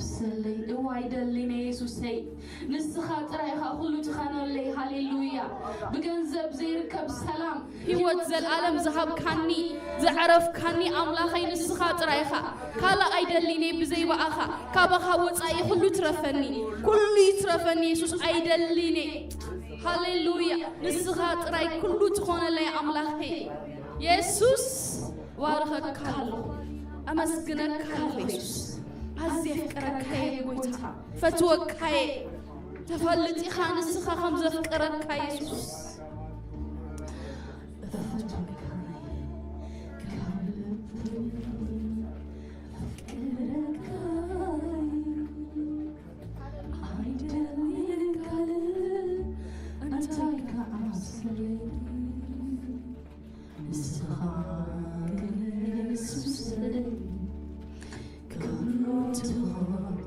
ሰለይ እዋ ኣይደልን እየ የሱሰይ፣ ንስኻ ጥራይ ኢኻ ኩሉ ትኸነለይ። ሃሌሉያ። ብገንዘብ ዘይርከብ ሰላም፣ ህይወት ዘልኣለም ዝሃብካኒ፣ ዘዕረፍካኒ ኣምላኸይ ንስኻ ጥራይ ኢኻ። ካልእ ኣይደልን እየ ብዘይ ብኣኻ። ካባኻ ወጻኢ ኩሉ ትረፈኒ፣ ኩሉ ይትረፈኒ የሱስ ኣይደልን እየ። ሃሌሉያ። ንስኻ ጥራይ ኩሉ ትኾነለይ ኣምላኸይ። የሱስ እባርኸካ ኣለኹ፣ ኣመስግነካ ኣለኹ የሱስ። ኣዝየ የፍቅረካ እየ ጎይታ፣ ፈትወካ እየ። ተፈልጥ ኢኻ ንስኻ ከም ዘፍቅረካ የሱስ። እፈትወካ እየ፣ ካብ ልበይ ኣፍቅረካ እየ። ኣይደልን ካልእ፣ እንታይ ከዓ ስለይ ንስኻ ግን የሱስ ክብሩ ትኾን።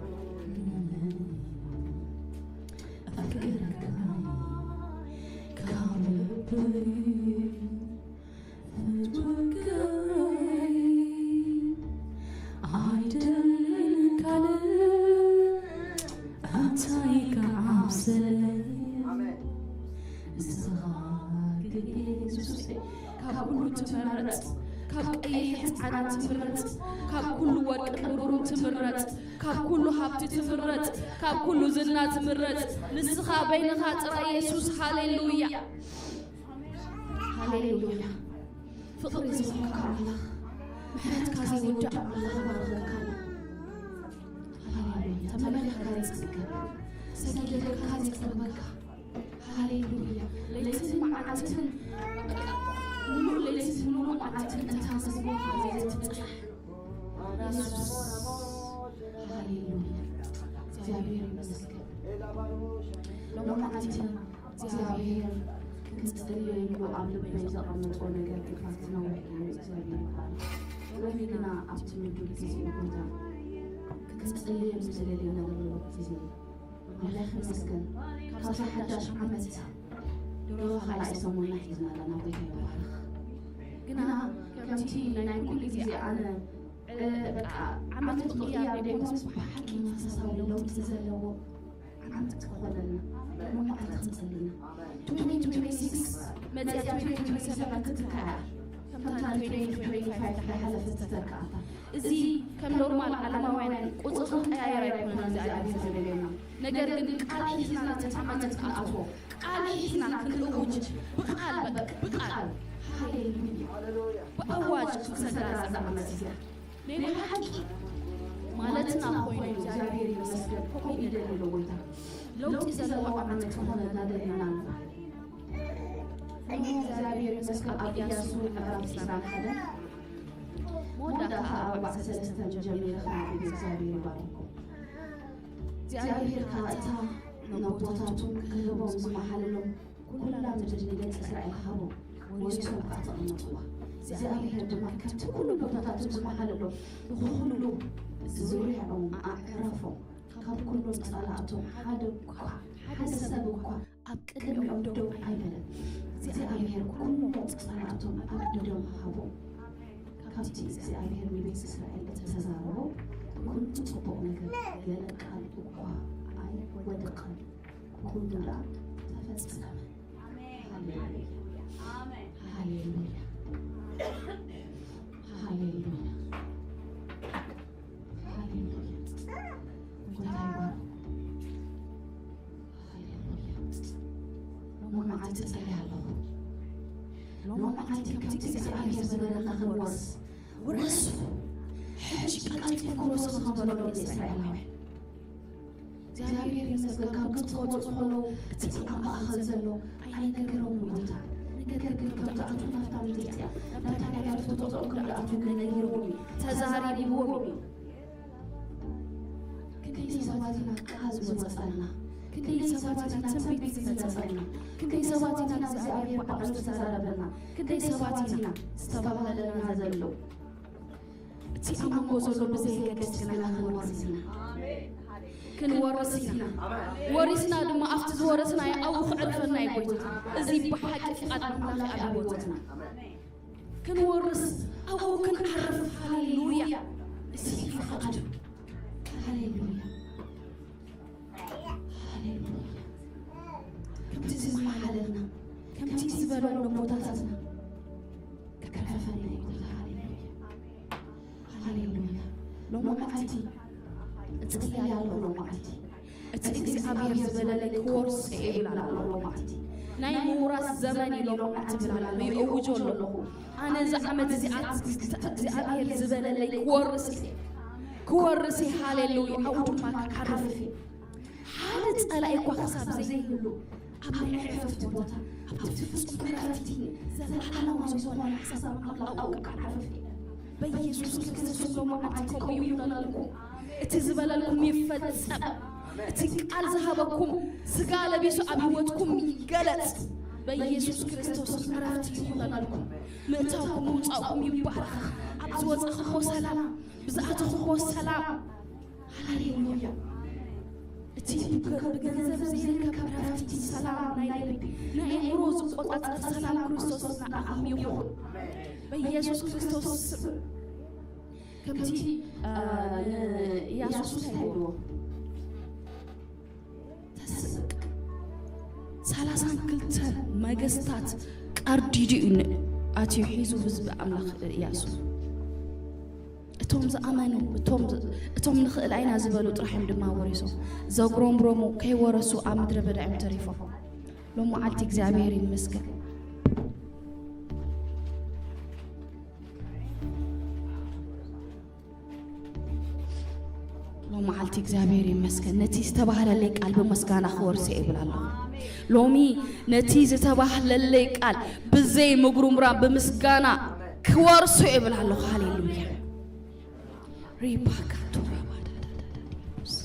ኣፍቅረካ ካብ ልበይ ፍትወካ ኣይደልን ካልእ እንታይ ክዓብሰለይ ንስኻ ግን የሱሰይ። ካብ ኩሉ ትመረጽ፣ ካብ ቀይሕን ጻዕዳን ትምረጽ፣ ካብ ኩሉ ወርቅን ብሩርን ትምረጽ፣ ካብ ኩሉ ሃብቲ ትምረጽ፣ ካብ ኩሉ ዝና ትምረጽ፣ ንስኻ በይንኻ ጥራይ የሱስ። ሃሌሉያ፣ ሃሌሉያ። ፍቕሪ ዝኾንካ ኣምላኽ፣ ምሕረትካ ዘይውዳእ ኣምላኽ፣ እባርኸካ። ሃሌሉያ። ተመሊኻ ዘይጽገብ፣ ሰጊደልካ ዘይጸግበካ። ሃሌሉያ። ለይትን መዓልትን፣ በቃ፣ ሙሉእ ለይትን ሙሉእ መዓልትን እታ መዝሙርካ ዘይትጽናሕ። የሱስ። ሃሌሉያ። እግዚኣብሔር ይመስገን። ሎማዓንቲ እግዚኣብሔር ክንጽልየሉ ኣብ ልበይ ዘቐመጦ ነገር ክፋት ነዊሕ እዩ። እግዚኣብሔር ይባረክ። ሎሚ ግና ኣብቲ ምዱብ ግዜ እዩ ቦታ ክንጽልየሉ ዝደልዮ ነገር ኣሎ ግዜ። ኣምላኽ ይመስገን። ካብዚ ሓዳሽ ዓመት ድሮ ካልኣይ ሰሙንና ሒዝና ኣለና። ጎይታ ይባረክ። ግና ከምቲ ናይ ኩሉ ግዜ ኣነ፣ እ፣ በቃ ዓመት ምቕያር ደይኮነስ ብሓቂ መንፈሳዊ ለውጢ ዘለዎ ዓመት ክኾነልና ሎማዓንቲ ክንጽሊ ኢና። ትዌንቲ ትዌንቲ ሲክስ መጽያ ትዌንቲ ትዌንቲ ሰቨን ክትትካ እያ። ከምታ ትዌንቲ ትዌንቲ ፋይቭ ዝሓለፈት ትተክኣታ። እዚ ከም ኖርማል ዓለማውያን ቁጽሪ ክንቀያየር ኣይኮነን እግዚኣብሔር ዝደልየና። ነገር ግን ቃል ሒዝና ነቲ ዓመት ክንኣትዎ፣ ቃል ሒዝና ክንእውጅ፣ ብቃል፣ በቃ፣ ብቃል፣ ሃሌሉያ፣ ብኣዋጅ ክንሰግራ እዛ ዓመት እዚኣ። ናይ ብሓቂ ማለትና ኮይኑ እግዚኣብሔር ይመስገን። ከምኡ ይደሊ ኣሎ ጎይታ። ለውጢ ዘለዎ ዓመት ክኾነልና ደሊና ኣለና። እግዚኣብሔር ይመስገን። ኣብ ኢያሱ ምዕራፍ ዕስራን ሓደን መወዳእታ ኣርባዕተ ሰለስተን ጀሚረ ክነብብ እግዚኣብሔር ይባርኩም። እግዚኣብሔር ከዓ እታ ነቦታቶም ክህቦም ዝመሓለሎም ኩላ ምድሪ ንደቂ እስራኤል ሃቦም፣ ወሪሶም ከዓ ተቐመጥዋ። እግዚኣብሔር ድማ ከምቲ ኩሉ ነቦታቶም ዝመሓለሎም ብኹሉ ዙርያኦም ኣዕረፎም። ካብ ኩሎም ጸላእቶም ሓደ እኳ፣ ሓደ ሰብ እኳ ኣብ ቅድሚኦም ደው ኣይበለን። እግዚኣብሔር ኩሎም ጸላእቶም ኣብ ኢዶም ሃቦም። ካብቲ እግዚኣብሔር ንቤት እስራኤል እተዛረቦ ኩሉ ጽቡቕ ነገር ገለ ቃል እኳ ኣይወደቐን። ኩሉ ደኣ ተፈጸመ። ሃሌሉያ። ሃሌሉያ። ሃሌሉያ። ሃሌሉያ። ጎይታ ይባርክ። ሃሌሉያ። ሎማዓንቲ እጸሊ ኣለኹ። ሎማዓንቲ ከምቲ እግዚኣብሔር ዝበለና ክንወርስ፣ ውረሱ። ሕጂ ቀልጢፍኩም ውረሱ ከም በሎ ንእስራኤላውያን። እግዚኣብሔር ይመስገን፣ ካብ ግብፂ ክወፁ ከለዉ እቲ ኣብ ማእኸል ዘሎ ኣይነገሮምን እዩ ጌታ። ነገር ግን ከም ትኣትዉ ናብታ ምድሪ እቲኣ፣ ናብታ ናይ ዕረፍቲ ቦታኦም ከም ዝኣትዉ ግን ነጊርዎም እዩ፣ ተዛሪብዎም እዩ። ክንደይ ሰባት ኢና ቃል ዝወፀልና? ክንደይ ሰባት ኢና ትንቢት ዝመፀልና? ክንደይ ሰባት ኢና እግዚኣብሔር ባዕሉ ዝተዛረበና? ክንደይ ሰባት ኢና ዝተባህለልና ዘሎ? እቲ ኣብ መንጎ ዘሎ ብዘየገድስ ግና ክንወርስ ኢና። ክንወርስ ኢና። ወሪስና ድማ ኣብቲ ዝወረስናዮ ኣብኡ ክዕርፈና እዩ ጎይታ። እዚ ብሓቂ ፍቓድ ኣምላኽ ኣብ ህይወትና። ክንወርስ ኣብኡ ክንዓርፍ። ሃሌሉያ። እዚ እዩ ፍቓዱ። ሃሌሉያ። ሎማዓልቲ እጽሊ ኣለኹ። ሎማዓልቲ እቲ እግዚኣብሔር ዝበለለይ ክወርስ እየ ይብል ኣሎ። ሎማዓልቲ ናይ ምውራስ ዘመን እዩ። ሎማዓልቲ ብላል ይእውጆ ኣለኹ። ኣነ እዚ ዓመት እዚኣ እግዚኣብሔር ዝበለለይ ክወርስ እየ፣ ክወርስ እየ። ሃሌሉያ። ኣብኡ ድማ ክዓርፍ እየ። ሓደ ጸላኢ እኳ ክሳብ ዘይህሉ ኣብ ናይ ዕረፍቲ ቦታ ኣብቲ ፍጹም ዕረፍቲ ዘለዓለማዊ ዝኾነ ሓሳብ ኣምላኽ ኣብኡ ክዓርፍ እየ። በኢየሱስ ክርስቶስ ሎማዓልቲ ከምኡ ይኹነልኩም። እቲ ዝበለልኩም ይፈጸም። እቲ ቃል ዝሃበኩም ስጋ ለቢሱ ኣብ ህይወትኩም ይገለጽ። በኢየሱስ ክርስቶስ ዕረፍቲ ይኹነልኩም። ምእታውኩም ምውጻእኩም ይባረኽ። ኣብ ዝወጻኹሞ ሰላም፣ ብዝኣተኹሞ ሰላም። ሃሌሉያ። እቲ ብገ- ብገንዘብ ዘይርከብ ዕረፍቲ፣ ሰላም ናይ ልቢ፣ ናይ ኣእምሮ ዝቆጻጸር ሰላም ክርስቶስ ንዓኹም ይኹን። በኢየሱስ ክርስቶስ ስም። ከምቲ እ፣ ንኢያሱስ እንታይ ይብልዎ? ተስቅ ሰላሳን ክልተን መገስታት ቀርዲዱ እዩ ን- ኣትዩ ሒዙ ህዝቢ ኣምላኽ ኢያሱ። እቶም ዝኣመኑ፣ እቶም ዝ- እቶም ንኽእል ኣይና ዝበሉ ጥራሕ እዮም ድማ ወሪሶም። ዘጉረምረሙ ከይወረሱ ኣብ ምድረ በዳ እዮም ተሪፎም። ሎም መዓልቲ እግዚኣብሔር ይመስገን። ሎም መዓልቲ እግዚኣብሔር ይመስገን። ነቲ ዝተባህለለይ ቃል ብምስጋና ክወርሶ ይብል ኣለኹ። ሎሚ ነቲ ዝተባህለለይ ቃል ብዘይ ምጉርምራም ብምስጋና ክወርሶ ይብል ኣለኹ። ሃሌሉያ። ሪባካ ቶራባዳዳዳዳዲስ።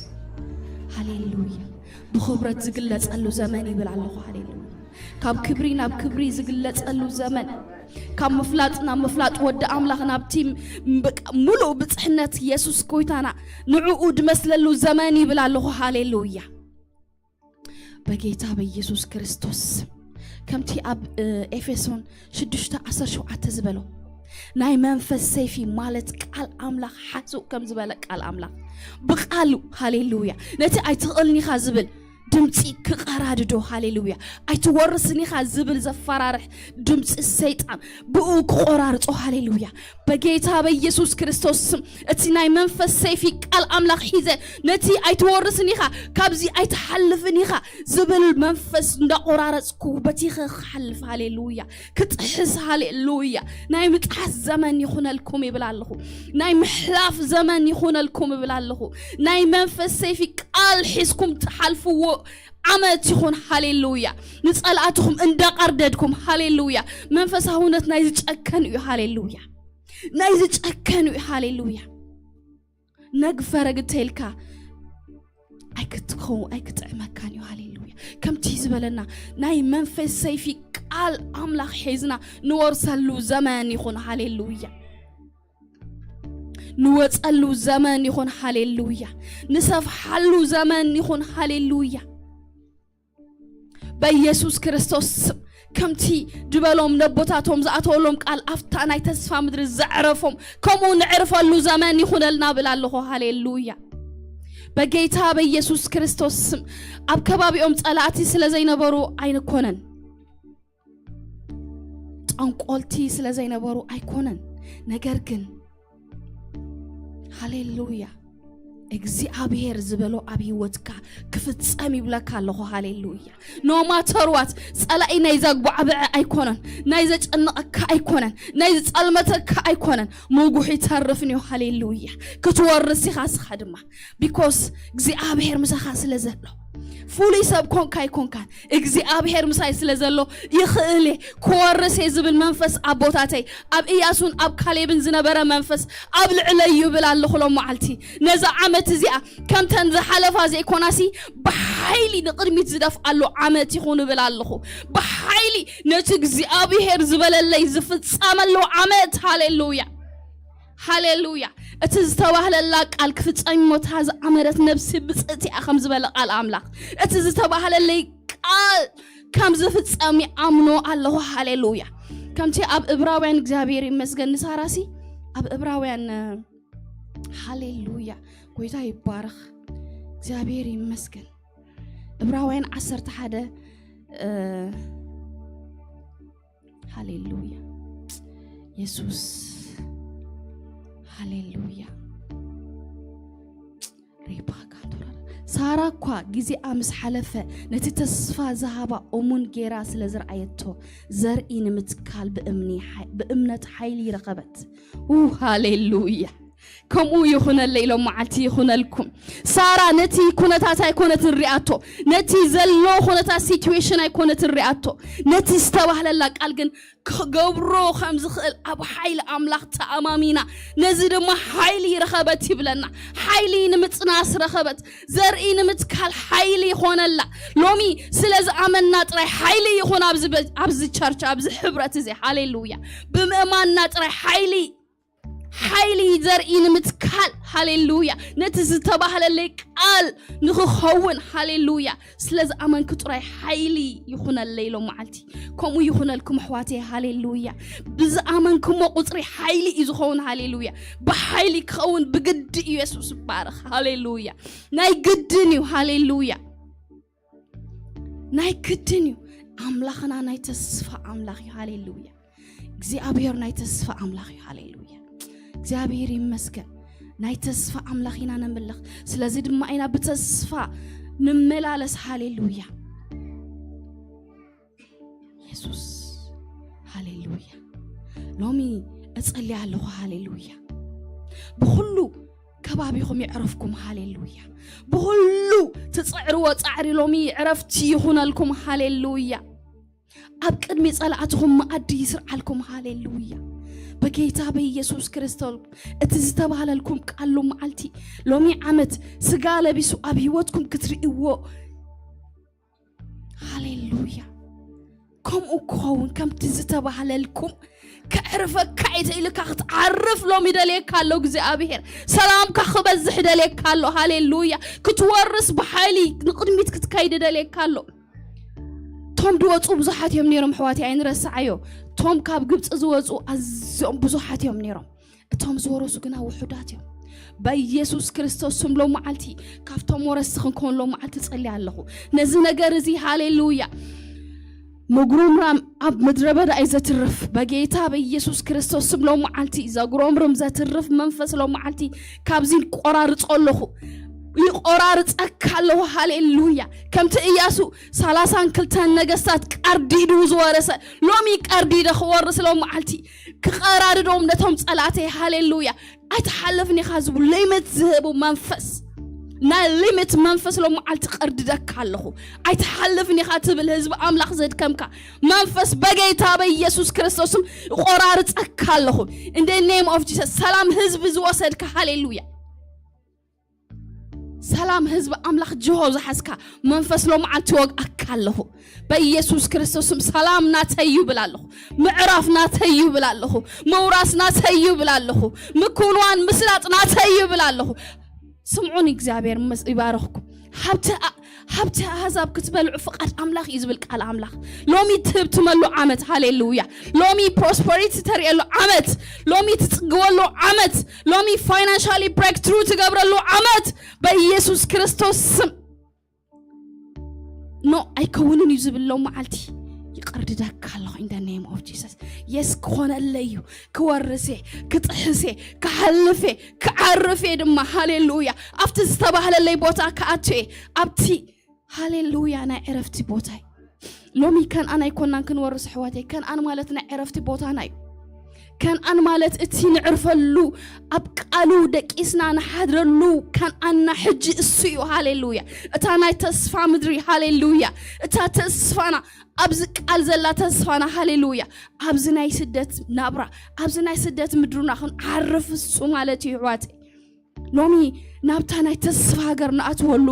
ሃሌሉያ። ብኽብረት ዝግለጸሉ ዘመን ይብል ኣለኹ። ሃሌሉያ። ካብ ክብሪ ናብ ክብሪ ዝግለጸሉ ዘመን፣ ካብ ምፍላጥ ናብ ምፍላጥ፣ ወዲ ኣምላኽ ናብቲ በቃ ሙሉእ ብጽሕነት የሱስ ጎይታና ንዕኡ ድመስለሉ ዘመን ይብል ኣለኹ። ሃሌሉያ። በጌታ በኢየሱስ ክርስቶስ ስም፣ ከምቲ ኣብ እ፣ ኤፌሶን ሽዱሽተ ዓሰርተ ሸውዓተ ዝበሎ፣ ናይ መንፈስ ሰይፊ ማለት ቃል ኣምላኽ ሓስው ከም ዝበለ ቃል ኣምላኽ ብቃሉ፣ ሃሌሉያ፣ ነቲ ኣይትኽእልን ኢኻ ዝብል ድምፂ ክቐራድዶ፣ ሃሌሉያ፣ ኣይትወርስን ኢኻ ዝብል ዘፈራርሕ ድምፂ ሰይጣን ብኡ ክቆራርጾ፣ ሃሌሉያ። በጌታ በኢየሱስ ክርስቶስ ስም እቲ ናይ መንፈስ ሰይፊ ቃል ኣምላኽ ሒዘ፣ ነቲ ኣይትወርስን ኢኻ፣ ካብዚ ኣይትሓልፍን ኢኻ ዝብል መንፈስ እንዳቆራረጽኩ በቲኸ ክሓልፍ፣ ሃሌሉያ፣ ክጥሕስ፣ ሃሌሉያ። ናይ ምጥሓስ ዘመን ይኹነልኩም ይብል ኣለኹ። ናይ ምሕላፍ ዘመን ይኹነልኩም ይብል ኣለኹ። ናይ መንፈስ ሰይፊ ቃል ሒዝኩም ትሓልፍዎ ዓመት ይኹን። ሃሌሉያ። ንጸላእትኹም እንዳቐርደድኩም፣ ሃሌሉያ። መንፈሳውነት ናይ ዝጨከን እዩ። ሃሌሉያ። ናይ ዝጨከን እዩ። ሃሌሉያ። ነግ ፈረግ እንተኢልካ ኣይክትኸው ኣይክጥዕመካን እዩ። ሃሌሉያ። ከምቲ ዝበለና ናይ መንፈስ ሰይፊ ቃል ኣምላኽ ሒዝና ንወርሰሉ ዘመን ይኹን። ሃሌሉያ። ንወጸሉ ዘመን ይኹን። ሃሌሉያ። ንሰፍሓሉ ዘመን ይኹን። ሃሌሉያ። በኢየሱስ ክርስቶስ ስም፣ ከምቲ ድበሎም ነቦታቶም ዝኣተወሎም ቃል፣ ኣብታ ናይ ተስፋ ምድሪ ዘዕረፎም፣ ከምኡ ንዕርፈሉ ዘመን ይኹነልና ብል ኣለኹ። ሃሌሉያ። በጌታ በኢየሱስ ክርስቶስ ስም፣ ኣብ ከባቢኦም ጸላእቲ ስለ ዘይነበሩ ኣይንኮነን፣ ጠንቆልቲ ስለ ዘይነበሩ ኣይኮነን። ነገር ግን፣ ሃሌሉያ፣ እግዚኣብሔር ዝበሎ ኣብ ህይወትካ ክፍጸም ይብለካ ኣለኹ። ሃሌሉያ። ኖ ማተር ዋት፣ ጸላኢ ናይ ዘጉባዕብዐ ኣይኮነን፣ ናይ ዘጨነቐካ ኣይኮነን፣ ናይ ዝጸልመተካ ኣይኮነን። ምጉሕ ይተርፍን እዩ። ሃሌሉያ። ክትወርስ ኢኻ እስኻ ድማ፣ ቢኮስ እግዚኣብሔር ምሳኻ ስለ ዘሎ። ፍሉይ ሰብ ኮንካ ኣይኮንካን፣ እግዚኣብሔር ምሳይ ስለ ዘሎ ይኽእል እየ፣ ክወርስ እየ ዝብል መንፈስ ኣቦታተይ፣ ኣብ ኢያሱን ኣብ ካሌብን ዝነበረ መንፈስ ኣብ ልዕለይ ይብል ኣለኹ። ሎም መዓልቲ ነዛ ዓመት እዚኣ ከምተን ዝሓለፋ ዘይኮናሲ፣ ብሓይሊ ንቕድሚት ዝደፍኣሉ ዓመት ይኹን እብል ኣለኹ። ብሓይሊ ነቲ እግዚኣብሔር ዝበለለይ ዝፍጸመሉ ዓመት። ሃሌሉያ። ሃሌሉያ። እቲ ዝተባህለላ ቃል ክፍጸም እሞ እታ ዝኣመነት ነብሲ ብፅእቲ እያ ከም ዝበለ ቃል ኣምላኽ፣ እቲ ዝተባህለለይ ቃል ከም ዝፍጸም ይኣምኖ ኣለኹ። ሃሌሉያ። ከምቲ ኣብ እብራውያን፣ እግዚኣብሔር ይመስገን፣ ንሳራሲ ኣብ እብራውያን፣ ሃሌሉያ፣ ጎይታ ይባረኽ፣ እግዚኣብሔር ይመስገን። እብራውያን ዓሰርተ ሓደ፣ እ፣ ሃሌሉያ። የሱስ፣ ሃሌሉያ። ሬባካ ቶራራ። ሳራ እኳ ግዜኣ ምስ ሓለፈ፣ ነቲ ተስፋ ዝሃባ እሙን ጌራ ስለ ዝረኣየቶ፣ ዘርኢ ንምትካል ብእምኒ ሓይ-፣ ብእምነት ሓይሊ ረኸበት። ው፣ ሃሌሉያ። ከምኡ ይኹነለይ ኢሎም መዓልቲ ይኹነልኩም። ሳራ ነቲ ኩነታት ኣይኮነትን ሪኣቶ፣ ነቲ ዘሎ ኩነታት ሲትዌሽን ኣይኮነትን ሪኣቶ፣ ነቲ ዝተባህለላ ቃል ግን ክገብሮ ከም ዝኽእል ኣብ ሓይሊ ኣምላኽ ተኣማሚና፣ ነዚ ድማ ሓይሊ ይረኸበት ይብለና። ሓይሊ ንምጽናስ ረኸበት፣ ዘርኢ ንምትካል ሓይሊ ይኾነላ። ሎሚ ስለ ዝኣመንና ጥራይ ሓይሊ ይኹን ኣብዚ በ-፣ ኣብዚ ቸርች፣ ኣብዚ ሕብረት እዚ። ሃሌሉያ። ብምእማንና ጥራይ ሓይሊ፣ ሓይሊ ዘርኢ ንምትካል። ሃሌሉያ። ነቲ ዝተባህለለይ ቃል ንኽኸውን። ሃሌሉያ። ስለ ዝኣመንክ ጥራይ ሓይሊ ይኹነለይ ኢሎም መዓልቲ። ከምኡ ይኹነልኩም ኣሕዋተይ። ሃሌሉያ። ብዝኣመንክሞ ቁጽሪ ሓይሊ እዩ ዝኸውን። ሃሌሉያ። ብሓይሊ ክኸውን ብግዲ እዩ። የሱስ ይባረኽ። ሃሌሉያ። ናይ ግድን እዩ። ሃሌሉያ። ናይ ግድን እዩ። ኣምላኽና ናይ ተስፋ ኣምላኽ እዩ። ሃሌሉያ። እግዚኣብሔር ናይ ተስፋ ኣምላኽ እዩ። ሃሌሉያ። እግዚኣብሔር ይመስገን። ናይ ተስፋ ኣምላኽ ኢና ነምልኽ። ስለዚ ድማ ኢና ብተስፋ ንመላለስ። ሃሌሉያ። የሱስ። ሃሌሉያ። ሎሚ እጸልይ ኣለኹ። ሃሌሉያ። ብኹሉ ከባቢኹም የዕረፍኩም። ሃሌሉያ። ብኹሉ ትጽዕርዎ ጻዕሪ ሎሚ ዕረፍቲ ይኹነልኩም። ሃሌሉያ። ኣብ ቅድሚ ጸላእትኹም መኣዲ ይስርዓልኩም። ሃሌሉያ። በጌታ በኢየሱስ ክርስቶስ እቲ ዝተባህለልኩም ቃል ሎም መዓልቲ፣ ሎሚ ዓመት ስጋ ለቢሱ ኣብ ህይወትኩም ክትርእይዎ። ሃሌሉያ። ከምኡ ክኸውን ከምቲ ዝተባህለልኩም፣ ከዕርፈካ እየ ኢልካ ክትዓርፍ ሎም ይደልየካ ኣሎ እግዚኣብሔር። ሰላምካ ክበዝሕ ይደልየካ ኣሎ። ሃሌሉያ። ክትወርስ ብሓይሊ ንቕድሚት ክትከይድ ይደልየካ ኣሎ። ቶም ዝወፁ ብዙሓት እዮም ነይሮም ኣሕዋተይ፣ ኣይንረስዓዮ። ቶም ካብ ግብፂ ዝወፁ ኣዝዮም ብዙሓት እዮም ነይሮም። እቶም ዝወረሱ ግና ውሑዳት እዮም። በኢየሱስ ክርስቶስ ስም ሎም መዓልቲ ካብቶም ወረስቲ ክንከውን ሎም መዓልቲ እጸሊ ኣለኹ። ነዚ ነገር እዚ፣ ሃሌሉያ፣ ምጉርምራም ኣብ ምድረ በዳ እዩ ዘትርፍ። በጌታ በኢየሱስ ክርስቶስ ስም ሎም መዓልቲ ዘጉረምርም ዘትርፍ መንፈስ ሎም መዓልቲ ካብዚ ቆራርጾ ኣለኹ። ይቆራርጸካ ኣለኹ። ሃሌሉያ። ከምቲ እያሱ ሰላሳን ክልተን ነገስታት ቀርዲዱ ዝወረሰ፣ ሎሚ ቀርዲደ ክወርስ ሎም መዓልቲ ክቐራርዶም ነቶም ጸላእተይ። ሃሌሉያ። ኣይትሓልፍን ኢኻ ዝብሉ ሊሚት ዝህቡ መንፈስ፣ ናይ ሊሚት መንፈስ ሎም መዓልቲ ቀርድደካ ኣለኹ። ኣይትሓልፍን ኢኻ ትብል ህዝቢ ኣምላኽ ዘድከምካ መንፈስ በጌታ በኢየሱስ ክርስቶስም ቆራርጸካ ኣለኹ። In the name of Jesus። ሰላም ህዝቢ ዝወሰድካ፣ ሃሌሉያ። ሰላም ህዝቢ ኣምላኽ ጅሆ ዝሓዝካ መንፈስ ሎም መዓልቲ ወግኣካ ኣለኹ። በኢየሱስ ክርስቶስም ሰላም ናተይ ይብል ኣለኹ። ምዕራፍ ናተይ ይብል ኣለኹ። ምውራስ ናተይ ይብል ኣለኹ። ምኩንዋን ምስላጥ ናተይ ይብል ኣለኹ። ስምዑን እግዚኣብሔር ምስ-፣ ይባርኽኩም። ሃብቲ ኣ-፣ ሃብቲ ኣህዛብ ክትበልዑ ፍቓድ ኣምላኽ እዩ ዝብል ቃል ኣምላኽ። ሎሚ ትህብ ትመሉ ዓመት፣ ሃሌሉያ። ሎሚ ፕሮስፐሪቲ ተርእየሉ ዓመት፣ ሎሚ ትጽግበሉ ዓመት፣ ሎሚ ፋይናንሻሊ ብሬክትሩ ትገብረሉ ዓመት በኢየሱስ ክርስቶስ ስም። ኖ፣ ኣይከውንን እዩ ዝብል ሎም መዓልቲ ይቐርድደካ ኣለኹ። In the name of Jesus። የስ፣ ክኾነለይ እዩ። ክወርስ እየ፣ ክጥሕስ እየ፣ ክሓልፍ እየ፣ ክዓርፍ እየ ድማ። ሃሌሉያ። ኣብቲ ዝተባህለለይ ቦታ ክኣቱ እየ። ኣብቲ፣ ሃሌሉያ፣ ናይ ዕረፍቲ ቦታ እዩ። ሎሚ ከነኣን ኣይኮናን ክንወርስ ኣሕዋተይ። ከነኣን ማለት ናይ ዕረፍቲ ቦታና እዩ። ከነኣን ማለት እቲ ንዕርፈሉ፣ ኣብ ቃሉ ደቂስና ንሓድረሉ ከነኣንና ሕጂ እሱ እዩ። ሃሌሉያ። እታ ናይ ተስፋ ምድሪ፣ ሃሌሉያ። እታ ተስፋና፣ ኣብዚ ቃል ዘላ ተስፋና፣ ሃሌሉያ። ኣብዚ ናይ ስደት ናብራ፣ ኣብዚ ናይ ስደት ምድርና ክንዓርፍ እሱ ማለት እዩ ኣሕዋተይ። ሎሚ ናብታ ናይ ተስፋ ሃገር ንኣትወሉ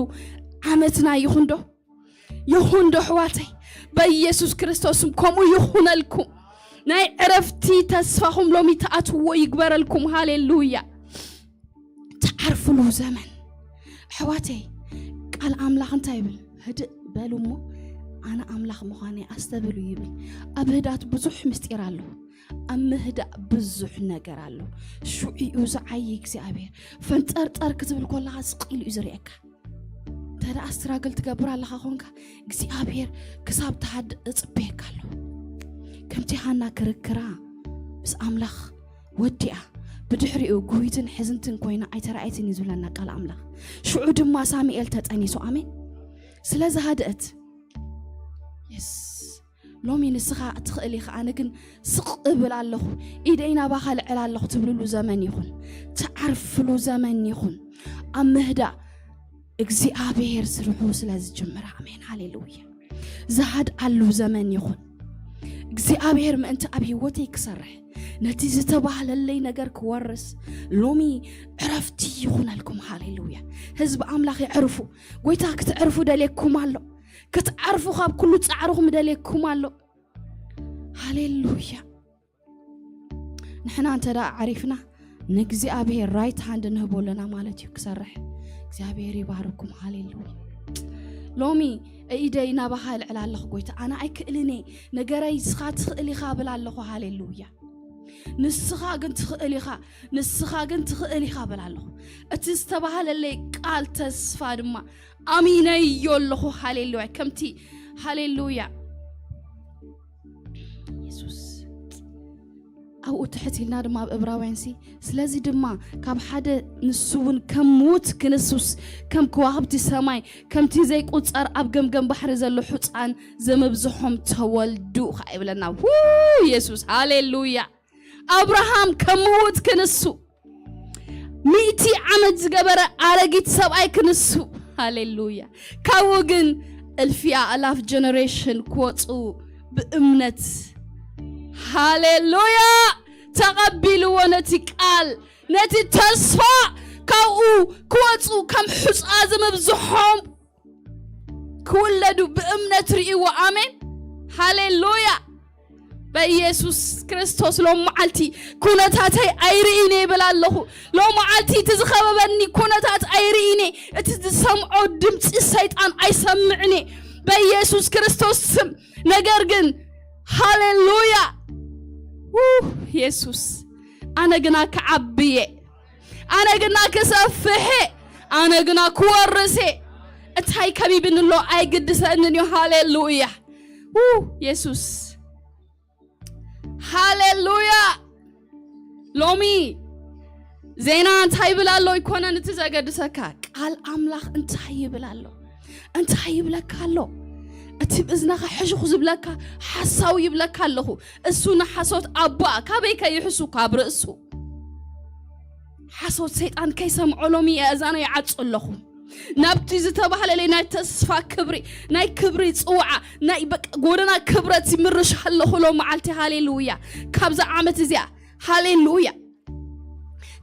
ዓመትና ይኹን ዶ? ይኹን ዶ ኣሕዋተይ? በኢየሱስ ክርስቶስም ከምኡ ይኹነልኩም። ናይ ዕረፍቲ ተስፋኹም ሎሚ ትኣትዎ ይግበረልኩም። ሃሌሉያ። ትዓርፍሉ ዘመን። ኣሕዋተይ፣ ቃል ኣምላኽ እንታይ ይብል? ህድእ በሉ እሞ ኣነ ኣምላኽ ምዃነይ ኣስተብህሉ ይብል። ኣብ ህዳት ብዙሕ ምስጢር ኣሎ። ኣብ ምህዳእ ብዙሕ ነገር ኣሎ። ሽዑ እዩ ዝዓዪ እግዚኣብሔር። ፈንጠርጠር ክትብል ከለኻ ስቕ ኢሉ እዩ ዝርእየካ። እንተ ደኣ ስትራግል ትገብር ኣለኻ ኾንካ፣ እግዚኣብሔር ክሳብ ትሃድእ እጽበየካ ኣለኹ። ከምቲ ሃና ክርክራ ምስ ኣምላኽ ወዲኣ፣ ብድሕሪኡ ጉሂትን ሕዝንትን ኮይና ኣይተራእየትን እዩ ዝብለና ቃል ኣምላኽ። ሽዑ ድማ ሳሙኤል ተጠኒሱ። ኣሜን። ስለዚ ሃደእት። የስ። ሎሚ ንስኻ ትኽእል ኢኻ፣ ኣነ ግን ስቕ እብል ኣለኹ፣ ኢደይ ናባኻ ልዕል ኣለኹ ትብልሉ ዘመን ይኹን፣ ትዓርፍሉ ዘመን ይኹን። ኣብ ምህዳእ እግዚኣብሔር ስርሑ ስለ ዝጅምር፣ ኣሜን፣ ሃሌሉያ። ዝሃድኣሉ ዘመን ይኹን። እግዚኣብሔር ምእንቲ ኣብ ህይወተይ ክሰርሕ፣ ነቲ ዝተባህለለይ ነገር ክወርስ፣ ሎሚ ዕረፍቲ ይኹነልኩም። ሃሌሉያ። ህዝቢ ኣምላኽ የዕርፉ። ጎይታ ክትዕርፉ ደልየኩም ኣሎ። ክትዓርፉ ካብ ኩሉ ጻዕርኹም ደልየኩም ኣሎ። ሃሌሉያ። ንሕና እንተ ደኣ ዓሪፍና፣ ንእግዚኣብሔር ራይት ሃንድ ንህቦ ኣለና ማለት እዩ ክሰርሕ። እግዚኣብሔር ይባርኩም። ሃሌሉያ። ሎሚ ኢደይ ናባኻ ልዕል ኣለኹ ጎይታ፣ ኣነ ኣይክእልን እየ፣ ነገረይ ንስኻ ትኽእል ኢኻ ብል ኣለኹ። ሃሌሉያ። ንስኻ ግን ትኽእል ኢኻ፣ ንስኻ ግን ትኽእል ኢኻ ብል ኣለኹ። እቲ ዝተባህለለይ ቃል ተስፋ ድማ ኣሚነዮ ኣለኹ። ሃሌሉያ። ከምቲ፣ ሃሌሉያ። የሱስ። ኣብኡ ትሕት ኢልና ድማ ኣብ ዕብራውያን ሲ፣ ስለዚ ድማ ካብ ሓደ ንሱ እውን ከም ምዉት ክንሱስ፣ ከም ከዋኽብቲ ሰማይ፣ ከምቲ ዘይቁጸር ኣብ ገምገም ባሕሪ ዘሎ ሑጻን ዘመብዝሖም ተወልዱ ኸዓ ይብለና። ው የሱስ፣ ሃሌሉያ። ኣብርሃም ከም ምዉት ክንሱ፣ ሚእቲ ዓመት ዝገበረ ኣረጊት ሰብኣይ ክንሱ። ሃሌሉያ። ካብኡ ግን እልፊ ኣእላፍ ጀነሬሽን ክወፁ ብእምነት፣ ሃሌሉያ፣ ተቐቢልዎ ነቲ ቃል፣ ነቲ ተስፋ። ካብኡ ክወፁ ከም ሑፃ ዝምብዝሖም ክውለዱ ብእምነት ርእይዎ። ኣሜን፣ ሃሌሉያ። በኢየሱስ ክርስቶስ ሎም መዓልቲ ኩነታተይ ኣይርእይን እየ ይብል ኣለኹ። ሎም መዓልቲ እቲ ዝኸበበኒ ኩነታት ኣይርእይን እየ። እቲ ዝሰምዖ ድምፂ ሰይጣን ኣይሰምዕን እየ በኢየሱስ ክርስቶስ ስም። ነገር ግን፣ ሃሌሉያ፣ ው የሱስ፣ ኣነ ግና ክዓቢ እየ፣ ኣነ ግና ክሰፍሕ እየ፣ ኣነ ግና ክወርስ እየ። እንታይ ከቢብኒ ኣሎ ኣይግድሰንን እዩ። ሃሌሉያ፣ ው የሱስ፣ ሃሌሉያ። ሎሚ ዜና እንታይ ይብል ኣሎ ኣይኮነን እቲ ዘገድሰካ፣ ቃል ኣምላኽ እንታይ ይብል ኣሎ፣ እንታይ ይብለካ ኣሎ። እቲ ብእዝንኻ ሕሹኽ ዝብለካ ሓሳዊ ይብለካ ኣለኹ። እሱ ንሓሶት ኣቦኣ ካበይ ከይሕሱ፣ ካብ ርእሱ። ሓሶት ሰይጣን ከይሰምዖ ሎሚ የእዛነ ይዓጹ ኣለኹ። ናብቲ ዝተባህለለይ ናይ ተስፋ ክብሪ፣ ናይ ክብሪ ጽውዓ፣ ናይ በቃ ጎደና ክብረት ይምርሽ ኣለኹ ሎም መዓልቲ። ሃሌሉያ። ካብዛ ዓመት እዚኣ፣ ሃሌሉያ፣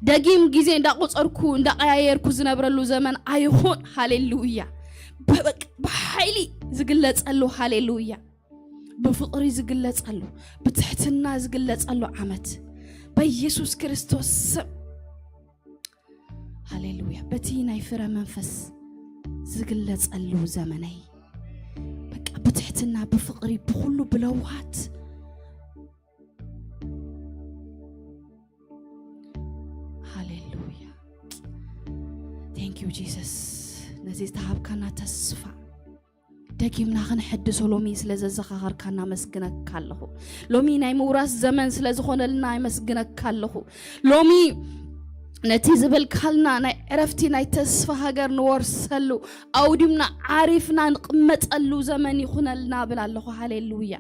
ደጊም ግዜ እንዳቆጸርኩ እንዳቀያየርኩ ዝነብረሉ ዘመን ኣይኹን። ሃሌሉያ። በ-፣ በቃ ብሓይሊ ዝግለጸሉ፣ ሃሌሉያ፣ ብፍቕሪ ዝግለጸሉ፣ ብትሕትና ዝግለጸሉ ዓመት በኢየሱስ ክርስቶስ ስም። ሃሌሉያ። በቲ ናይ ፍረ መንፈስ ዝግለጸሉ ዘመነይ፣ በቃ ብትሕትና፣ ብፍቕሪ፣ ብኹሉ ብለውሃት። ሃሌሉያ። Thank you Jesus፣ ነዚ ዝተሃብካና ተስፋ ደጊምና ክንሕድሶ ሎሚ ስለ ዘዘኻኸርካና ኣመስግነካ ኣለኹ። ሎሚ ናይ ምውራስ ዘመን ስለ ዝኾነልና ኣመስግነካ ኣለኹ። ሎሚ ነቲ ዝበልካልና ናይ ዕረፍቲ ናይ ተስፋ ሃገር ንወርሰሉ፣ ኣውዲምና ዓሪፍና ንቕመጠሉ ዘመን ይኹነልና ብል ኣለኹ። ሃሌሉያ፣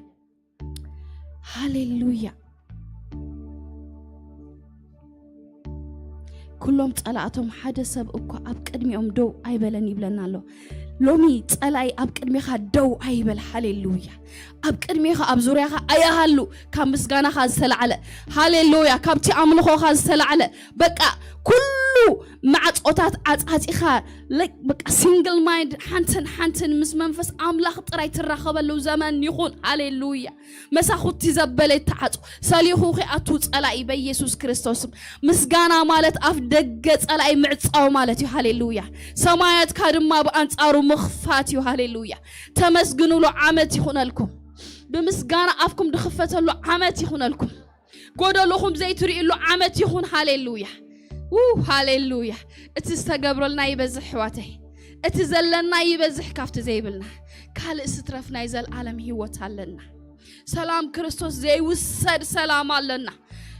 ሃሌሉያ። ኩሎም ጸላእቶም ሓደ ሰብ እኳ ኣብ ቅድሚኦም ደው ኣይበለን ይብለና ኣሎ። ሎሚ ጸላኢ ኣብ ቅድሜኻ ደው ኣይበል። ሃሌሉያ። ኣብ ቅድሜኻ፣ ኣብ ዙርያኻ ኣይሃሉ። ካብ ምስጋናኻ ዝተላዕለ፣ ሃሌሉያ፣ ካብቲ ኣምልኾኻ ዝተላዕለ፣ በቃ ኩሉ ማዕጾታት ዓጻጺኻ፣ like፣ በቃ ሲንግል ማይንድ፣ ሓንትን ሓንትን ምስ መንፈስ ኣምላኽ ጥራይ ትራኸበሉ ዘመን ይኹን። ሃሌሉያ። መሳኹቲ ዘበለ ይተዓጹ። ሰሊኹ ኺኣቱ ጸላኢ በኢየሱስ ክርስቶስም። ምስጋና ማለት ኣፍ ደገ ጸላኢ ምዕጻው ማለት እዩ። ሃሌሉያ። ሰማያትካ ድማ ብኣንጻሩ ምኽፋት እዩ። ሃሌሉያ። ተመስግኑሉ ዓመት ይኹነልኩም። ብምስጋና ኣፍኩም ድኽፈተሉ ዓመት ይኹነልኩም። ጎደሎኹም ዘይትርእዩሉ ዓመት ይኹን። ሃሌሉያ። ው፣ ሃሌሉያ። እቲ ዝተገብረልና ይበዝሕ፣ ኣሕዋተይ። እቲ ዘለና ይበዝሕ ካብቲ ዘይብልና። ካልእ ስትረፍ ናይ ዘልኣለም ህይወት ኣለና። ሰላም ክርስቶስ ዘይውሰድ ሰላም ኣለና።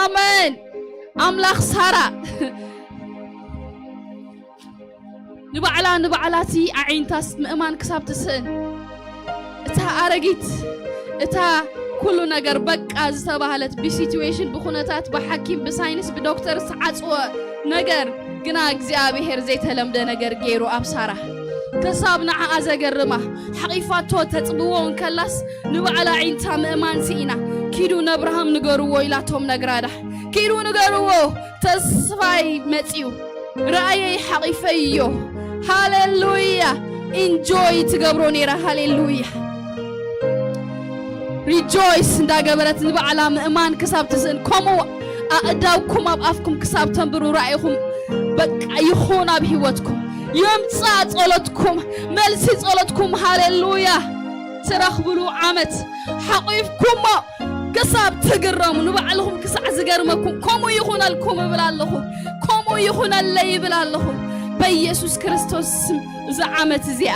ኣሜን። ኣምላኽ ሳራ ንባዕላ ንባዕላቲ ኣዒንታስ ምእማን ክሳብ ትስእን፣ እታ ኣረጊት፣ እታ ኩሉ ነገር በቃ ዝተባህለት፣ ብሲትዌሽን፣ ብኩነታት፣ ብሓኪም፣ ብሳይንስ፣ ብዶክተር ዝተዓጽወ ነገር ግና እግዚኣብሔር ዘይተለምደ ነገር ገይሩ ኣብ ሳራ። ክሳብ ንዓኣ ዘገርማ፣ ሓቒፋቶ ተጽብዎ እንከላስ ንባዕላ ኣዒንታ ምእማን ስኢና። "ኪዱ ነብርሃም ንገርዎ" ኢላቶም ነግራዳ። "ኪዱ ንገርዎ ተስፋይ መጺኡ፣ ረኣየይ ሓቒፈዮ። ሃሌሉያ!" ኢንጆይ ትገብሮ ነይራ። ሃሌሉያ! ሪጆይስ እንዳገበረት ንባዕላ ምእማን ክሳብ ትስእን፣ ከምኡ ኣእዳውኩም ኣብ ኣፍኩም ክሳብ ተንብሩ፣ ራእይኹም በቃ ይኹን ኣብ ህይወትኩም፣ ይምጻእ ጸሎትኩም፣ መልሲ ጸሎትኩም። ሃሌሉያ! ትረኽብሉ ዓመት ሓቂፍኩሞ ክሳብ ትግረሙ፣ ንባዕልኹም ክሳዕ ዝገርመኩም፣ "ከምኡ ይኹነልኩም" እብል ኣለኹ፣ "ከምኡ ይኹነለይ" ይብል ኣለኹ። በኢየሱስ ክርስቶስ ስም፣ እዚ ዓመት እዚኣ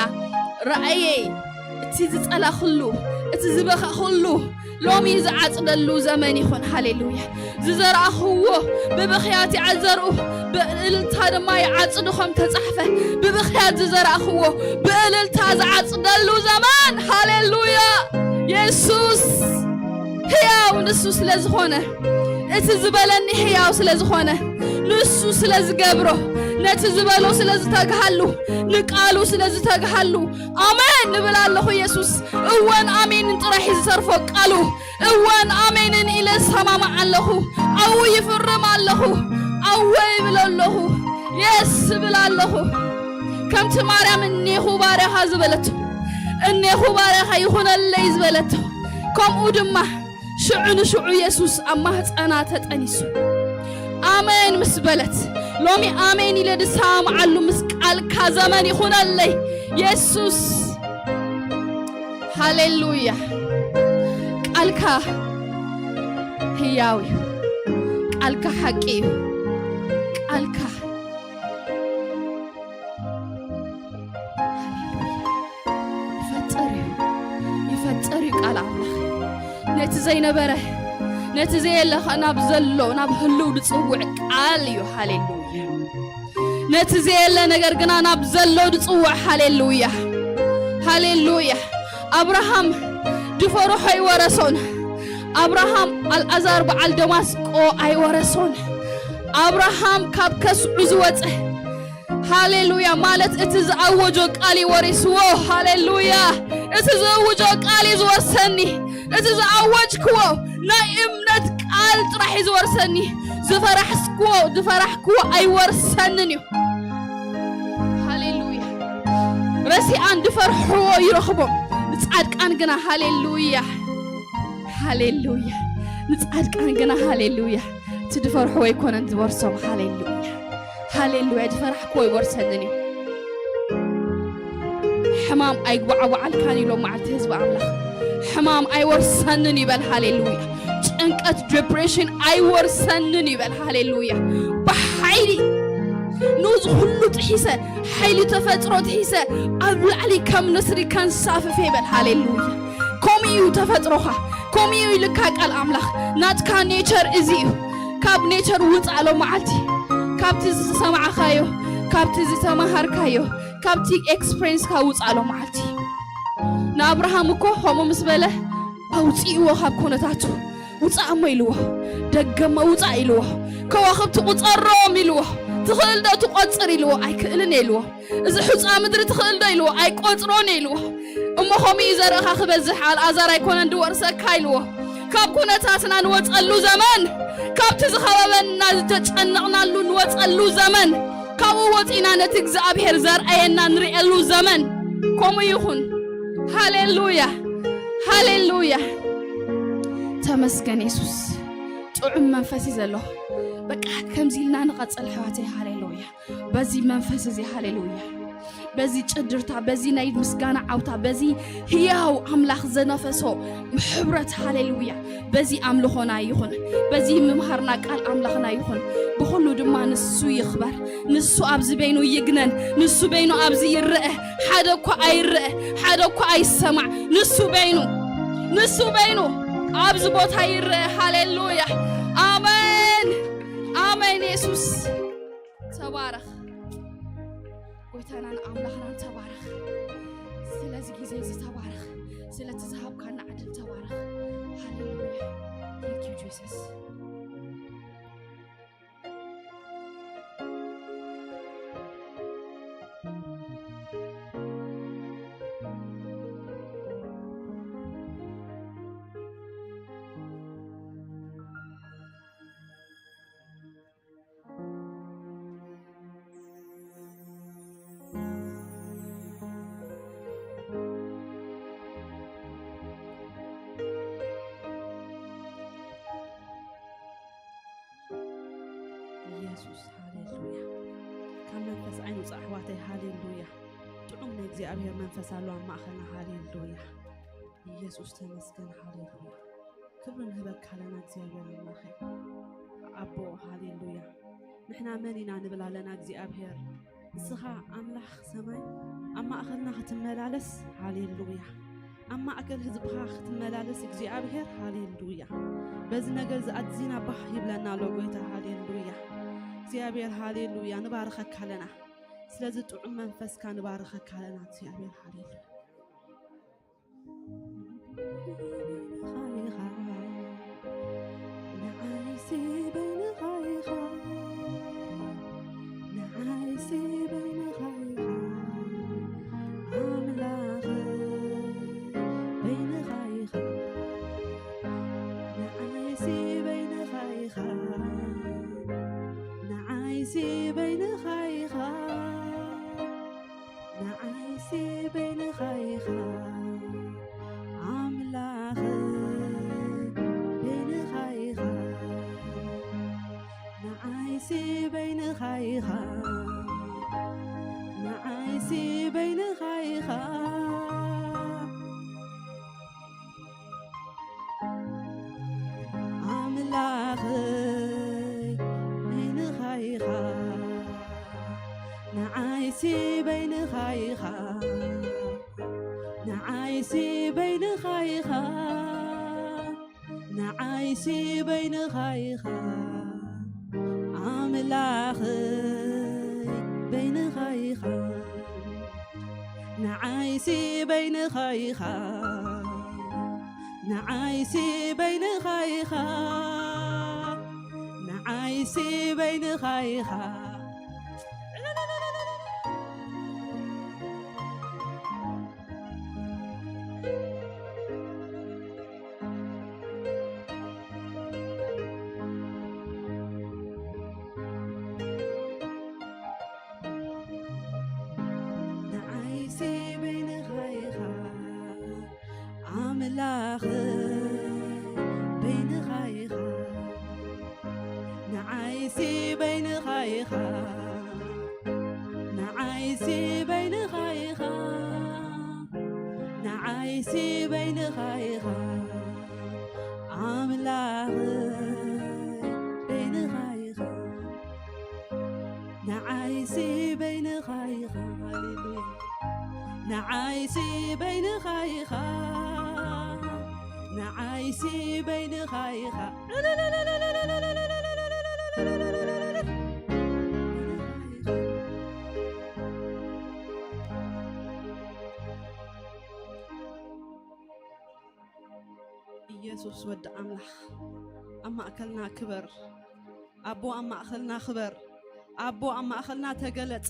ራእየይ፣ እቲ ዝጸላኹሉ፣ እቲ ዝበኻኹሉ፣ ሎሚ ዝዓጽደሉ ዘመን ይኹን። ሃሌሉያ! ዝዘራእኽዎ ብብኽያት ይዓዘርኡ፣ ብእልልታ ድማ ይዓጽዱ ከም ተጻሕፈ፣ ብብኽያት ዝዘራእኽዎ ብእልልታ ዝዓጽደሉ ዘመን። ሃሌሉያ! የሱስ ህያው ንሱ ስለ ዝኾነ፣ እቲ ዝበለኒ ህያው ስለ ዝኾነ፣ ንሱ ስለ ዝገብሮ፣ ነቲ ዝበሎ ስለ ዝተግሃሉ፣ ንቃሉ ስለ ዝተግሃሉ፣ ኣሜን ንብል ኣለኹ። የሱስ፣ እወን ኣሜንን ጥራሕ እዩ ዝተርፎ ቃሉ። እወን ኣሜንን ኢለ እሰማማዕ ኣለኹ። ኣው ይፍርም ኣለኹ። ኣወ ይብል ኣለኹ። የስ እብል ኣለኹ። ከምቲ ማርያም "እኔኹ ባርያኻ" ዝበለቶ፣ "እኔኹ ባርያኻ ይኹነለይ" ዝበለቶ፣ ከምኡ ድማ ሽዑ ንሽዑ የሱስ ኣብ ማህፀና ተጠኒሱ። ኣሜን ምስ በለት፣ ሎሚ ኣሜን ኢለ ዝሰማማዓሉ ምስ ቃልካ ዘመን ይኹነለይ የሱስ። ሃሌሉያ። ቃልካ ህያው እዩ። ቃልካ ሓቂ እዩ። ቃልካ ይፈጥር እዩ። ይፈጥር እዩ ቃል ኣምላኽ። ነቲ ዘይነበረ፣ ነቲ ዘየለ ኸ ናብ ዘሎ፣ ናብ ህልው ዝጽውዕ ቃል እዩ። ሃሌሉያ። ነቲ ዘየለ ነገር ግና ናብ ዘሎ ዝጽውዕ። ሃሌሉያ። ሃሌሉያ። ኣብርሃም ድፈርሖ ኣይወረሶን። ኣብርሃም ኣልኣዛር በዓል ደማስቆ ኣይወረሶን። ኣብርሃም ካብ ከስዑ ዝወጸ፣ ሃሌሉያ፣ ማለት እቲ ዝኣወጆ ቃል እዩ ወሪስዎ። ሃሌሉያ። እቲ ዝእውጆ ቃል እዩ ዝወርሰኒ። እቲ ዝኣወጅክዎ ናይ እምነት ቃል ጥራሕ እዩ ዝወርሰኒ። ዝፈራሕክዎ፣ ዝፈራሕክዎ ኣይወርሰንን እዩ። ሃሌሉያ። ረሲኣን ዝፈርሕዎ ይረኽቦም፣ ንጻድቃን ግና፣ ሃሌሉያ፣ ሃሌሉያ፣ ንጻድቃን ግና፣ ሃሌሉያ፣ እቲ ዝፈርሕዎ ኣይኮነን ዝወርሶም። ሃሌሉያ፣ ሃሌሉያ። ዝፈራሕክዎ ኣይወርሰንን እዩ። ሕማም ኣይጓዕጓዓልካን ኢሎም መዓልቲ ህዝቢ ኣምላኽ። ሕማም ኣይወርሰንን ይበል። ሃሌሉያ። ጭንቀት፣ ዲፕሬሽን ኣይወርሰንን ይበል። ሃሌሉያ። ብሓይሊ ንዚ ኩሉ ጥሒሰ፣ ሓይሊ ተፈጥሮ ጥሒሰ፣ ኣብ ላዕሊ ከም ንስሪ ከንሳፍፍ ይበል። ሃሌሉያ። ከምኡ እዩ ተፈጥሮኻ፣ ከምኡ እዩ ኢልካ ቃል ኣምላኽ። ናትካ ኔቸር እዚ እዩ። ካብ ኔቸር ውፃእ ሎ መዓልቲ፣ ካብቲ ዝሰማዕኻዮ፣ ካብቲ ዝተማሃርካዮ፣ ካብቲ ኤክስፕሬንስካ ውፃእ ሎ መዓልቲ። ንኣብርሃም እኮ ከምኡ ምስ በለ ኣውፅእዎ ካብ ኩነታቱ። "ውፃእ እሞ" ኢልዎ፣ ደገመ "ውፃእ" ኢልዎ፣ "ከዋኽብቲ ቁፀሮም" ኢልዎ፣ "ትኽእል ዶ ትቆፅር?" ኢልዎ፣ "ኣይክእልን" ኢልዎ፣ "እዚ ሑፃ ምድሪ ትኽእል ዶ?" ኢልዎ፣ "ኣይቆፅሮን" ኢልዎ። እሞ ከምኡ እዩ ዘርእኻ ክበዝሕ፣ ኣልኣዛር ኣይኮነን ድወርሰካ ኢልዎ። ካብ ኩነታትና ንወፀሉ ዘመን፣ ካብቲ ዝኸበበና ዝተጨነቕናሉ ንወፀሉ ዘመን፣ ካብኡ ወፂና ነቲ እግዚኣብሔር ዘርኣየና ንርእየሉ ዘመን። ከምኡ ይኹን። ሃሌሉያ፣ ሃሌሉያ። ተመስገን የሱስ። ጥዑም መንፈስ እዩ ዘሎ። በቃ ከምዚ ኢልና ንቐጽል ኣሕዋተይ። ሃሌሉያ። በዚ መንፈስ እዚ፣ ሃሌሉያ፣ በዚ ጭድርታ፣ በዚ ናይ ምስጋና ዓውታ፣ በዚ ህያው ኣምላኽ ዘነፈሶ ሕብረት፣ ሃሌሉያ፣ በዚ ኣምልኾና ይኹን፣ በዚ ምምሃርና ቃል ኣምላኽና ይኹን። ብኹሉ ድማ ንሱ ይኽበር። ንሱ ኣብዚ በይኑ ይግነን። ንሱ በይኑ ኣብዚ ይረአ። ሓደ እኳ ኣይረአ፣ ሓደ እኳ ኣይሰማዕ። ንሱ በይኑ፣ ንሱ በይኑ ኣብዚ ቦታ ይረአ። ሃሌሉያ፣ ኣሜን። የሱስ ተባረኽ። ጎይታናን ኣምላኽናን ተባረኽ። ስለዚ ግዜ እዚ ተባረኽ። ስለቲ ዝሃብካና ዕድል ተባረኽ። ሃሌሉያ። Thank you Jesus። ኢየሱስ፣ ሃሌሉያ። ካብ መንፈስ ዓይንውፃእ ኣሕዋተይ፣ ሃሌሉያ። ጥዑም ናይ እግዚኣብሔር መንፈስ ኣሎ ኣብ ማእኸልና፣ ሃሌሉያ። ኢየሱስ ተመስገን፣ ሃሌሉያ። ክብሪ ንህበካ ኣለና እግዚኣብሔር ኣምላኸይ። ኣቦ፣ ሃሌሉያ። ንሕና መን ኢና ንብል ኣለና እግዚኣብሔር። ንስኻ ኣምላኽ ሰማይ ኣብ ማእኸልና ክትመላለስ፣ ሃሌሉያ። ኣብ ማእከል ህዝብኻ ክትመላለስ እግዚኣብሔር፣ ሃሌሉያ። በዚ ነገር እዚ ኣዚና ባህ ይብለና ኣሎ ጎይታ፣ ሃሌሉያ። እግዚኣብሔር፣ ሃሌሉያ፣ ንባርኸካ ኣለና። ስለዚ ጥዑም መንፈስካ ንባርኸካ ኣለና እግዚኣብሔር፣ ሃሌሉያ። ንዓይሲ በይንኻ ኢኻ፣ ንዓይሲ በይንኻ ኢኻ፣ ኣምላኽ በይንኻ ኢኻ፣ ንዓይሲ በይንኻ ኢኻ፣ ንዓይሲ በይንኻ ኢኻ። ንዓይሲ በይንኻ ኢኻ ኣምላኽ በይንኻ ኢኻ ንዓይሲ በይንኻ ኢኻ ንዓይሲ በይንኻ ኢኻ ኣምላኸይ በይንኻ ኢኻ ንዓይሲ በይንኻ ኢኻ ንዓይሲ በይንኻ ኢኻ ንዓይሲ በይንኻ ኢኻ ኣምላኸይ በይንኻ ኢኻ ንዓይሲ በይንኻ ኢኻ ንዓይሲ በይንኻ ኢኻ ንዓይሲ በይንኻ ኢኻ ንዓይሲ በይንኻ ኢኻ ኣምላኽ በይንኻ ኢኻ ንዓይሲ በይንኻ ኢኻ ንዓይሲ በይንኻ ኢኻ ንዓይሲ በይንኻ ኢኻ ኣምላኽ በይንኻ ኢኻ ንዓይሲ በይንኻ ኢኻ ሃሌሉያ ንዓይሲ በይንኻ ኢኻ ንዓይሲ በይንኻ ኢኻ ኢየሱስ ወዲ ኣምላኽ ኣብ ማእከልና ክበር ኣቦ ኣብ ማእኸልና ክበር ኣቦ ኣብ ማእኸልና ተገለጽ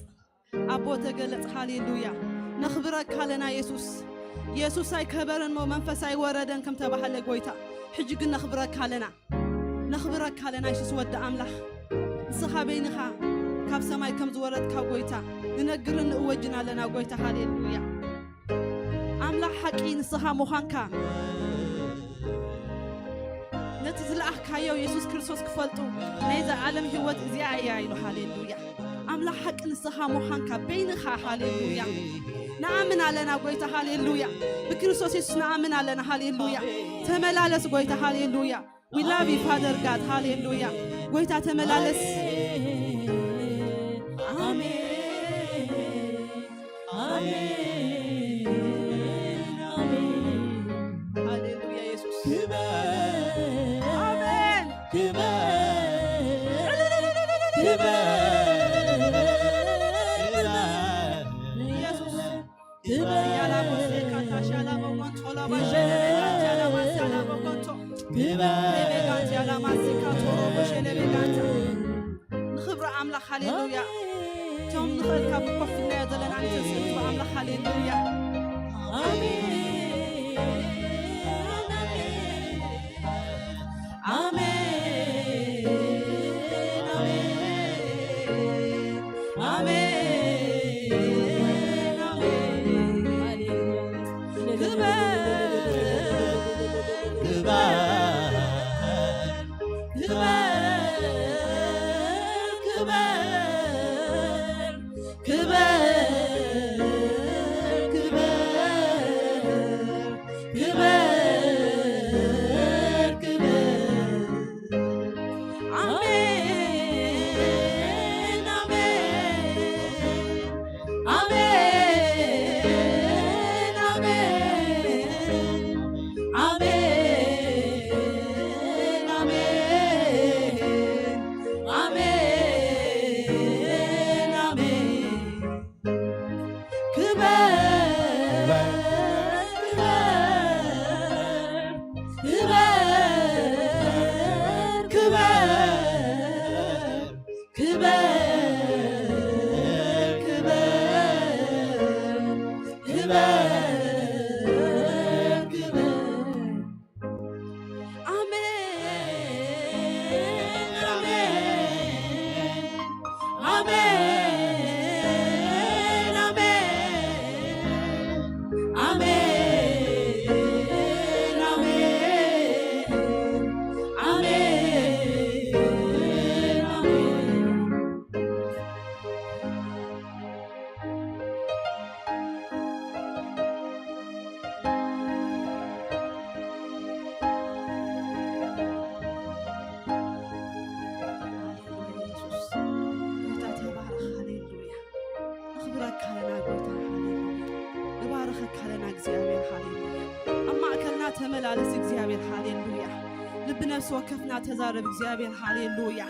ኣቦ ተገለጽ ሃሌሉያ ነኽብረካ ኣለና የሱስ የሱስ ኣይከበረን ሞ መንፈስ ኣይወረደን ከም ተባህለ ጎይታ ሕጂ ግን ነኽብረካ ኣለና ነኽብረካ ኣለና የሱስ ወዲ ኣምላኽ ንስኻ በይንኻ ካብ ሰማይ ከም ዝወረድካ ጎይታ ንነግርን ንእወጅን ኣለና ጎይታ ሃሌሉያ ኣምላኽ ሓቂ ንስኻ ምዃንካ ነቲ ዝለኣኽካዮ የሱስ ክርስቶስ ክፈልጡ ናይ ዘኣለም ህይወት እዚኣ እያ ኢሉ ሃሌሉያ ኣምላኽ ሓቂ ንስኻ ምዃንካ በይንኻ ሃሌሉያ ንኣምን ኣለና ጎይታ ሃሌሉያ ብክርስቶስ የሱስ ንኣምን ኣለና ሃሌሉያ ተመላለስ ጎይታ ሃሌሉያ We love you, Father God. ሃሌሉያ ጎይታ ተመላለስ። ኣሜን ኣሜን ኣሜን። ሃሌሉያ ኢየሱስ። ክበር ኣሜን። ክበር ያላቦሴካ ታሻላቦ ኮንቶላባ ሸለቤጋንት ያላማስ ያላቦ ኮንቶ ሌቤጋንት ያላማሲካ ቶሮቦ ሸለቤጋንት ንኽብሪ ኣምላኽ ሃሌሉያ። እቶም ንኽእል ካብ ኮፍ ኢልናዮ ዘለና ንተስእቱ ኣምላኽ ሃሌሉያ። ኣሜን። ኣሜን፣ ኣሜን፣ ኣሜን፣ ኣሜን። ክበር፣ ክበር፣ ክበር፣ ክበር፣ ክበር፣ ክበር፣ ክበር፣ ክበር። ኣሜን፣ ኣሜን፣ ኣሜን፣ ኣሜን፣ ኣሜን፣ ኣሜን፣ ኣሜን፣ ኣሜን። ክበር፣ ክበር፣ ክበር፣ ክበር፣ ክበር፣ ክበር፣ ክበር። ኣሜን፣ ኣሜን፣ ኣሜን፣ ኣሜን፣ ኣሜን፣ ኣሜን፣ ኣሜን፣ ኣሜን። ሃሌሉያ ኢየሱስ፣ ጎይታ ተባረኽ። ሃሌሉያ፣ ነኽብረካ ኣለና ጎይታ። ሃሌሉያ፣ ንባረኸካ ኣለና እግዚኣብሔር። ሃሌሉያ፣ ኣብ ማእከልና ተመላለስ እግዚኣብሔር። ሃሌሉያ፣ ልቢ ነፍሲ ወከፍና ተዛረብ እግዚኣብሔር። ሃሌሉያ፣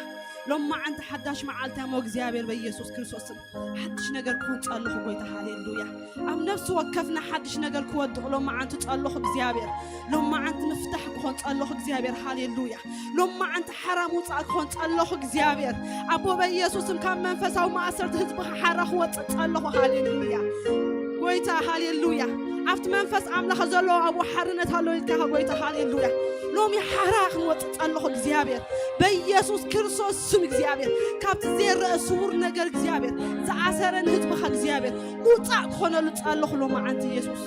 ሎማዓንቲ ሓዳሽ መዓልቲ እሞ እግዚኣብሔር በኢየሱስ ክርስቶስ ስም ሓድሽ ነገር ክኾን ጸለኹ ጎይታ። ሃሌሉያ፣ ኣብ ነፍሲ ወከፍና ሓድሽ ነገር ክወድቕ ሎማዓንቲ ጸለኹ እግዚኣብሔር። ሎማዓንቲ ምፍታሕ ክኾን ጸለኹ እግዚኣብሔር። ሃሌሉያ፣ ሎማዓንቲ ሓራ ምውጻእ ክኾን ጸለኹ እግዚኣብሔር። ኣቦ በኢየሱስ ስም ካብ መንፈሳዊ ማእሰርቲ ህዝብኻ ሓራ ክወጽእ ጸለኹ። ሃሌሉያ፣ ጎይታ ሃሌሉያ። ኣብቲ መንፈስ ኣምላኽ ዘለዎ ኣብኡ ሓርነት ኣሎ ኢልካ ጎይታ። ሃሌሉያ፣ ሎሚ ሓራ ክንወጽእ ጸለኹ እግዚኣብሔር። በኢየሱስ ክርስቶስ ስም እግዚኣብሔር፣ ካብቲ ዘይረአ ስውር ነገር እግዚኣብሔር፣ ዝኣሰረ ንህዝብኻ እግዚኣብሔር ምውጻእ ክኾነሉ ጸለኹ ሎማዓንቲ ኢየሱስ።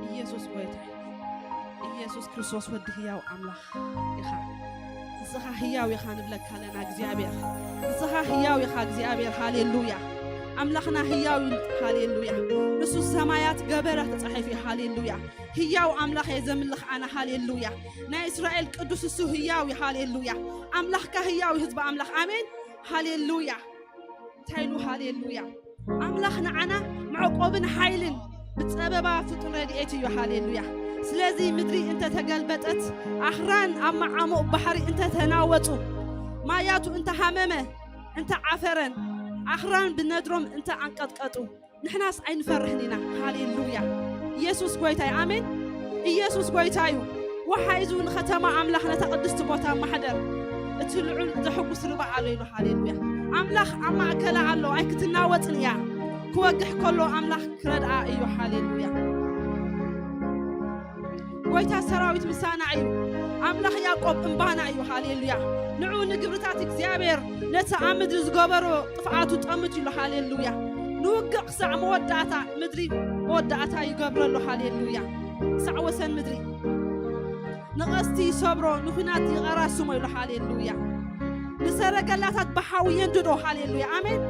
ኢየሱስ ጎይታ፣ ኢየሱስ ክርስቶስ ወዲ ህያው ኣምላኽ ኢኻ። ንስኻ ህያው ኢኻ ንብለካ ኣለና እግዚኣብሔር። ንስኻ ህያው ኢኻ እግዚኣብሔር። ሃሌሉያ፣ ኣምላኽና ህያው እዩ። ሃሌሉያ፣ ንሱ ሰማያት ገበረ ተጻሒፉ እዩ። ሃሌሉያ፣ ህያው ኣምላኽ እየ ዘምልኽ ኣነ። ሃሌሉያ፣ ናይ እስራኤል ቅዱስ እሱ ህያው እዩ። ሃሌሉያ፣ ኣምላኽካ ህያው እዩ ህዝቢ ኣምላኽ። ኣሜን፣ ሃሌሉያ። እንታይ ኢሉ? ሃሌሉያ፣ ኣምላኽ ንዓና መዕቆብን ሓይልን ብጸበባ ፍጡን ረድኤት እዩ። ሃሌሉያ፣ ስለዚ ምድሪ እንተተገልበጠት፣ ኣኽራን ኣብ መዓሙቕ ባሕሪ እንተተናወጹ፣ ማያቱ እንተሃመመ፣ እንተዓፈረን፣ ኣኽራን ብነድሮም እንተኣንቀጥቀጡ፣ ንሕናስ ኣይንፈርሕን ኢና። ሃሌሉያ፣ ኢየሱስ ጎይታ እዩ። ኣሜን፣ ኢየሱስ ጎይታ እዩ። ወሓይዙ ንኸተማ ኣምላኽ ነታ ቅድስቲ ቦታ ማሕደር እቲ ልዑል ዘሕጉስ ርባ ኣሎ ኢሉ። ሃሌሉያ፣ ኣምላኽ ኣብ ማእከላ ኣሎ፣ ኣይክትናወጽን እያ። ክወግሕ ከሎ ኣምላኽ ክረድኣ እዩ። ሃሌሉያ፣ ጎይታ ሰራዊት ምሳና እዩ። ኣምላኽ ያዕቆብ እምባና እዩ። ሃሌሉያ፣ ንዑ ንግብርታት እግዚኣብሔር ነቲ ኣብ ምድሪ ዝገበሮ ጥፍኣቱ ጠምት ኢሉ። ሃሌሉያ፣ ንውግእ ክሳዕ መወዳእታ ምድሪ መወዳእታ ይገብረሉ። ሃሌሉያ፣ ክሳዕ ወሰን ምድሪ ንቐስቲ ይሰብሮ፣ ንኹናት ይቐራስሞ ኢሉ። ሃሌሉያ፣ ንሰረገላታት ብሓዊ የንድዶ። ሃሌሉያ፣ ኣሜን።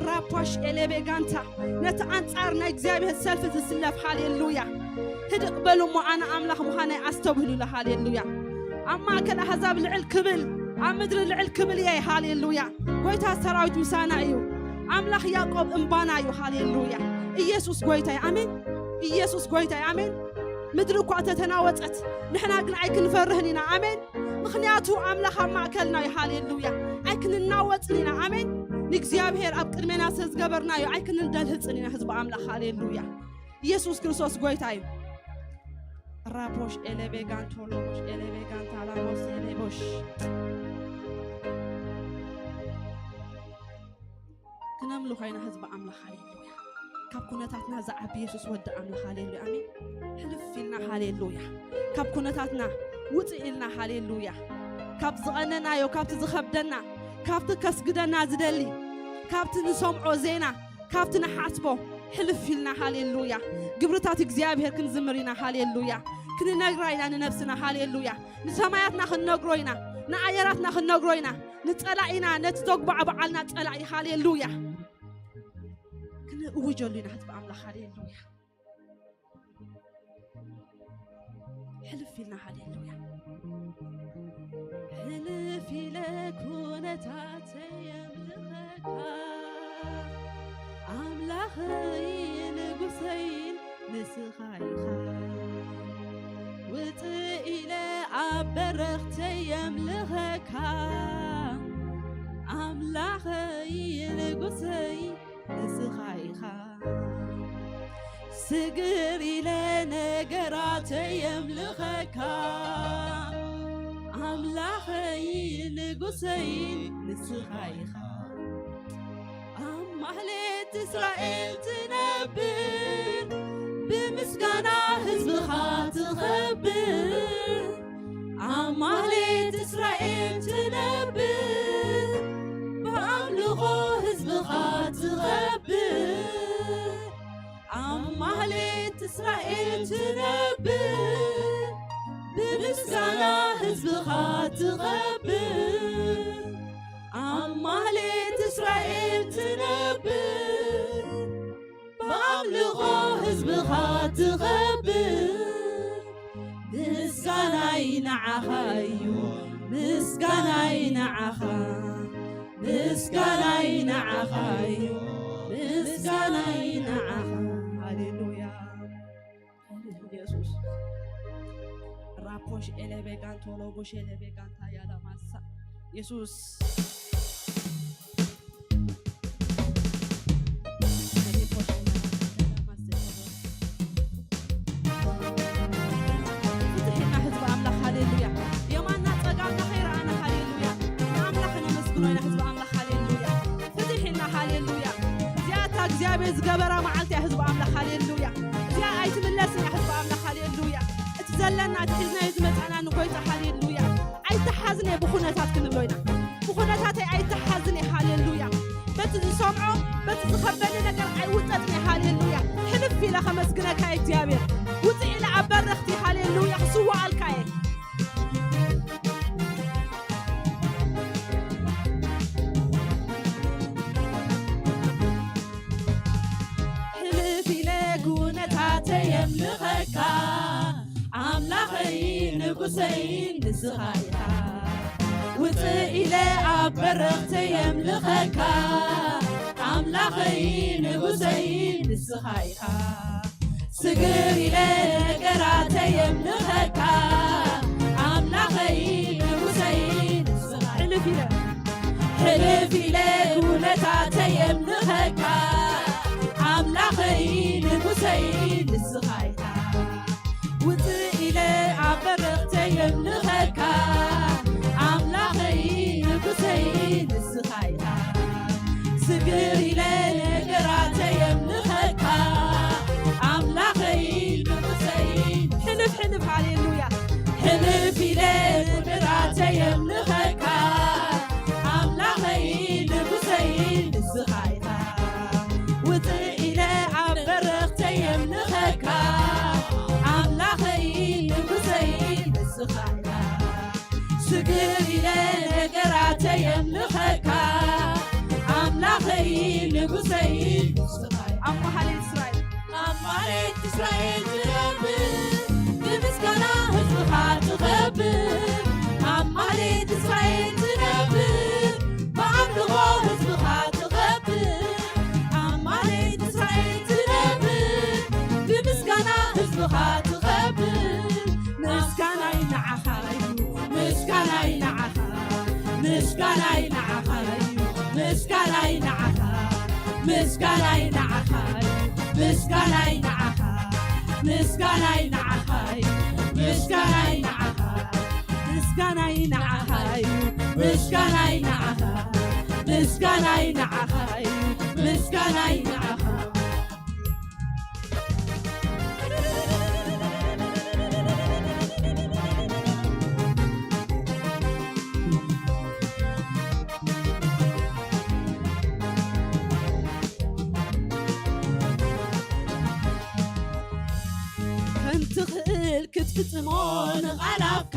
ራፓሽ ኤሌቤ ጋንታ፣ ነቲ ኣንጻር ናይ እግዚኣብሔር ሰልፊ ዝስለፍ። ሃሌሉያ፣ ህድእ በሉ እሞ ኣነ ኣምላኽ ምዃነይ ኣስተብህሉ ኢሉ። ሃሌሉያ፣ ኣብ ማእከል ኣህዛብ ልዕል ክብል፣ ኣብ ምድሪ ልዕል ክብል እየ። ሃሌሉያ፣ ጎይታ ሰራዊት ምሳና እዩ። ኣምላኽ ያዕቆብ እምባና እዩ። ሃሌሉያ፣ ኢየሱስ ጎይታ እዩ። ኣሜን፣ ኢየሱስ ጎይታ እዩ። ኣሜን። ምድሪ እኳ እንተተናወጸት፣ ንሕና ግን ኣይክንፈርህን ኢና። ኣሜን። ምኽንያቱ ኣምላኽ ኣብ ማእከልና እዩ። ሃሌሉያ። ኣይክንናወጽን ኢና። ኣሜን። ንእግዚኣብሔር ኣብ ቅድሜና ስለ ዝገበርናዮ ኣይክንደልህጽን ኢና፣ ህዝቢ ኣምላኽ። ሃሌሉያ። ኢየሱስ ክርስቶስ ጎይታ እዩ። ራፖሽ ኤሌቤጋን ቶሎቦሽ ኤሌቤጋን ታላሞስ ኤሌቦሽ። ክነምልኾ ኢና፣ ህዝቢ ኣምላኽ። ሃሌሉያ። ካብ ኩነታትና ዝዓቢ የሱስ ወዲ ኣምላኽ። ሃሌሉያ። ኣሜን። ሕልፍ ኢልና፣ ሃሌሉያ። ካብ ኩነታትና ውፅእ ኢልና፣ ሃሌሉያ። ካብ ዝቐነናዮ፣ ካብቲ ዝኸብደና፣ ካብቲ ከስግደና ዝደሊ፣ ካብቲ ንሰምዖ ዜና፣ ካብቲ ንሓስቦ ሕልፍ ኢልና፣ ሃሌሉያ። ግብርታት እግዚኣብሔር ክንዝምር ኢና፣ ሃሌሉያ። ክንነግራ ኢና ንነብስና፣ ሃሌሉያ። ንሰማያትና ክንነግሮ ኢና፣ ንኣየራትና ክንነግሮ ኢና። ንጸላኢና፣ ነቲ ዘጉባዕብዓልና ጸላኢ፣ ሃሌሉያ። ክንእውጀሉ ኢና፣ ህዝቢ ኣምላኽ። ሃሌሉያ። ሕልፍ ኢልና፣ ሃሌሉያ። ሕልፍ ኢለ ኩነታተይ የምልኸካ፣ ኣምላኸይ ንጉሰይን ንስኻ ኢኻ። ውፅእ ኢለ ኣብ በረኽተይ የምልኸካ፣ ኣምላኸይ ንጉሰይ ንስኻ ኢኻ። ስግር ኢለ ነገራተይ የምልኸካ፣ ኣምላኸይ ንጉሰይ ንስኻ ኢኻ። ኣብ ማህሌት እስራኤል ትነብር፣ ብምስጋና ህዝብኻ ትኸብር። ኣብ ማህሌት እስራኤል ትነብር፣ ብኣምልኾ ህዝብኻ ትኸብር። ኣብ ማህሌት እስራኤል ትነብር፣ ብምስጋና ህዝብኻ ትኸብር። ኣብ ማህሌት እስራኤል ትነብር፣ ብኣምልኾ ህዝብኻ ትኸብር። ምስጋናይ ንዓኻ እዩ፣ ምስጋናይ ንዓኻ፣ ምስጋናይ ንዓኻ እዩ፣ ምስጋናይ ንዓኻ። ሃሌሉያ። ኢየሱስ። ራፖሽ ኤሌቤጋን ቶሎጎሽ ኤሌቤጋን ታያላ ማሳ። ኢየሱስ። ፍትሕ ኢልና ህዝቢ ኣምላኽ፣ ሃሌሉያ። የማንና ጸጋምና ከይረኣና፣ ሃሌሉያ። ንኣምላኽ ነመስግኖ ኢና ህዝቢ ኣምላኽ፣ ሃሌሉያ። ፍትሕ ኢልና፣ ሃሌሉያ። እዚኣ እታ እግዚኣብሔር ዝገበራ መዓልቲ እያ ህዝቢ ኣምላኽ፣ ሃሌሉያ። እዚኣ ኣይትምለስን እያ ህዝቢ ኣምላኽ፣ ሃሌሉያ። እቲ ዘለና፣ እቲ ሒዝናዮ ዝመጻና ንጎይታ፣ ሃሌሉያ። ኣይተሓዝን እየ ብኹነታት ክንብሎ ኢና። ብኹነታተይ ኣይተሓዝን እየ፣ ሃሌሉያ። በቲ ዝሰምዖ፣ በቲ ዝኸበኒ ነገር ኣይውጠጥን እየ፣ ሃሌሉያ። ሕልፍ ኢለ ከመስግነካ እየ እግዚኣብሔር። ውፅእ ኢለ ኣብ በረኽቲ፣ ሃሌሉያ፣ ክስዋኣልካ እየ። ሕልፍ ኢለ ኩነታተይ የምልኸካ፣ ኣምላኸይ ንጉሰይ ንስኻ ኢኻ። ውፅእ ኢለ ኣብ በረኽተይ የምልኸካ፣ ኣምላኸይ ንጉሰይ ንስኻ ኢኻ። ስግር ኢለ ነገራተይ የምልኸካ፣ ኣምላኸይ ንጉሰይ ንስኻ። ሕልፍ ኢለ፣ ሕልፍ ኢለ ኩነታተይ የምልኸካ፣ ኣምላኸይ ንጉሰይ ንስኻ ኢኻ። ውፅእ ኢለ ኣብ በረኽተይ የምልኸካ፣ ኣምላኸይ ንጉሰይ ንስኻ ኢኻ። ስግር ኢለ ነገራተይ የምልኸካ፣ ኣምላኸይ ንጉሰይ። ሕልፍ ሕልፍ፣ ሃሌሉያ። ሕልፍ ኢለ ነገራተይ የምልኸካ፣ ኣምላኸይ ንጉሰይ ንስኻ ኢኻ። ውፅእ ኢለ ኣብ በረኽተይ የምልኸካ፣ ኣምላኸይ ንጉሰይ ንስኻ ኢኻ። ስግር ኢለ ነገራተይ የምልኸካ፣ ኣምላኸይ ንጉሰይ ንስኻ ኢኻ። ኣብ ማህሌት እስራኤል፣ ኣብ ማህሌት እስራኤል ትነብር፣ ብምስጋና ህዝብኻ ትኸብር። ኣብ ማህሌት እስራኤል ትነብር፣ ብኣምልኾ ህዝብኻ ትኸብር። ኣብ ማህሌት እስራኤል ትነብር፣ ብምስጋና ህዝብኻ ትኸብር። ምስጋናይ ንዓኻ እዩ፣ ምስጋና ምስጋናይ ንዓኻ እዩ፣ ምስጋናይ ንዓኻ፣ ምስጋናይ ንዓኻ እዩ፣ ምስጋናይ ንዓኻ፣ ምስጋናይ ንዓኻ እዩ፣ ምስጋናይ ንዓኻ፣ ምስጋናይ ንዓኻ እዩ፣ ምስጋናይ ንዓኻ፣ ምስጋናይ ንዓኻ እዩ፣ ምስጋናይ ንዓኻ። ከም ትኽእል ክትፍጽሞ ንቓል ኣፍካ፣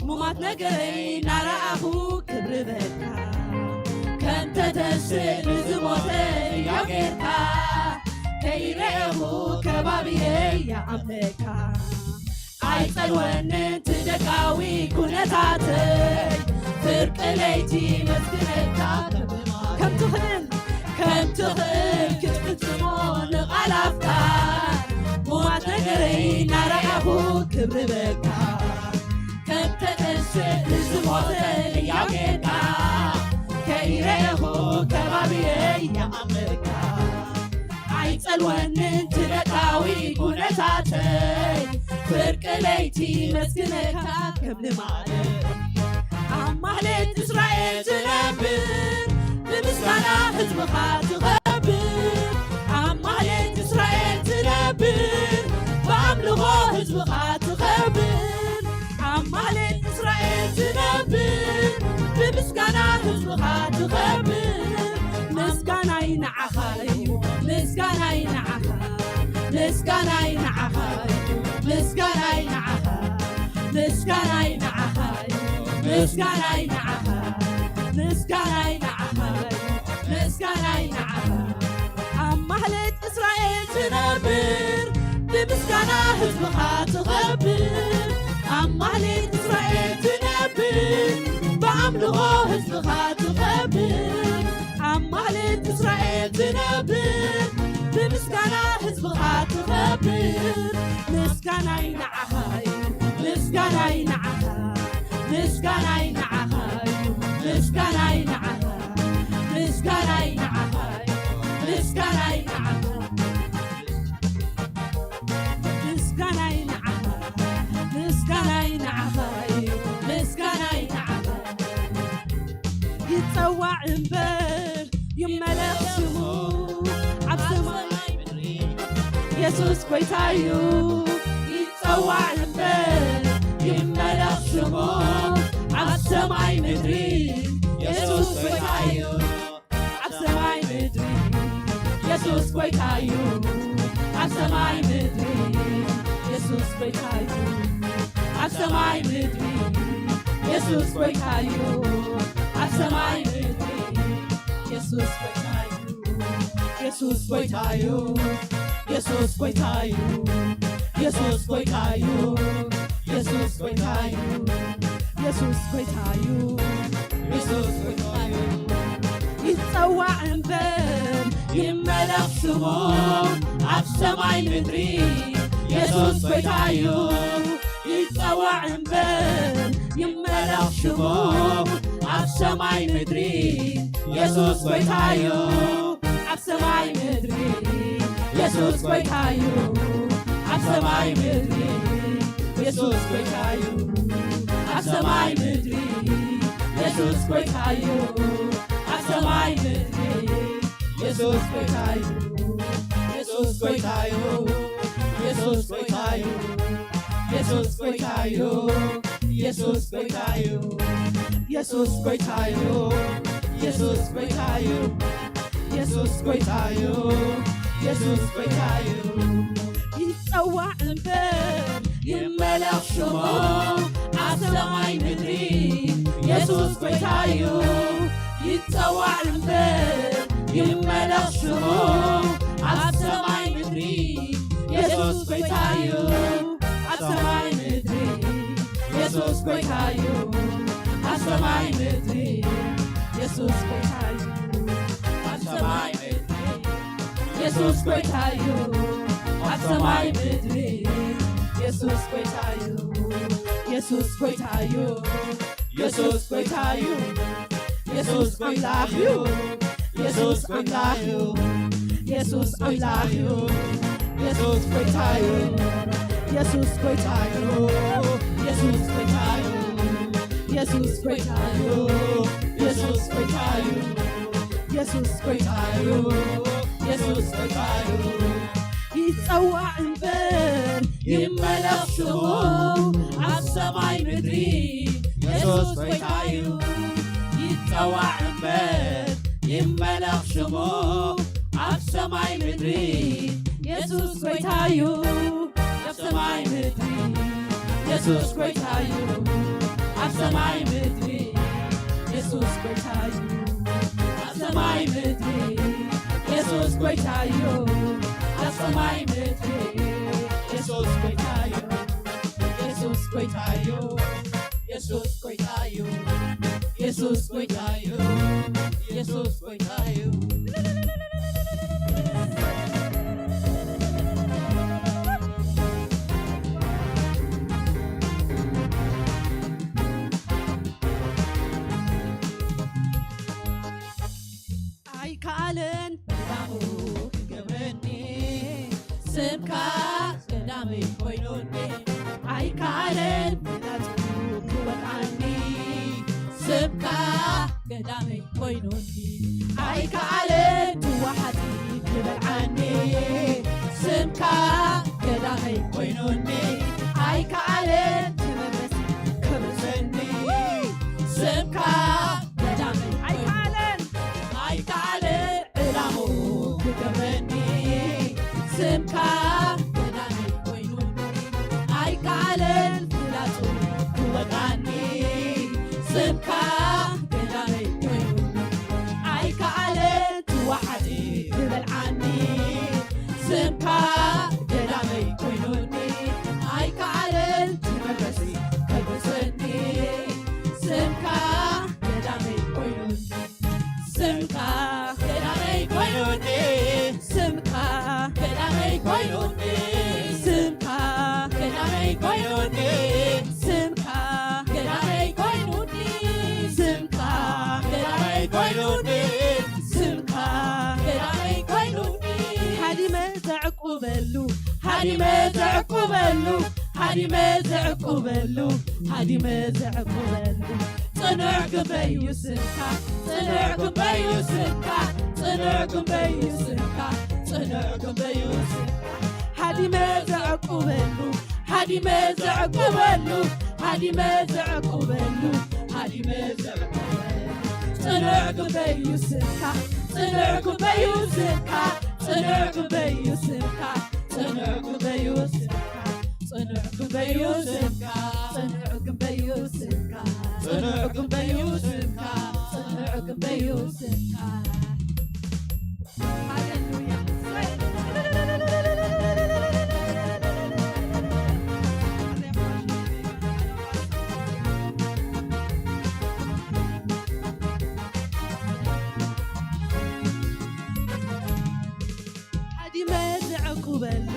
ሙማት ነገረይ እናረኣኹ ክብሪ በካ። ከም ተተስእ ንዝሞተ ያው ጌርካ፣ ከይረኤኹ ከባብየይ ይኣምነካ። ኣይጸልወንን ትደቃዊ ኩነታተይ፣ ፍርቂ ለይቲ መስግነካ። ከም ትኽእል፣ ከም ትኽእል ክትፍጽሞ ንቓል ኣፍካ፣ ሙማት ነገረይ እናረኣኹ ክብሪ በካ። ከም ተተስእ ንዝሞተ ያው ጌርካ፣ ከይረኤኹ ከባብየይ ይኣምነካ። ኣይጸልወንን ትደቃዊ ኩነታተይ፣ ፍርቂ ለይቲ መስግነካ ከም ልማደይ። ኣብ ማህሌት እስራኤል ትነብር፣ ብምስጋና ህዝብኻ ትኸብር። ኣብ ማህሌት እስራኤል ትነብር፣ ብኣምልኾ ህዝብኻ ትኸብር። ኣብ ማህሌት እስራኤል ትነብር፣ ብምስጋና ህዝብኻ ትኸብር። ምስጋናይ ንዓኻ እዩ፣ ምስጋናይ ንዓኻ፣ ምስጋናይ ንዓኻ እዩ፣ ምስጋናይ ንዓኻ፣ ምስጋናይ ንዓኻ እዩ፣ ምስጋናይ ንዓኻ፣ ምስጋናይ ንዓኻ እዩ፣ ምስጋናይ ንዓኻ። ኣብ ማህሌት እስራኤል ትነብር፣ ብምስጋና ህዝብኻ ትኸብር። ኣብ ማህሌት እስራኤል ትነብር፣ ብኣምልኾ ህዝብኻ ትኸብር። ኣብ ማህሌት እስራኤል ትነብር፣ ብምስጋና ህዝብኻ ትኸብር። ምስጋናይ ንዓኻ እዩ፣ ምስጋናይ ንዓኻ፣ ምስጋናይ ንዓኻ እዩ፣ ምስጋናይ ንዓኻ፣ ምስጋናይ ንዓኻ እዩ፣ ምስጋናይ ንዓኻ። ምስጋናይ ንዓኻ፣ ምስጋናይ ንዓኻ እዩ፣ ምስጋናይ ንዓኻ። ይጸዋዕ እምበር ይመለኽ ሽሙ ኣብ ሰማይ ምድሪ፣ የሱስ ጐይታ እዩ። ይጸዋዕ እምበር ይመለኽ ሽሙ ኣብ ሰማይ ምድሪ፣ የሱስ ጐይታ እዩ። ኣብ ሰማይ ምድሪ የሱስ ጐይታ እዩ። ኣብ ሰማይ ምድሪ የሱስ ጐይታ እዩ። ኣብ ሰማይ ምድሪ የሱስ ጐይታ እዩ። ኣብ ሰማይ ምድሪ የሱስ ጐይታ እዩ። የሱስ ጐይታ እዩ። የሱስ ጐይታ እዩ። የሱስ ጐይታ እዩ። የሱስ ጐይታ እዩ። የሱስ ጐይታ እዩ። የሱስ ጐይታ እዩ። ይጸዋዕ እምበር ይመለኽ ሽሙ ኣብ ሰማይ ምድሪ፣ የሱስ ጐይታ እዩ። ይጸዋዕ እምበር ይመለኽ ሽሙ ኣብ ሰማይ ምድሪ፣ የሱስ ጐይታ እዩ። ኣብ ሰማይ ምድሪ የሱስ ጐይታ እዩ። ኣብ ሰማይ ምድሪ የሱስ ጐይታ እዩ። ኣብ ሰማይ ምድሪ የሱስ ጐይታ እዩ። ኣብ ሰማይ ምድሪ የሱስ ጐይታ እዩ። የሱስ ጐይታ እዩ። የሱስ ጐይታ እዩ። የሱስ ጐይታ እዩ። የሱስ ጐይታ እዩ። የሱስ ጐይታ እዩ። የሱስ ጐይታ እዩ። የሱስ ጐይታ እዩ። የሱስ ጐይታ እዩ። ይጸዋዕ እምበር ይመለኽ ሽሙ ኣብ ሰማይ ምድሪ፣ የሱስ ጐይታ እዩ። ይጸዋዕ እምበር ይመለኽ ሽሙ ኣብ ሰማይ ምድሪ፣ የሱስ ጐይታ እዩ። ኣብ ሰማይ ምድሪ የሱስ ጐይታ እዩ። ኣብ ሰማይ ምድሪ የሱስ ጐይታ እዩ። ኣብ ሰማይ ምድሪ የሱስ ጐይታ እዩ። ኣብ ሰማይ ምድሪ የሱስ ጐይታ እዩ። የሱስ ጐይታ እዩ። የሱስ ጎይታዩ፣ የሱስ ጎይታዩ፣ የሱስ ጎይታዩ፣ የሱስ ጎይታዩ፣ የሱስ ጎይታዩ፣ የሱስ ጎይታዩ፣ የሱስ ጎይታዩ፣ የሱስ ጎይታዩ፣ የሱስ ጎይታዩ፣ የሱስ ጎይታዩ፣ የሱስ ጎይታዩ። ይጸዋዕ እምበር ይመለኽ ሽሙ ኣብ ሰማይ ምድሪ የሱስ ጎይታዩ። ይጸዋዕ እምበር ይመለኽ ሽሙ ኣብ ሰማይ ምድሪ የሱስ ጎይታዩ። ኣብ ሰማይ ምድሪ የሱስ ጎይታዩ። ኣብ ሰማይ ምድሪ የሱስ ጎይታዩ። ኣብ ሰማይ ምድሪ የሱስ ጎይታዩ። ኣብ ሰማይ ምድሪ የሱስ ጎይታዩ። የሱስ ጎይታዩ። የሱስ ጎይታዩ። የሱስ ጎይታዩ። የሱስ ጎይታዩ። ኣይከኣለን ዳሙ ክገብረኒ ስምካ ቀዳመይ ኮይኑኒ። ኣይከኣለን ፍላጹ ክወጣኒ ስምካ ቀዳመይ ኮይኑኒ። ኣይከኣለን ትዋሓጢ ክበልዓኒ ስምካ ቀዳመይ ኮይኑኒ። ኣይከኣለን ትመበሲ ከብሰኒ ስምካ ቀዳመይ ኣይከኣለን ኣይከኣለን ዕላሙ ክገብረኒ ስምካ ቀዳመይ ኮይኑ ኣይከኣለን ፍላጹ ክወጣኒ ስምካ ቀዳመይ ኮይኑ ኣይከኣለን ትዋሓጢ ክበልዓኒ ስምካ ቀዳመይ ኮይኑኒ ኣይከኣለን ትመበሲ ከብሰኒ ስምካ ቀዳመይ ኮይኑኒ ስምካ ቀዳመይ ኮይኑኒ ስምካ ቀዳመይ ኮይኑኒ ስምካ ቀዳመይ ኮይኑኒ ስምካ ቀዳመይ ኮይኑኒ ስምካ ቀዳመይ ኮይኑኒ ስምካ ቀዳመይ ኮይኑኒ ሃዲመ ዘዕቁበሉ ሃዲመ ዘዕቁበሉ ሃዲመ ዘዕቁበሉ ሃዲመ ዘዕቁበሉ ጽኑዕ ግንበዩ ስምካ ጽኑዕ ግንበዩ ስምካ ጽኑዕ ግንበዩ ስምካ ጽኑዕ ግንበዩ ስምካ ሃዲመ ዘዕቁበሉ ሃዲመ ዘዕቁበሉ ሃዲመ ዘዕቁበሉ ሃዲመ ዘዕቁበሉ ጽኑዕ ግንበዩ ስምካ ጽኑዕ ግንበዩ ስምካ ጽኑዕ ግንበዩ ስምካ ጽኑዕ ግንበዩ ስምካ ጽኑዕ ግንበዩ ስምካ ጽኑዕ ግንበዩ ስምካ ጽኑዕ ግንበዩ ስምካ ጽኑዕ ግንበዩ ስምካ ሃሌሉያ ሃዲመ ዘዕቁበሉ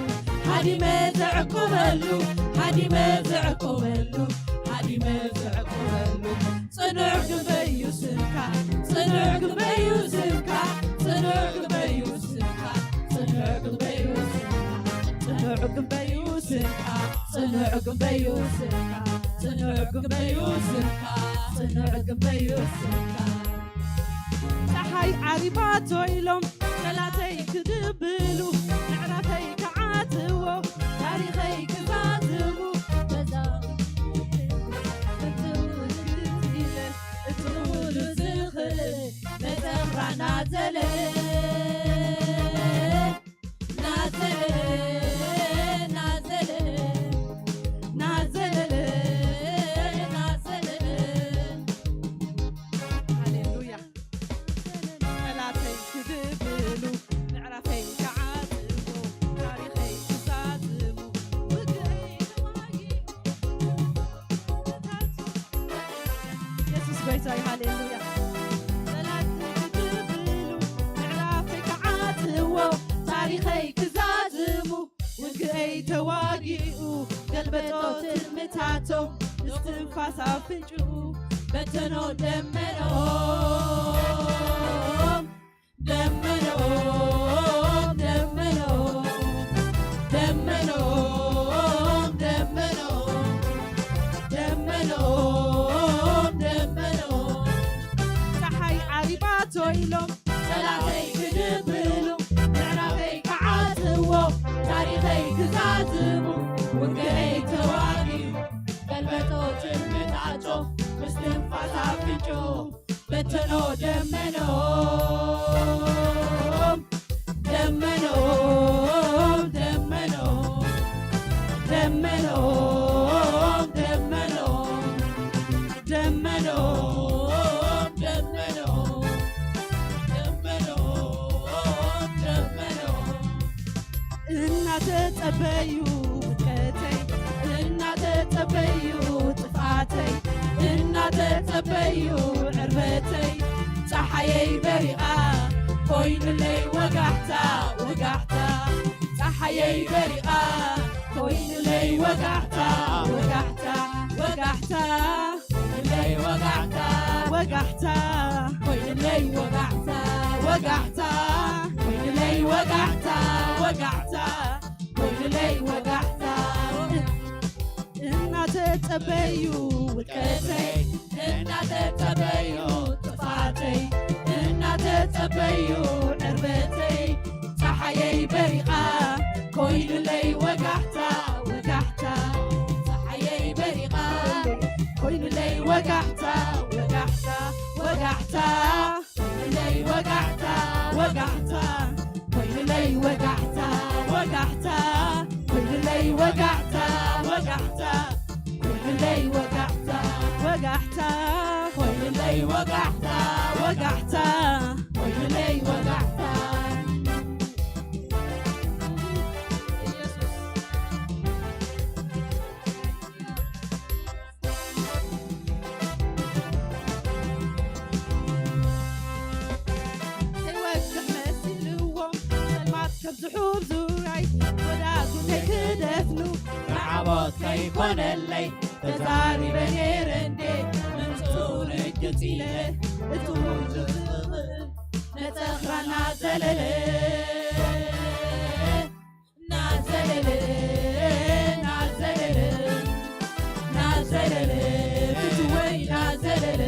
ሃዲመ ዘዕቁበሉ ሃዲመ ዘዕቁበሉ ሃዲመ ዘዕቁበሉ ጽኑዕ ግንበዩ ስምካ ጽኑዕ ግንበዩ ስምካ ጽኑዕ ግንበዩ ስምካ ጽኑዕ ግንበዩ ስምካ ጽኑዕ ግንበዩ ስምካ ጽኑዕ ግንበዩ ስምካ ጽኑዕ ግንበዩ ስምካ ጽኑዕ ግንበዩ ስምካ ጸሓይ ዓሪባቶ ኢሎም ጠላተይ ክድብሉ ምዕራፈይ ክዓትዎ ታሪኸይ ክዛዝሙ በዛ እቲ ኩሉ ዝኽእል መጠኽራና ዘለ ናዘለ ናዘለ ናዘለ ናዘለ ሃሌሉያ ጠላተይ ክድብሉ ምዕራፈይ ክዓጽዎ ታሪኸይ ክዛዝሙ ውግአይ ተዋጊኡ የሱስ ጎይታይ ሃሌሉያ ጠላተይ ክድብሉ ምዕራፈይ ክዓጽዎ ታሪኸይ ክዛዝሙ ውግአይ ተዋጊኡ ገልበጦ ትልምታቶም እስትንፋስ ኣፍንጭኡ በተኖ ደመኖም ደመኖም ደመኖም ደመኖም ደመኖም ደመኖም ደመኖም ጸሓይ ዓሪባቶ ኢሎም ጸላተይ ክድብሉ ምዕራፈይ ክዓጽዎ ታሪኸይ ክዛዝሙ ውግአይ ተዋጊኡ ገልበጦ ጭምታቶ ምስትንፋስ ኣፍንጮ በተኖ ደመኖም ደመኖም ደመኖም ደመኖም ደመኖም ደመኖም ደመኖም ደመኖም ደመኖም እናተጸበዩ ውድቀተይ እናተጸበዩ ጥፍኣተይ እናተጸበዩ ዕርበተይ ጸሓየይ በሪቓ ኮይኑለይ ወጋሕታ ወጋሕታ ጸሓየይ በሪቓ ኮይኑለይ ወጋሕታ ወጋሕታ ወጋሕታ ኮይኑለይ ወጋሕታ ወጋሕታ ኮይኑለይ ወጋሕታ ወጋሕታ ኮይኑለይ ወጋሕታ ወጋሕታ ኮይኑለይ ወጋሕታ እናተጸበዩ ውድቀተይ እናተጸበዩ ጥፋተይ እናተጸበዩ ዕርበተይ ጸሓየይ በሪቓ ኮይኑለይ ወጋሕታ ወጋሕታ ጸሓየይ በሪቓ ኮይኑለይ ወጋሕታ ወጋሕታ ወጋሕታ ኮይኑለይ ወጋሕታ ወጋሕታ ኮይኑለይ ወጋሕታ ወጋሕታ ኮይኑለይ ወጋሕታ ወጋሕታ ኮይኑለይ ወጋሕታ ወጋሕታ ኮይኑለይ ወጋሕታ ወጋሕታ ኮይኑለይ ወጋሕታ ኢየሱስ ከይወግሕ መሲልዎም ጸልማት ከብዝሑ ዙርያይ ወዳጉተይ ክደፍኑ ርዓቦት ከይኮነለይ ተዛሪበ ነይረ እንዴ ምምፅኡ ርግፅ ኢለ እቲ ኩሉ ዝኽእል መፀኽራ እናዘለለ እናዘለለ እናዘለለ እናዘለለ ፍትወይ እናዘለለ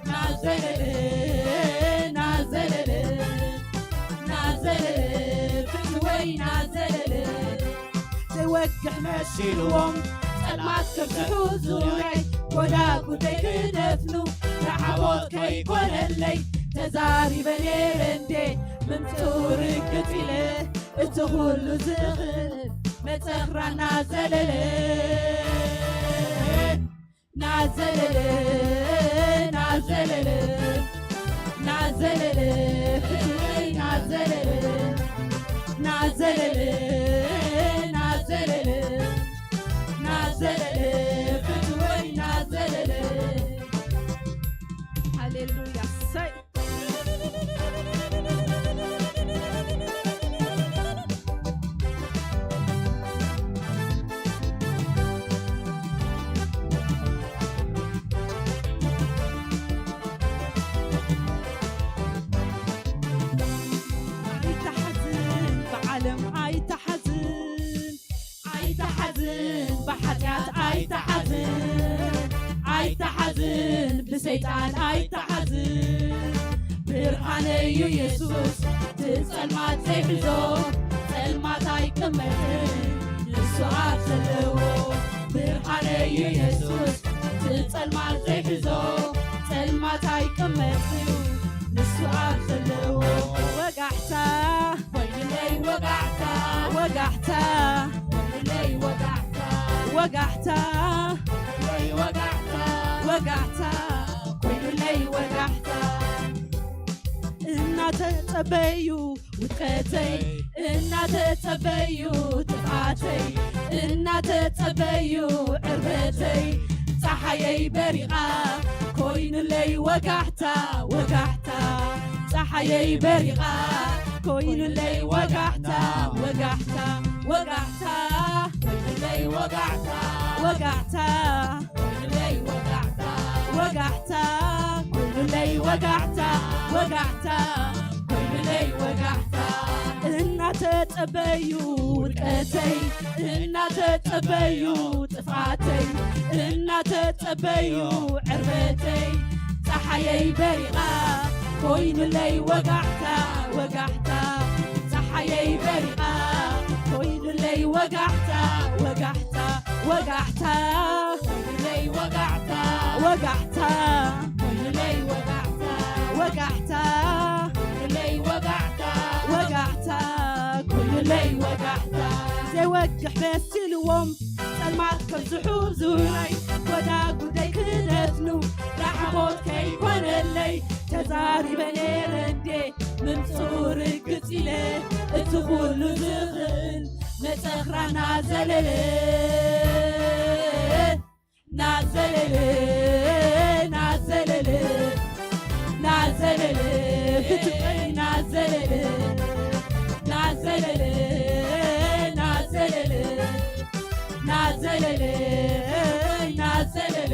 እናዘለለ እናዘለለ እናዘለለ ፍትወይ እናዘለለ ዘይወግሕ መሲልዎም ጸልማት ከብዝሑ ዙርያይ ጎዳጉደይ ክደፍኑ ረዓቦት ከይኮነለይ ተዛሪበ ነይረ እንዴ ምምፅኡ ርግፅ ኢለ እቲ ኩሉ ዝኽእል መፀኽራ እናዘለለ እናዘለለ እናዘለለ እናዘለለ ፍትወይ እናዘለለ እናዘለለ እናዘለለ እናዘለለ ፍትወይ እናዘለለ ሃሌሉያ ሰይ ኣይተሓዝን ብዓለም ኣይተሓዝን ኣይተሓዝን ብሓጢኣት ኣይተሓዝን ኣይተሓዝን ብሰይጣን ኣይተሓዝን ብርሃነይ እዩ የሱስ እቲ ጸልማት ዘይሕዞ ጸልማት ኣይቅመጥን ንሱ ኣብ ዘለዎ ብርሃነይ እዩ የሱስ እቲ ጸልማት ዘይሕዞ ጸልማት ኣይቅመጥን ንሱ ኣብ ዘለዎ ወጋሕታ ኮይኑለይ ወጋሕታ ወጋሕታ ኮይኑለይ ወጋሕታ ወጋሕታ ኮይኑለይ ወጋሕታ ወጋሕታ ኮይኑለይ ወጋሕታ እናተጸበዩ ውድቀተይ እናተጸበዩ ጥፍኣተይ እናተጸበዩ ዕርበተይ ጸሓየይ በሪቓ ኮይኑለይ ወጋሕታ ወጋሕታ ጸሓየይ በሪቓ ኮይኑለይ ወጋሕታ ወጋሕታ ወጋሕታ ኮይኑለይ ወጋሕታ ወጋሕታ ኮይኑለይ ወጋሕታ ወጋሕታ ኮይኑለይ ወጋሕታ፣ ወጋሕታ ኮይኑለይ ወጋሕታ። እናተጸበዩ ውድቀተይ፣ እናተጸበዩ ጥፍኣተይ፣ እናተጸበዩ ዕርበተይ፣ ጸሓየይ በሪቓ ኮይኑለይ ወጋሕታ፣ ወጋሕታ። ጸሓየይ በሪቓ ኮይኑለይ ወጋሕታ፣ ወጋሕታ፣ ወጋሕታ። ኮይኑለይ ወጋሕታ፣ ወጋሕታ። ኮይኑለይ ወጋሕታ፣ ወጋሕታ። ኮይኑለይ ወጋሕታ፣ ወጋሕታ። ኮይኑለይ ወጋሕታ። ዘይወግሕ መሲልዎም ጸልማት ከብዝሑ ዙራይ፣ ጎዳጉደይ ክደፍኑ ራዕሞት ከይኮነለይ፣ ተዛሪበ ነይረ እንዴ ምምጽኡ ርግጽ ኢለ፣ እቲ ኩሉ ዝኽእል መጸኽራ ናዘለለ፣ ናዘለለ፣ ናዘለለ፣ ናዘለለ፣ ፍትወይ ናዘለለ፣ ናዘለለ፣ ናዘለለ፣ ናዘለለ፣ ናዘለለ።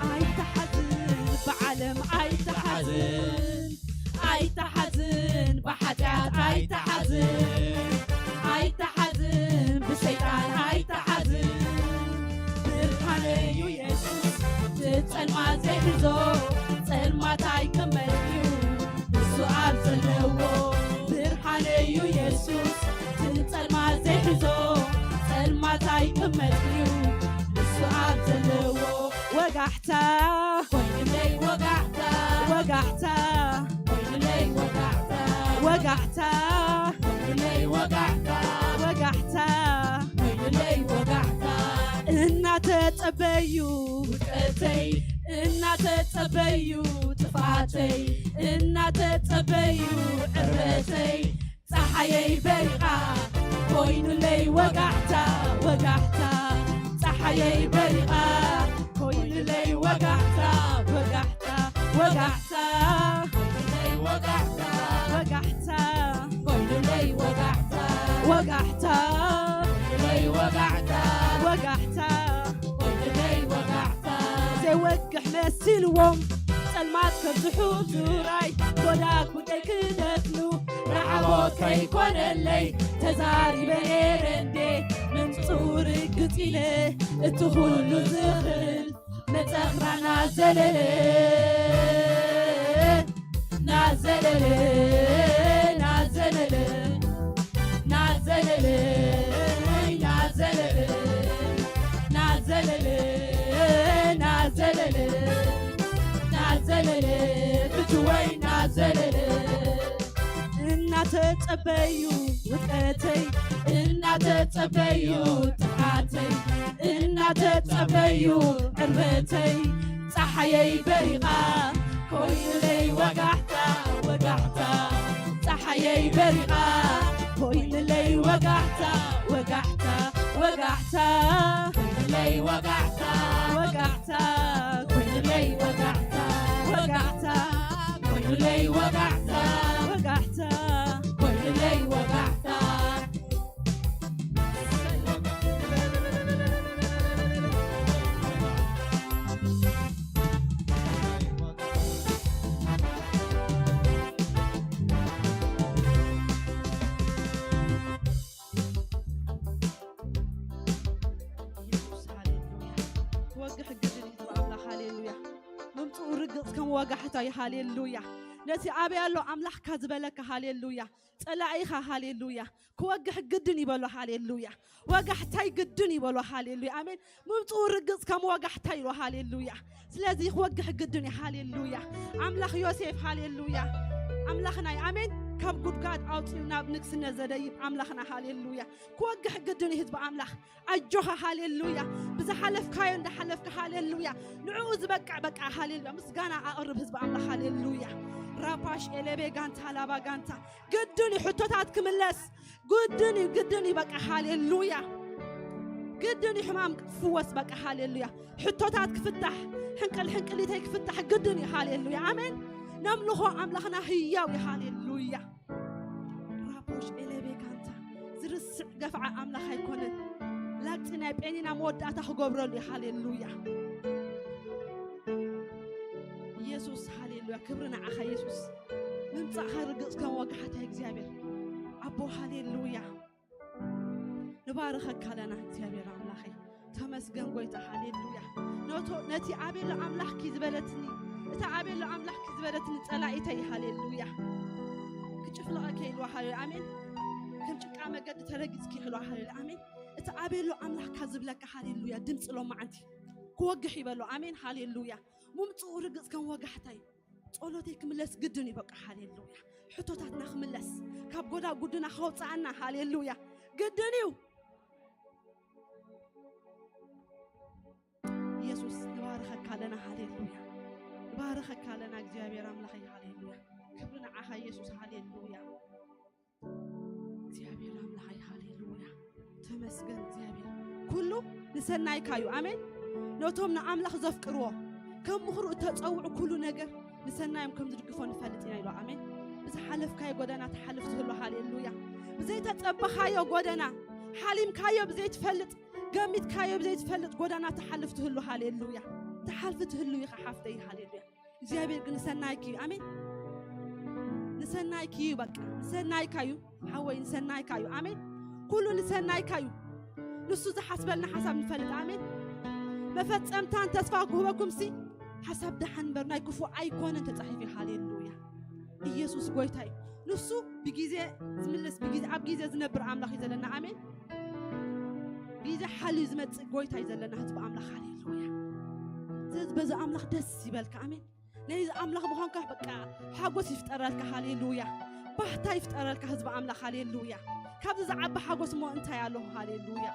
ኣይተሓዝን ብዓለም ኣይተሓዝን፣ ኣይተሓዝን ብሓጢኣት ኣይተሓዝን፣ ኣይተሓዝን ብሰይጣን ኣይተሓዝን። ብርሃነይ እዩ የሱስ እቲ ጸልማት ዘይሕዞ፣ ጸልማት ኣይቅመጥ እዩ ንሱ ኣብ ዘለዎ። ብርሃነይ እዩ የሱስ እቲ ጸልማት ዘይሕዞ፣ ጸልማት ኣይቅመጥ እዩ ንሱ ኣብ ዘለዎ። ወጋሕታ ኮይኑለይ ወጋሕታ፣ ወጋሕታ ኮይኑለይ ወጋሕታ፣ ወጋሕታ ኮይኑለይ ወጋሕታ፣ ወጋሕታ ኮይኑለይ ወጋሕታ። እናተጸበዩ ውድቀተይ፣ እናተጸበዩ ጥፍኣተይ፣ እናተጸበዩ ዕርበተይ፣ ጸሓየይ በሪቓ ኮይኑለይ ወጋሕታ፣ ወጋሕታ። ጸሓየይ በሪቓ ኮይኑለይ ወጋሕታ፣ ወጋሕታ፣ ወጋሕታ። ኮይኑለይ ወጋሕታ፣ ወጋሕታ። ኮይኑለይ ወጋሕታ፣ ወጋሕታ። ኮይኑለይ ወጋሕታ፣ ወጋሕታ። ኮይኑለይ ወጋሕታ። ዘይወግሕ መሲልዎም ጸልማት ከብዝሑ ዙራይ፣ ጎዳጉደይ ክደፍኑ ራዕሞት ከይኮነለይ፣ ተዛሪበ ነይረ እንዴ ምምጽኡ ርግጽ ኢለ፣ እቲ ኩሉ ዝኽእል መጸኽራ ናዘለለ፣ ናዘለለ፣ ናዘለለ፣ ናዘለለ፣ ናዘለለ፣ ናዘለለ፣ ናዘለለ፣ ናዘለለ፣ ፍትወይ ናዘለለ። እናተጸበዩ ውድቀተይ፣ እናተጸበዩ ጥፍኣተይ፣ እናተጸበዩ ዕርበተይ፣ ጸሓየይ በሪቓ ኮይኑለይ ወጋሕታ፣ ወጋሕታ። ጸሓየይ በሪቓ ኮይኑለይ ወጋሕታ፣ ወጋሕታ፣ ወጋሕታ። ኮይኑለይ ወጋሕታ፣ ወጋሕታ። ኮይኑለይ ወጋሕታ፣ ወጋሕታ። ኮይኑለይ ወጋሕታ፣ ወጋሕታ። ኮይኑለይ ወጋሕታ። ኢየሱስ፣ ሃሌሉያ። ክወግሕ ግድን እዩ ኣምላኽ፣ ሃሌሉያ። ምምጽኡ ርግጽ ከም ወጋሕታ እዩ፣ ሃሌሉያ። ነቲ ኣበይ ኣሎ ኣምላኽካ ዝበለካ፣ ሃሌሉያ። ጸላኢኻ፣ ሃሌሉያ። ክወግሕ ግድን ይበሎ፣ ሃሌሉያ። ወጋሕታይ ግድን ይበሎ፣ ሃሌሉያ። ኣሜን። ምምጽኡ ርግጽ ከም ወጋሕታ ኢሉ፣ ሃሌሉያ። ስለዚ ክወግሕ ግድን እዩ፣ ሃሌሉያ። ኣምላኽ ዮሴፍ፣ ሃሌሉያ። ኣምላኽና እዩ፣ ኣሜን። ካብ ጉድጓድ ኣውጺኡ ናብ ንግስነት ዘደይብ ኣምላኽና፣ ሃሌሉያ። ክወግሕ ግድን እዩ ህዝቢ ኣምላኽ። ኣጆኻ፣ ሃሌሉያ። ብዝሓለፍካዮ እንዳሓለፍካ፣ ሃሌሉያ። ንዕኡ ዝበቅዕ በቃ፣ ሃሌሉያ። ምስጋና ኣቕርብ ህዝቢ ኣምላኽ፣ ሃሌሉያ። ራፓሽ ኤሌቤ ጋንታ፣ ላባ ጋንታ። ግድን እዩ ሕቶታት ክምለስ። ግድን እዩ፣ ግድን እዩ በቃ፣ ሃሌሉያ። ግድን እዩ ሕማም ክፍወስ። በቃ ሃሌሉያ። ሕቶታት ክፍታሕ፣ ሕንቅል ሕንቅሊተይ ክፍታሕ ግድን እዩ። ሃሌሉያ ኣሜን። ነምልኾ ኣምላኽና ህያው እዩ። ሃሌሉያ። ራፖሽ ኤሌቤ ካንታ ዝርስዕ ገፍዓ ኣምላኽ ኣይኮነን። ላግጺ ናይ ጴኒና መወዳእታ ክገብረሉ እዩ። ሃሌሉያ ኢየሱስ፣ ሃሌሉያ። ክብሪ ንዓኻ ኢየሱስ። ምምጻእኻ ርግጽ ከም ወጋሕታ እግዚኣብሔር ኣቦ። ሃሌሉያ። ንባርኸካ ኣለና እግዚኣብሔር ኣምላኸይ። ተመስገን ጎይታ። ሃሌሉያ። ነቶ-፣ ነቲ ኣቤሎ ኣምላኽኪ ዝበለትኒ፣ እታ ኣቤሎ ኣምላኽኪ ዝበለትኒ ጸላኢተይ፣ ሃሌሉያ፣ ክጭፍልቐኪ ኢልዋ። ሃሌሉያ ኣሜን። ከም ጭቃ መገዲ ተረጊጽኪ ኢልዋ። ሃሌሉያ ኣሜን። እቲ ኣቤሎ ኣምላኽካ ዝብለካ፣ ሃሌሉያ፣ ድምፂ ሎማዓንቲ ክወግሕ ይበሎ። ኣሜን። ሃሌሉያ። ሙምፅኡ ርግፅ ከም ወጋሕታ እዩ። ጸሎተይ ክምለስ ግድን እዩ። በቃ ሃሌሉያ። ሕቶታትና ክምለስ፣ ካብ ጎዳ ጉድና ከውፅኣና፣ ሃሌሉያ፣ ግድን እዩ። ኢየሱስ ንባርኸካ ኣለና። ሃሌሉያ። ንባርኸካ ኣለና እግዚኣብሔር ኣምላኸይ። ሃሌሉያ። ክብሪ ንዓኻ ኢየሱስ። ሃሌሉያ። እግዚኣብሔር ኣምላኸይ። ሃሌሉያ። ተመስገን እግዚኣብሔር። ኩሉ ንሰናይካ እዩ። ኣሜን። ነቶም ንኣምላኽ ዘፍቅርዎ ከም ምኽሩ እተጸውዑ ኩሉ ነገር ንሰናዮም ከም ዝድግፎ ንፈልጥ ኢና ኢሉ። ኣሜን። ብዝሓለፍካዮ ጎደና ትሓልፍ ትህሉ። ሃሌሉያ። ብዘይተጸበኻዮ ጎደና ሓሊምካዮ ብዘይትፈልጥ፣ ገሚትካዮ ብዘይትፈልጥ ጎደና ትሓልፍ ትህሉ። ሃሌሉያ። ትሓልፍ ትህሉ ኢኻ ሓፍተይ። ሃሌሉያ። እግዚኣብሔር ግን ንሰናይኪ እዩ። ኣሜን። ንሰናይኪ እዩ። በቃ ንሰናይካ እዩ ሓወይ፣ ንሰናይካ እዩ። ኣሜን። ኩሉ ንሰናይካ እዩ። ንሱ ዝሓስበልና ሓሳብ ንፈልጥ። ኣሜን። መፈጸምታን ተስፋ ክህበኩም ሲ ሓሳብ ደሓን እምበር ናይ ክፉ ኣይኮነን ተጻሒፉ። ሃሌሉያ። ኢየሱስ ጎይታ እዩ። ንሱ ብግዜ ዝምልስ፣ ብግዜ፣ ኣብ ግዜ ዝነብር ኣምላኽ እዩ ዘለና። ኣሜን። ግዜ ሓልዩ ዝመጽእ ጎይታ እዩ ዘለና ህዝቢ ኣምላኽ። ሃሌሉያ። ስለዚ በዚ ኣምላኽ ደስ ይበልካ። ኣሜን። ነዚ ኣምላኽ ምዃንካ በቃ ሓጎስ ይፍጠረልካ። ሃሌሉያ። ባህታ ይፍጠረልካ ህዝቢ ኣምላኽ። ሃሌሉያ። ካብዚ ዝዓቢ ሓጎስ እሞ እንታይ ኣሎ? ሃሌሉያ።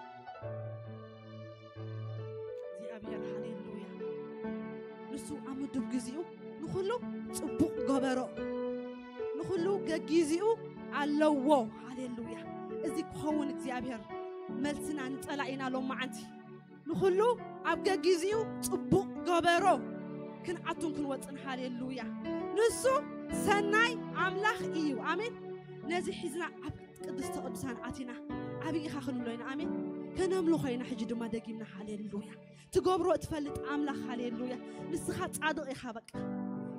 እግዚኣብሔር። ሃሌሉያ። ንሱ ኣብ ምዱብ ግዚኡ ንኹሉ ጽቡቕ ገበሮ። ንኹሉ ገጊዚኡ ኣለዎ። ሃሌሉያ። እዚ ክኸውን እግዚኣብሔር መልስና ንጸላኢና ሎማዓንቲ። ንኹሉ ኣብ ገጊዚኡ ጽቡቕ ገበሮ። ክንኣቱን ክንወጽን። ሃሌሉያ። ንሱ ሰናይ ኣምላኽ እዩ። ኣሜን። ነዚ ሒዝና ኣብ ቅድስተ ቅዱሳን ኣቲና ዓብዪ ኢኻ ክንብሎ ኢና። ኣሜን። ከነምልኾ ኢና ሕጂ ድማ ደጊምና። ሃሌሉያ። ትገብሮ እትፈልጥ ኣምላኽ። ሃሌሉያ። ንስኻ ጻድቕ ኢኻ። በቃ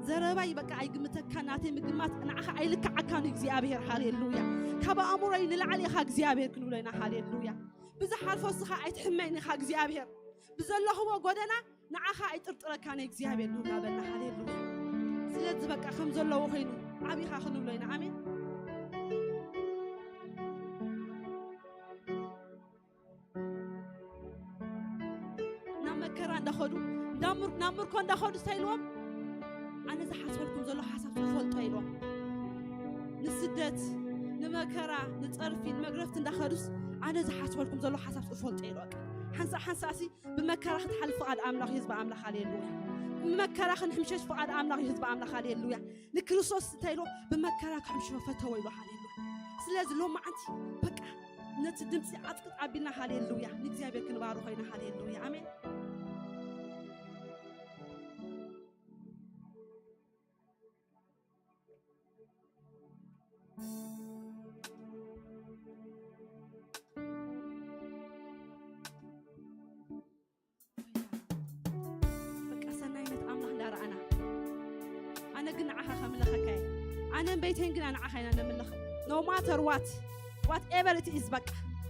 ዘረባይ በቃ ኣይግምተካ፣ ናተይ ምግማት ንዓኻ ኣይልክዓካን እዩ እግዚኣብሔር። ሃሌሉያ። ካብ ኣእምሮይ ንላዕሊ ኢኻ እግዚኣብሔር ክንብሎ ኢና። ሃሌሉያ። ብዝሓልፎ ንስኻ ኣይትሕመይን ኢኻ እግዚኣብሔር። ብዘለኽዎ ጎደና ንዓኻ ኣይጥርጥረካን እግዚኣብሔር ንብላ በልና። ሃሌሉያ። ስለዚ በቃ ከም ዘለዎ ኮይኑ ዓቢኻ ክንብሎ ኢና። ኣሜን። ናብ መከራ እንዳኸዱ፣ ናብ ምር-፣ ናብ ምርኮ እንዳኸዱ እንታይ ኢልዎም? ኣነ ዝሓስበልኩም ዘሎ ሓሳብ ትፈልጦ ኢልዎም። ንስደት፣ ንመከራ፣ ንጸርፊ፣ ንመግረፍቲ እንዳኸዱስ ኣነ ዝሓስበልኩም ዘሎ ሓሳብ ትፈልጦ ኢልዎ። ሓንሳእ ሓንሳእሲ ብመከራ ክትሓልፍ ፍቓድ ኣምላኽ እዩ ህዝቢ ኣምላኽ። ሃሌሉያ። ብመከራ ክንሕምሸሽ ፍቓድ ኣምላኽ እዩ ህዝቢ ኣምላኽ። ሃሌሉያ። ንክርስቶስ እንታይ ኢልዎ? ብመከራ ክሕምሽሾ ፈተወ ኢልዎ። ሃሌሉያ። ስለዚ ሎማዓንቲ በቃ ነቲ ድምፂ ኣጥቅጥ ኣቢልና፣ ሃሌሉያ፣ ንእግዚኣብሔር ክንባርኾ ኢና። ሃሌሉያ። ኣሜን። በቃ ሰናይነት ኣምላኽ እንዳረኣና፣ ኣነ ግን ንዓኻ ከምልኸካ እየ። ኣነን ቤተይን ግና ንዓኻ ኢና ነምልኽ። No matter what, whatever it is፣ በቃ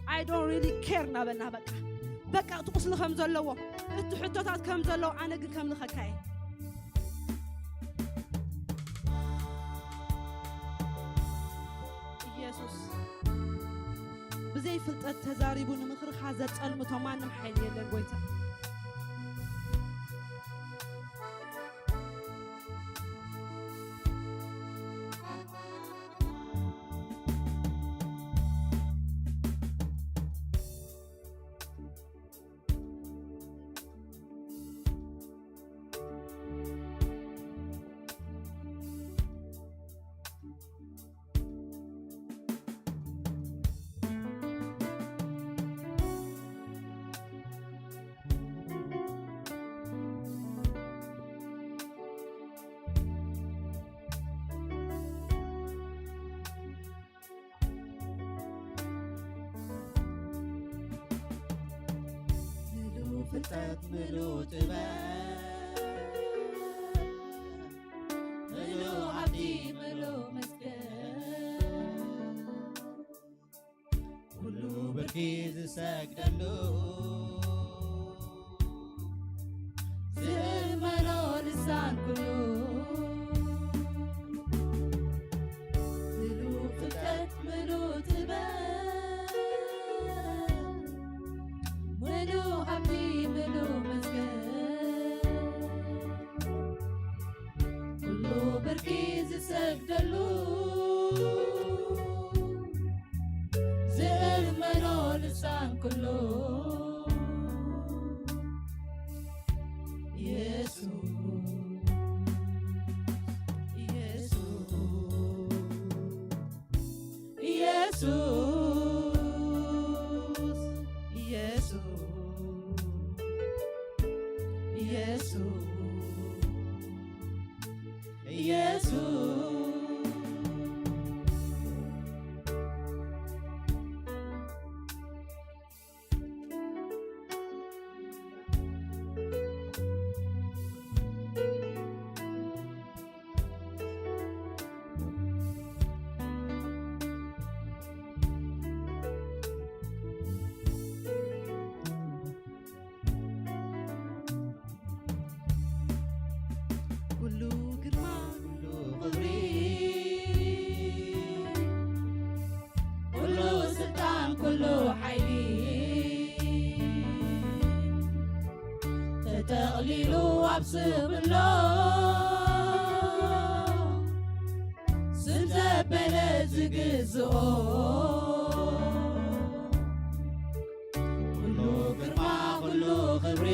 I don't really care እናበልና፣ በቃ፣ በቃ እቲ ቁስሊ ከም ዘለዎ፣ እቲ ሕቶታት ከም ዘለዎ፣ ኣነ ግን ከምልኸካ እየ። ኢየሱስ። ብዘይ ፍልጠት ተዛሪቡ ንምኽርኻ ዘጸልምቶ ማንም ሓይሊ የለን ጎይታ። ፍልጠት ምሉእ ጥበብ ምሉእ ሃብቲ ምሉእ መስገን ኩሉ ብርኪ ዝሰግደሉ ዝእመኖ ልሳን ኩሉ ምሉእ ፍልጠት ምሉእ ጥበብ ምሉእ ሃብቲ ምሉእ መስገን ኩሉ ብርኪ ዝሰግደሉ ዝእመኖ ልሳን ኩሉ ኢየሱስ ኢየሱስ ኢየሱስ ኢየሱስ ኢየሱስ ኢየሱስ ኩሉ ግርማ ኩሉ ክብሪ ኩሉ ስልጣን ኩሉ ሓይሊ ተጠቕሊሉ ኣብ ስም ኣሎ ስም ዘበለ ዝግዝኦ ኩሉ ግርማ ኩሉ ክብሪ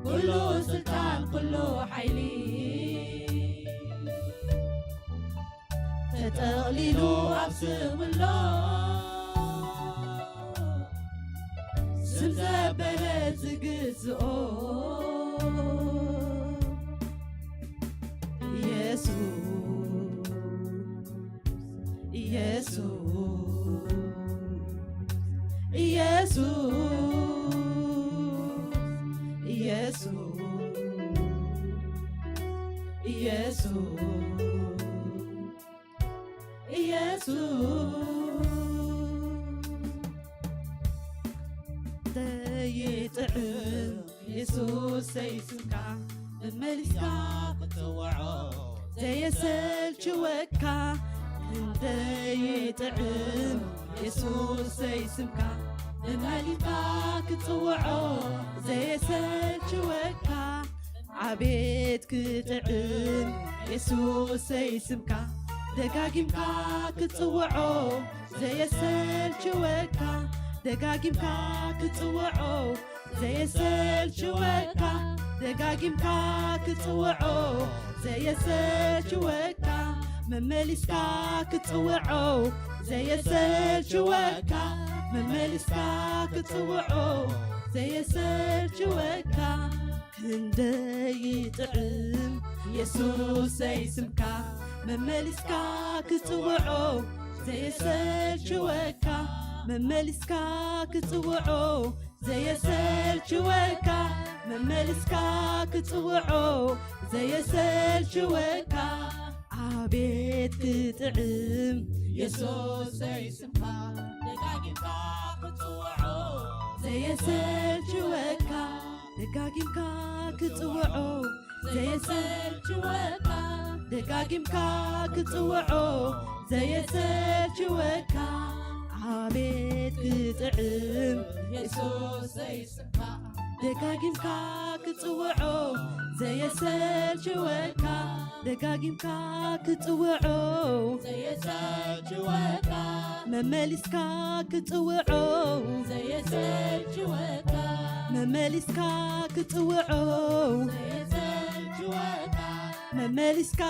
ኩሉ ስልጣን ኩሉ ሓይሊ ተጠቕሊሉ ኣብ ስም ኣሎ ስም ዘበለ ዝግዝኦ ኢየሱስ ኢየሱስ ኢየሱስ ኢየሱስ ኢየሱስ ኢየሱስ ደይጥዕም ኢየሱሰይ ስምካ መመሊስካ ክትጽውዖ ዘየሰልችወካ ክንደይ ጥዕም ኢየሱሰይ ስምካ መመሊስካ ክትጽውዖ ዘየሰልችወካ ኣቤት ክጥዕም ኢየሱሰይ ስምካ ደጋጊምካ ክትጽውዖ ዘየሰልችወካ ደጋጊምካ ክትጽውዖ ዘየሰልችወካ ደጋጊምካ ክትጽውዖ ዘየሰልችወካ መመሊስካ ክትጽውዖ ዘየሰልችወካ መመሊስካ ክትጽውዖ ዘየሰልችወካ ክንደይ ጥዕም ኢየሱሰይ ስምካ መመሊስካ ክትጽውዖ ዘየሰልችወካ መመሊስካ ክትጽውዖ ዘየሰልችወካ መመሊስካ ክትጽውዖ ዘየሰልችወካ ኣቤት ክጥዕም ኢየሱሰይ ስምካ ደጋጊምካ ክትጽውዖ ዘየሰልችወካ ደጋጊምካ ክትጽውዖ ዘየሰልችወካ ደጋጊምካ ክትጽውዖ ዘየሰልችወካ ኣቤት ክጥዕም ኢየሱሰይ ስምካ ደጋጊምካ ክትጽውዖ ዘየሰልችወካ ደጋጊምካ ክትጽውዖ ዘየሰልችወካ መመሊስካ ክትጽውዖ ዘየሰልችወካ መመሊስካ ክትጽውዖ ዘየሰልችወካ መመሊስካ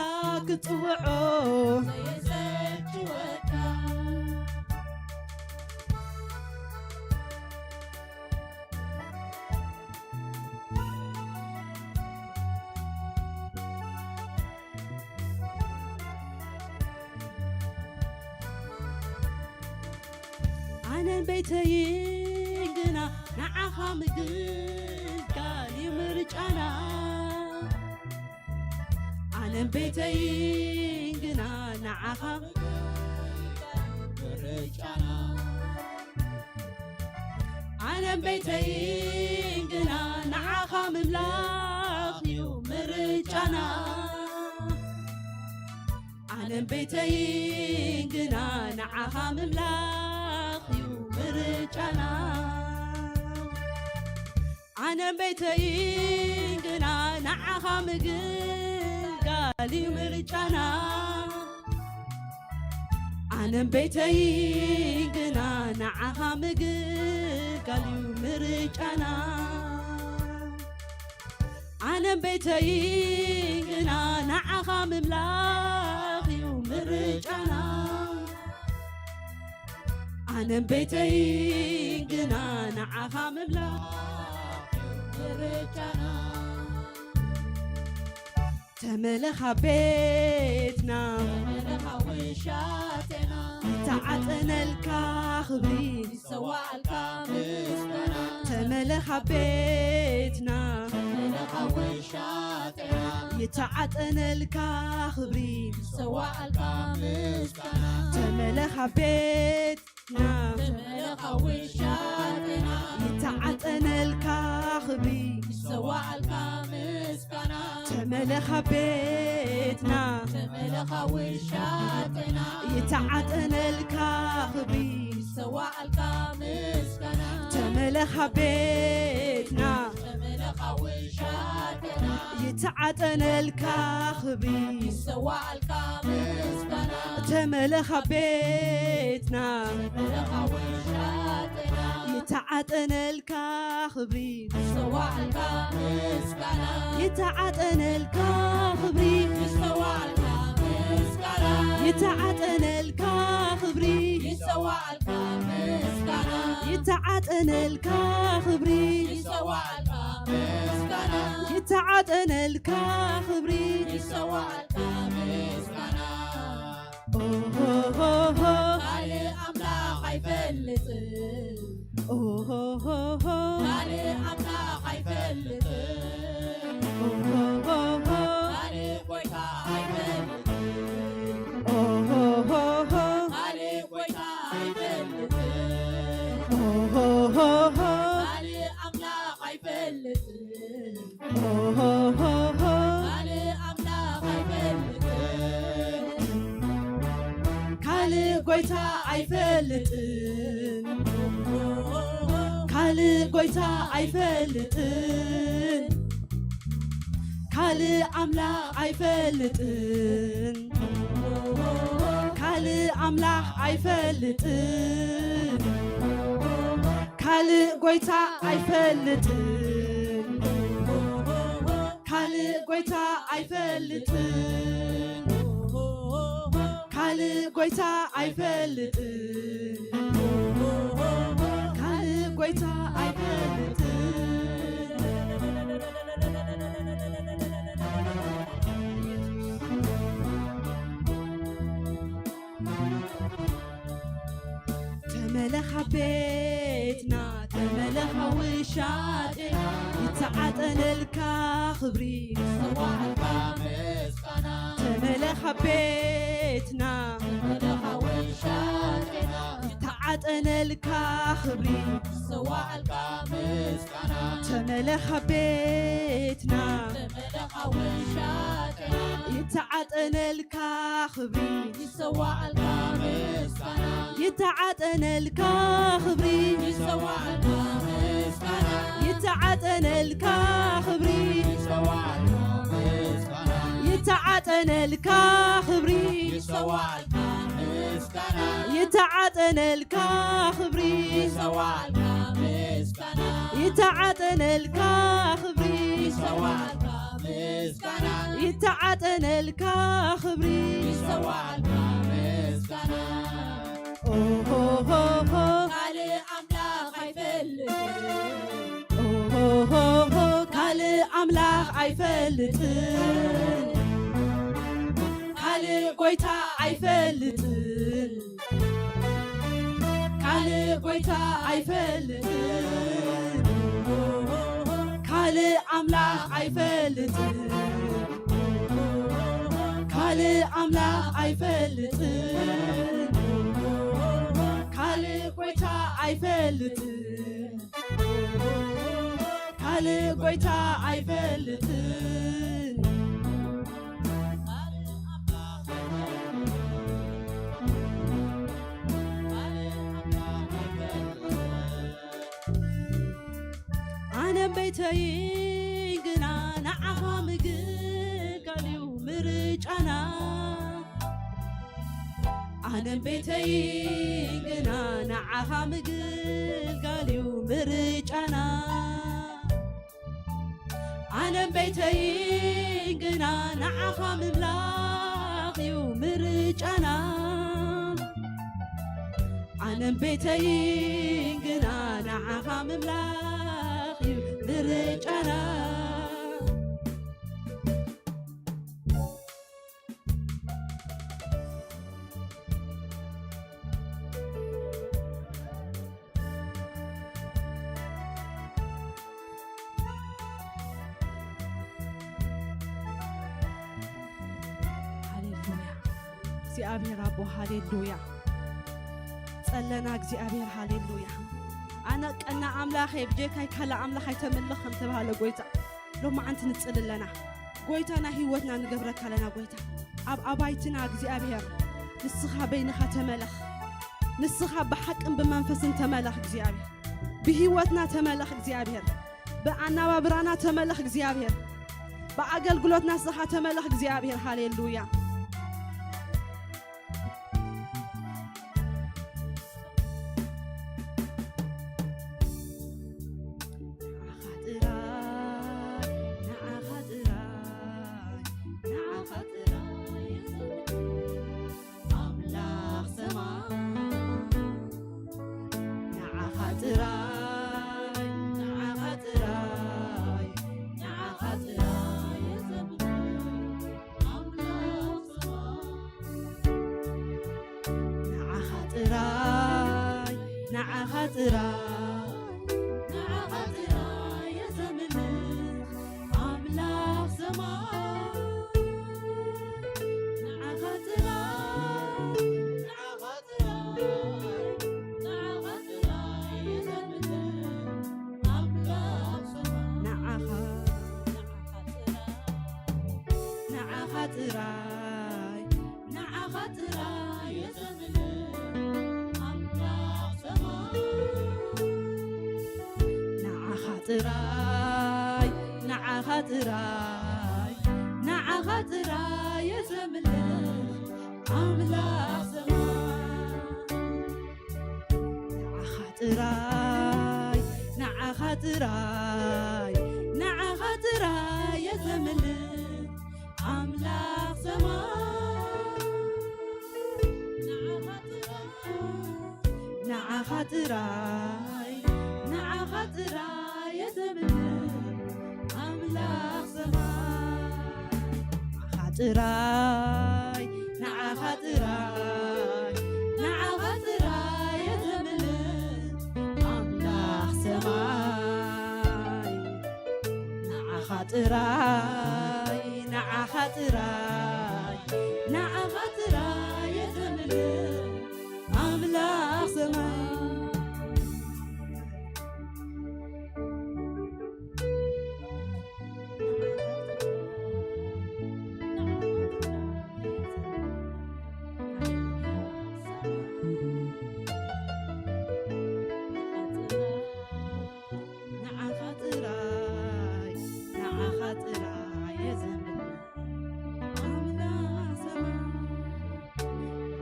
ክትጽውዖ ዘየሰልችወካ ኣነ ኣነን ቤተይን ግና ንዓኻ ምግልጋል እዩ ምርጫና። ኣነን ቤተይን ግና ንዓኻ ምግልጋል እዩ ምርጫና። ኣነን ቤተይን ግና ንዓኻ ምምላኽ እዩ ምርጫና። ኣነን ቤተይን ግና ንዓኻ ምምላኽ እዩ ምርጫና። ኣነን ቤተይን ግና ንዓኻ ምግልጋል እዩ ምርጫና። ኣነን ቤተይን ግና ንዓኻ ምግልጋል እዩ ምርጫና። ኣነን ቤተይን ግና ንዓኻ ምምላኽ እዩ ምርጫና። ኣነን ቤተይን ግና ንዓኻ ምምላኽ እዩ ምርጫና። ተመለኻ ቤትና፣ ተመለኻ ውሻቴና፣ ይተዓጠነልካ ክብሪ፣ ይሰዋዕልካ ምስጋና። ተመለኻ ቤትና፣ ተመለኻ ውሻቴና፣ ይተዓጠነልካ ክብሪ፣ ይሰዋዕልካ ምስጋና። ተመለኻ ቤት ና ተመለኻ ውሻቴና፣ ይተዓጠነልካ ክብሪ፣ ይሰዋዕልካ ምስጋና። ተመለኻ ቤትና፣ ተመለኻ ውሻቴና፣ ይተዓጠነልካ ክብሪ፣ ይሰዋዕልካ ምስጋና። ተመለኻ ቤትና፣ ተመለኻ ውሻቴና፣ ይተዓጠነልካ ክብሪ፣ ይሰዋዕልካ ምስጋና። ተመለኻ ቤትና፣ ተመለኻ ውሻቴና፣ ይተዓጠነልካ ክብሪ፣ ይሰዋዕልካ ምስጋና። ይተዓጠነልካ ክብሪ፣ ይሰዋዕልካ ምስጋና። ይተዓጠነልካ ክብሪ፣ ይሰዋዕልካ ምስጋና። ይተዓጠነልካ ክብሪ፣ ይሰዋዕልካ ምስጋና። ይተዓጠነልካ ክብሪ፣ ይሰዋዕልካ ምስጋና። ኦሆሆሆ። ካልእ ኣምላኽ ኣይፈልጥን። ኦሆሆሆ። ካልእ ኣምላኽ ኣይፈልጥን። ኦሆሆሆ። ካልእ ጎይታ ኣይፈልጥን። ኦሆሆሆ። ካልእ ጎይታ ኣይፈልጥን። ኦሆሆሆ። ካልእ ኣምላኽ ኣይፈልጥን። ኦሆሆሆ። ካልእ ኣምላኽ ኣይፈልጥን። ካልእ ጎይታ ኣይፈልጥን። ካልእ ጎይታ ኣይፈልጥን። ካልእ ኣምላኽ ኣይፈልጥን። ካልእ ኣምላኽ ኣይፈልጥን። ካልእ ጎይታ ኣይፈልጥን። ካልእ ጎይታ ኣይፈልጥን። ካልእ ጎይታ ኣይፈልጥን። ካልእ ጎይታ ኣይፈልጥን። ተመለኻ ቤትና፣ ተመለኻ ውሻጤና፣ ይተዓጠነልካ ክብሪ፣ ይሰዋዕልካ ምስጋና። ተመለኻ ቤትና፣ ተመለኻ ውሻጤና፣ ይተዓጠነልካ ክብሪ፣ ይሰዋዕልካ ምስጋና። ተመለኻ ቤትና፣ ተመለኻ ውሻጤና፣ ይተዓጠነልካ ክብሪ፣ ይሰዋዕልካ ምስጋና። ይተዓጠነልካ ክብሪ፣ ይሰዋዕልካ ምስጋና። ይተዓጠነልካ ክብሪ፣ ይሰዋዕልካ ምስጋና። ይተዓጠነልካ ክብሪ፣ ይሰዋዕልካ ምስጋና። ይተዓጠነልካ ክብሪ፣ ይሰዋዕልካ ምስጋና። ይተዓጠነልካ ክብሪ፣ ይሰዋዕልካ ምስጋና። ይተዓጠነልካ ክብሪ፣ ይሰዋዕልካ ምስጋና። ኦሆሆሆ። ካልእ ኣምላኽ ኣይፈልጥን። ኦሆሆሆ። ካልእ ኣምላኽ ኣይፈልጥን። ካልእ ጎይታ ኣይፈልጥን። ካልእ ጎይታ ኣይፈልጥን፣ ካልእ ኣምላኽ ኣይፈልጥን፣ ካልእ ኣምላኽ ኣይፈልጥን፣ ካልእ ጎይታ ኣይፈልጥን፣ ካልእ ጎይታ ኣይፈልጥን። ኣነን ቤተይን ግና ንዓኻ ምግልጋል እዩ ምርጫና። ኣነን ቤተይን ግና ንዓኻ ምግልጋል እዩ ምርጫና። ኣነን ቤተይን ግና ንዓኻ ምምላኽ እዩ ምርጫና። ኣነን ቤተይን ግና ንዓኻ ምምላኽ እዩ ምርጫና። ሃሌሉያ። እግዚኣብሔር ኣቦ፣ ሃሌሉያ። ጸለና እግዚኣብሔር፣ ሃሌሉያ። ኣነ ቀና ኣምላኸ፣ ብጀካይ ካልእ ኣምላኽ ኣይተምልኽ ከም ተባህለ ጎይታ፣ ሎማዓንቲ ንጽሊ ኣለና። ጎይታ፣ ናይ ህይወትና ንገብረካ ኣለና። ጎይታ፣ ኣብ ኣባይትና እግዚኣብሔር፣ ንስኻ በይንኻ ተመለኽ። ንስኻ ብሓቅን ብመንፈስን ተመለኽ እግዚኣብሔር። ብህይወትና ተመለኽ እግዚኣብሔር። ብኣናባብራና ተመለኽ እግዚኣብሔር። ብኣገልግሎትና ንስኻ ተመለኽ እግዚኣብሔር። ሃሌሉያ። ንዓኻ ጥራይ፣ ንዓኻ ጥራይ፣ ንዓኻ ጥራይ ኣምላኽ ሰማይ። ንዓኻ ጥራይ፣ ንዓኻ ጥራይ፣ ንዓኻ ጥራይ የዘምር ኣምላኽ ሰማይ። ንዓኻ ጥራይ፣ ንዓኻ ጥራይ፣ ንዓኻ ጥራይ የዘምር ኣምላኽ ሰማይ። ንዓኻ ጥራይ፣ ንዓኻ ጥራይ፣ ንዓኻ ጥራይ የዘምር ኣምላኽ ሰማይ። ንዓኻ፣ ንዓኻ ጥራይ፣ ንዓኻ ጥራይ፣ ንዓኻ ጥራይ የዘምር ኣምላኽ ሰማይ። ንዓኻ ጥራይ፣ ንዓኻ ጥራይ፣ ንዓኻ ጥራይ የዘምር ኣምላኽ ሰማይ። ንዓኻ ጥራይ፣ ንዓኻ ጥራይ፣ ንዓኻ ጥራይ የዘምር ኣምላኽ ሰማይ። ንዓኻ ጥራይ፣ ንዓኻ ጥራይ፣ ንዓኻ ጥራይ የዘምር ኣምላኽ ሰማይ። ንዓኻ ጥራይ፣ ንዓኻ ጥራይ፣ ንዓኻ ጥራይ የዘምር ኣምላኽ ሰማይ። ንዓኻ ጥራይ፣ ንዓኻ ጥራይ፣ ንዓኻ ጥራይ የዘምር ኣምላኽ ሰማይ። ንዓኻ ጥራይ፣ ንዓኻ ጥራይ የዘምር ኣምላኽ ሰማይ።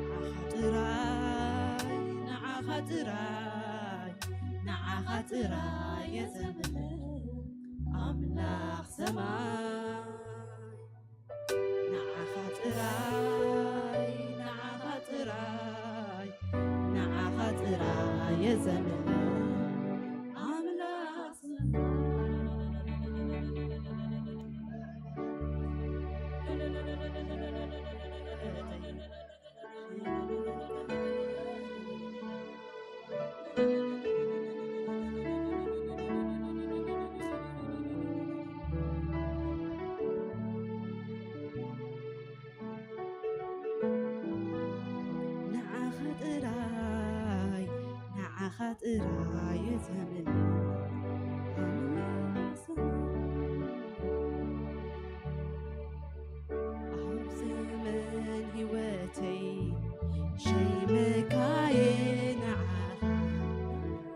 ንዓኻ ጥራይ፣ ንዓኻ ጥራይ፣ ንዓኻ ጥራይ የዘምር ኣምላኽ ሰማይ። ንዓኻ ጥራይ፣ ንዓኻ ጥራይ፣ ንዓኻ ጥራይ የዘምር ኣምላኽ ሰማይ። ጥራይ እየ ዘምልኽ ኣምላኽ ሰማይ። ኣብ ዘመን ህይወተይ ሸይመካየ ንዓኻ፣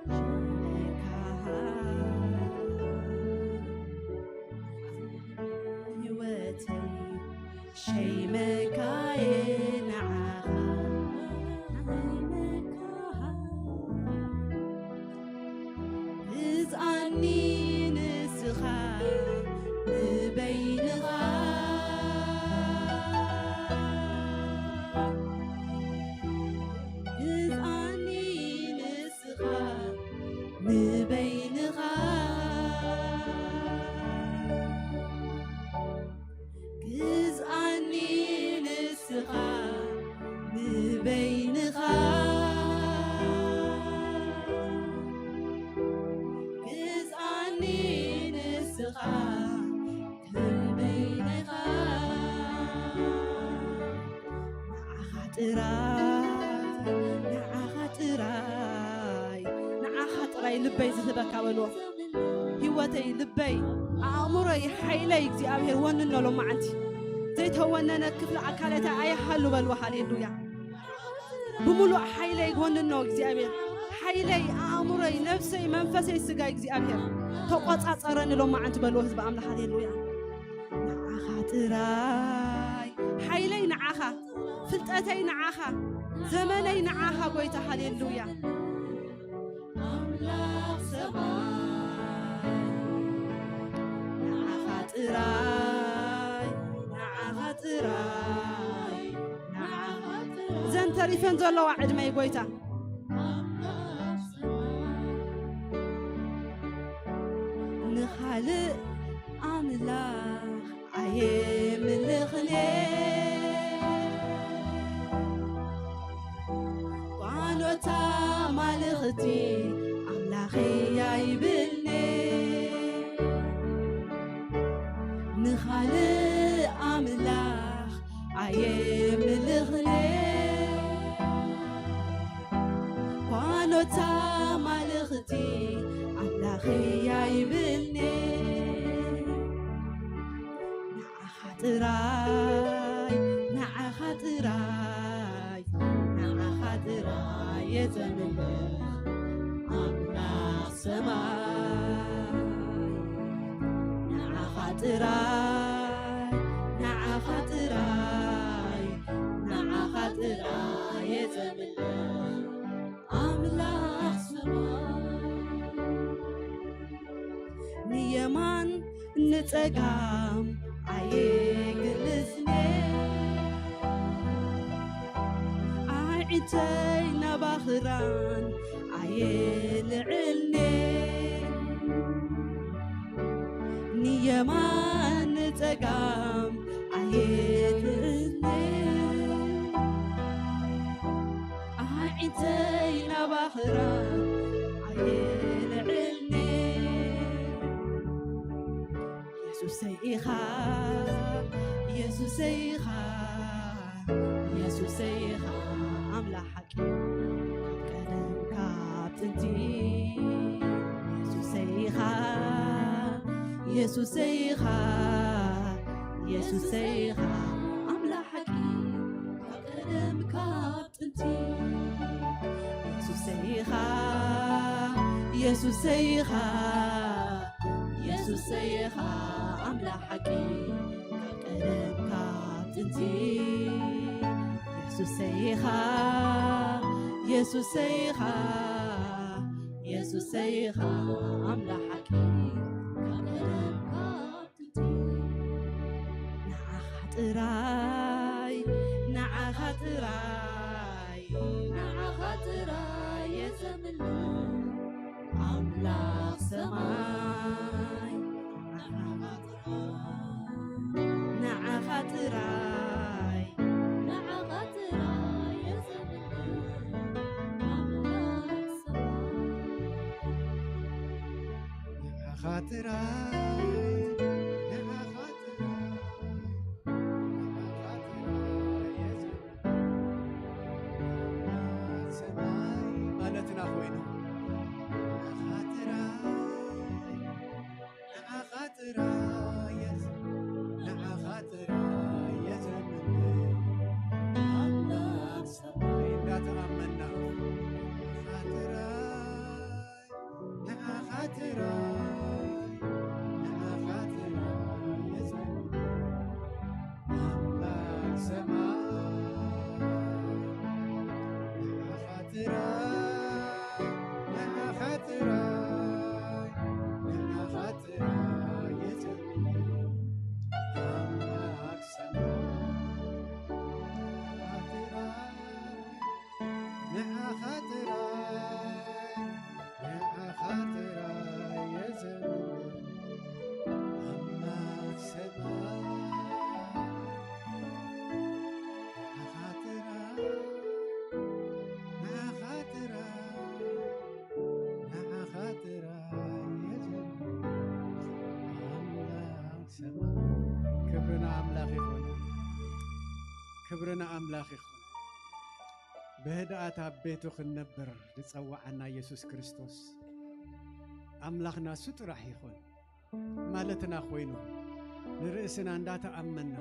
ሸይመካኻ። ህይወተይ ሸይመካየ ንዓኻ፣ ሸይመካኻ። ግዝኣኒ ንስኻ ንበይንኻ፣ ግዝኣኒ ንስኻ ንበይንኻ፣ ግዝኣኒ ንስኻ ንበይንኻ፣ ግዝኣኒ ንስኻ ንበይንኻ። ንዓኻ ጥራይ፣ ንዓኻ ጥራይ፣ ንዓኻ ጥራይ ልበይ ዝህበካ በልዎ። ህይወተይ፣ ልበይ፣ ኣእምሮይ፣ ሓይለይ እግዚኣብሔር ወንኖ ሎማዓንቲ። ዘይተወነነ ክፍሊ ኣካለታይ ኣይሃሉ በልዎ። ሃሌሉያ። ብምሉእ ሓይለይ ወንኖ እግዚኣብሔር። ሓይለይ፣ ኣእምሮይ፣ ነፍሰይ፣ መንፈሰይ፣ ስጋይ እግዚኣብሔር ተቆጻጸረኒ ሎማዓንቲ በልዎ ህዝቢ ኣምላኽ። ሃሌሉያ። ንዓኻ ጥራይ፣ ሓይለይ ንዓኻ፣ ፍልጠተይ ንዓኻ፣ ዘመነይ ንዓኻ ጎይታ። ሃሌሉያ። ኣምላኽ ሰማይ፣ ንዓኻ ጥራይ፣ ንዓኻ ጥራይ፣ ንዓኻ ጥራይ። እዘን ተሪፈን ዘለዋ ዕድመይ ጎይታ። ኣምላኽ ሰማይ፣ ንኻልእ ኣምላኽ ኣየምልኽን እየ። ጓኖት ኣማልኽቲ ኣምላኸይ ኣይብልኒ። ንኻልእ ኣምላኽ ኣየምልኽን እየ። ጓኖት ኣማልኽቲ ኣምላኸይ ኣይብልኒ። ንዓኻ ጥራይ፣ ንዓኻ ጥራይ፣ ንዓኻ ጥራይ እየ ዘምልኽ ኣምላኽ ሰማይ። ንዓኻ ጥራይ፣ ንዓኻ ጥራይ፣ ንዓኻ ጥራይ እየ ዘምልኽ ኣምላኽ ሰማይ። ንየማን ንጸጋም ኣየግልስን እየ። ኣዒንተይ ናባኽራን ኣየልዕልን እየ። ንየማን ንጸጋም ኣየልዕልን እየ። ኣዒንተይ ናባኽራን ኣየልዕልን እየ። የሱሰይ ኢኻ፣ የሱሰይ ኢኻ፣ የሱሰይ ኢኻ ኣምላኽ ሓቂ፣ ካብ ቀደም ካብ ጥንቲ። የሱሰይ ኢኻ፣ የሱሰይ ኢኻ፣ የሱሰይ ኢኻ ኣምላኽ ሓቂ፣ ካብ ቀደም ካብ ጥንቲ። የሱሰይ ኢኻ፣ የሱሰይ ኢኻ፣ የሱሰይ ኢኻ ኣምላኽ ሓቂ፣ ካብ ቀደም ካብ ጥንቲ። የሱሰይ ኢኻ፣ የሱሰይ ኢኻ፣ የሱሰይ ኢኻ ኣምላኽ ሓቂ፣ ካብ ቀደም ካብ ንዓኻ ጥራይ፣ ንዓኻ ጥራይ፣ ንዓኻ ጥራይ እየ ዘምልኽ ኣምላኽ ሰማይ። ንዓኻ ጥራይ፣ ንዓኻ ጥራይ፣ ንዓኻ ጥራይ እየ ዘምልኽ ኣምላኽ ሰማይ። ንዓኻ ጥራይ፣ ንዓኻ ጥራይ፣ ንዓኻ ጥራይ እየ ዝብል። ሰማይ ማለትና ኮይኑ፣ ጥራይ፣ ንዓኻ ጥራይ የዝምር ኣምላኽ ሰማይ። ንዓኻ ጥራይ፣ ንዓኻ ጥራይ፣ ንዓኻ ጥራይ የዝምር ኣምላኽ ሰማይ። ንዓኻ ጥራይ፣ ንዓኻ ጥራይ፣ ንዓኻ ጥራይ የዘምር ኣምላኽ ሰማይ። ንዓኻ ጥራይ፣ ንዓኻ ጥራይ፣ ንዓኻ ጥራይ የዘምር ኣምላኽ ሰማይ። ክብሪ ንኣምላኽ ይኹን። ክብሪ ንኣምላኽ ይኹን። ብህድኣት ኣብ ቤቱ ክንነብር ዝጸውዓና የሱስ ክርስቶስ ኣምላኽና እሱ ጥራሕ ይኹን ማለትና ኮይኑ፣ ንርእስና እንዳተኣመና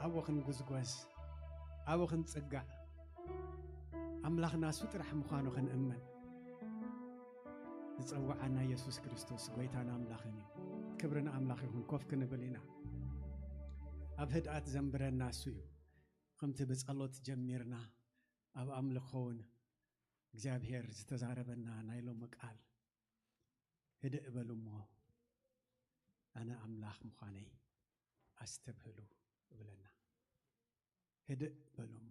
ኣብኡ ክንጉዝጓዝ፣ ኣብኡ ክንጽጋዕ፣ ኣምላኽና እሱ ጥራሕ ምዃኑ ክንእመን ዝጸውዓና የሱስ ክርስቶስ ጎይታን ኣምላኽን እዩ። ክብሪ ንኣምላኽ ይኹን። ኮፍ ክንብል ኢና። ኣብ ህድኣት ዘንብረና እሱ እዩ። ከምቲ ብጸሎት ጀሚርና፣ ኣብ ኣምልኾ እውን እግዚኣብሔር ዝተዛረበና ናይ ሎሚ ቃል፣ "ህድእ በሉ እሞ ኣነ ኣምላኽ ምዃነይ ኣስተብህሉ" ይብለና። ህድእ በሉ እሞ፣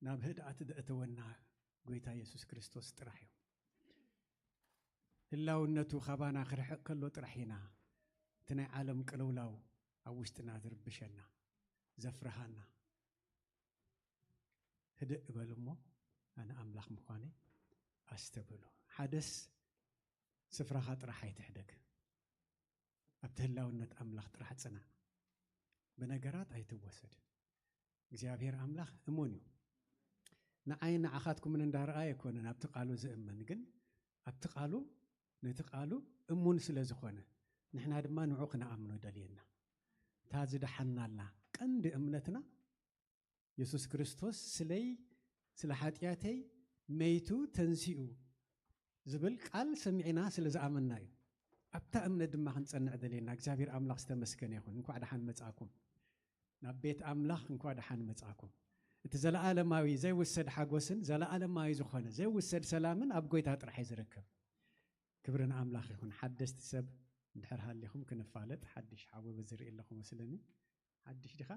ናብ ህድኣት ዘእተወና ጎይታ የሱስ ክርስቶስ ጥራሕ እዩ። ህላውነቱ ካባና ክርሕቕ ከሎ ጥራሕ ኢና እቲ ናይ ዓለም ቅልውላው ኣብ ውሽጥና ዝርብሸና፣ ዘፍርሃና። ህድእ በሉ እሞ ኣነ ኣምላኽ ምዃነይ ኣስተብህሉ። ሓደስ ስፍራኻ ጥራሕ ኣይትሕደግ። ኣብቲ ህላውነት ኣምላኽ ጥራሕ ጽናዕ። ብነገራት ኣይትወሰድ። እግዚኣብሔር ኣምላኽ እሙን እዩ። ንዓይን ንዓኻትኩምን እንዳረኣየ ኣይኮነን ኣብቲ ቃሉ ዝእመን፣ ግን ኣብቲ ቃሉ፣ ነቲ ቃሉ እሙን ስለ ዝኾነ፣ ንሕና ድማ ንዑ ክንኣምኖ ደልየና። እታ ዝደሓናላ ቀንዲ እምነትና፣ የሱስ ክርስቶስ ስለይ፣ ስለ ሓጢኣተይ መይቱ ተንሲኡ ዝብል ቃል ሰሚዕና ስለ ዝኣመንና እዩ። ኣብታ እምነት ድማ ክንጸንዕ ደልየና። እግዚኣብሔር ኣምላኽ ዝተመስገነ ይኹን። እንኳዕ ደሓን መጻእኩም ናብ ቤት ኣምላኽ፣ እንኳዕ ደሓን መጻእኩም። እቲ ዘለኣለማዊ ዘይውሰድ ሓጎስን ዘለኣለማዊ ዝኾነ ዘይውሰድ ሰላምን ኣብ ጎይታ ጥራሕ እዩ ዝርከብ። ክብሪ ንኣምላኽ ይኹን። ሓደስቲ ሰብ እንድሕር ሃሊኹም ክንፋለጥ፣ ሓድሽ ሓዊ በዚ ርኢ ኣለኹ መስለኒ። ሓድሽ ዲኻ?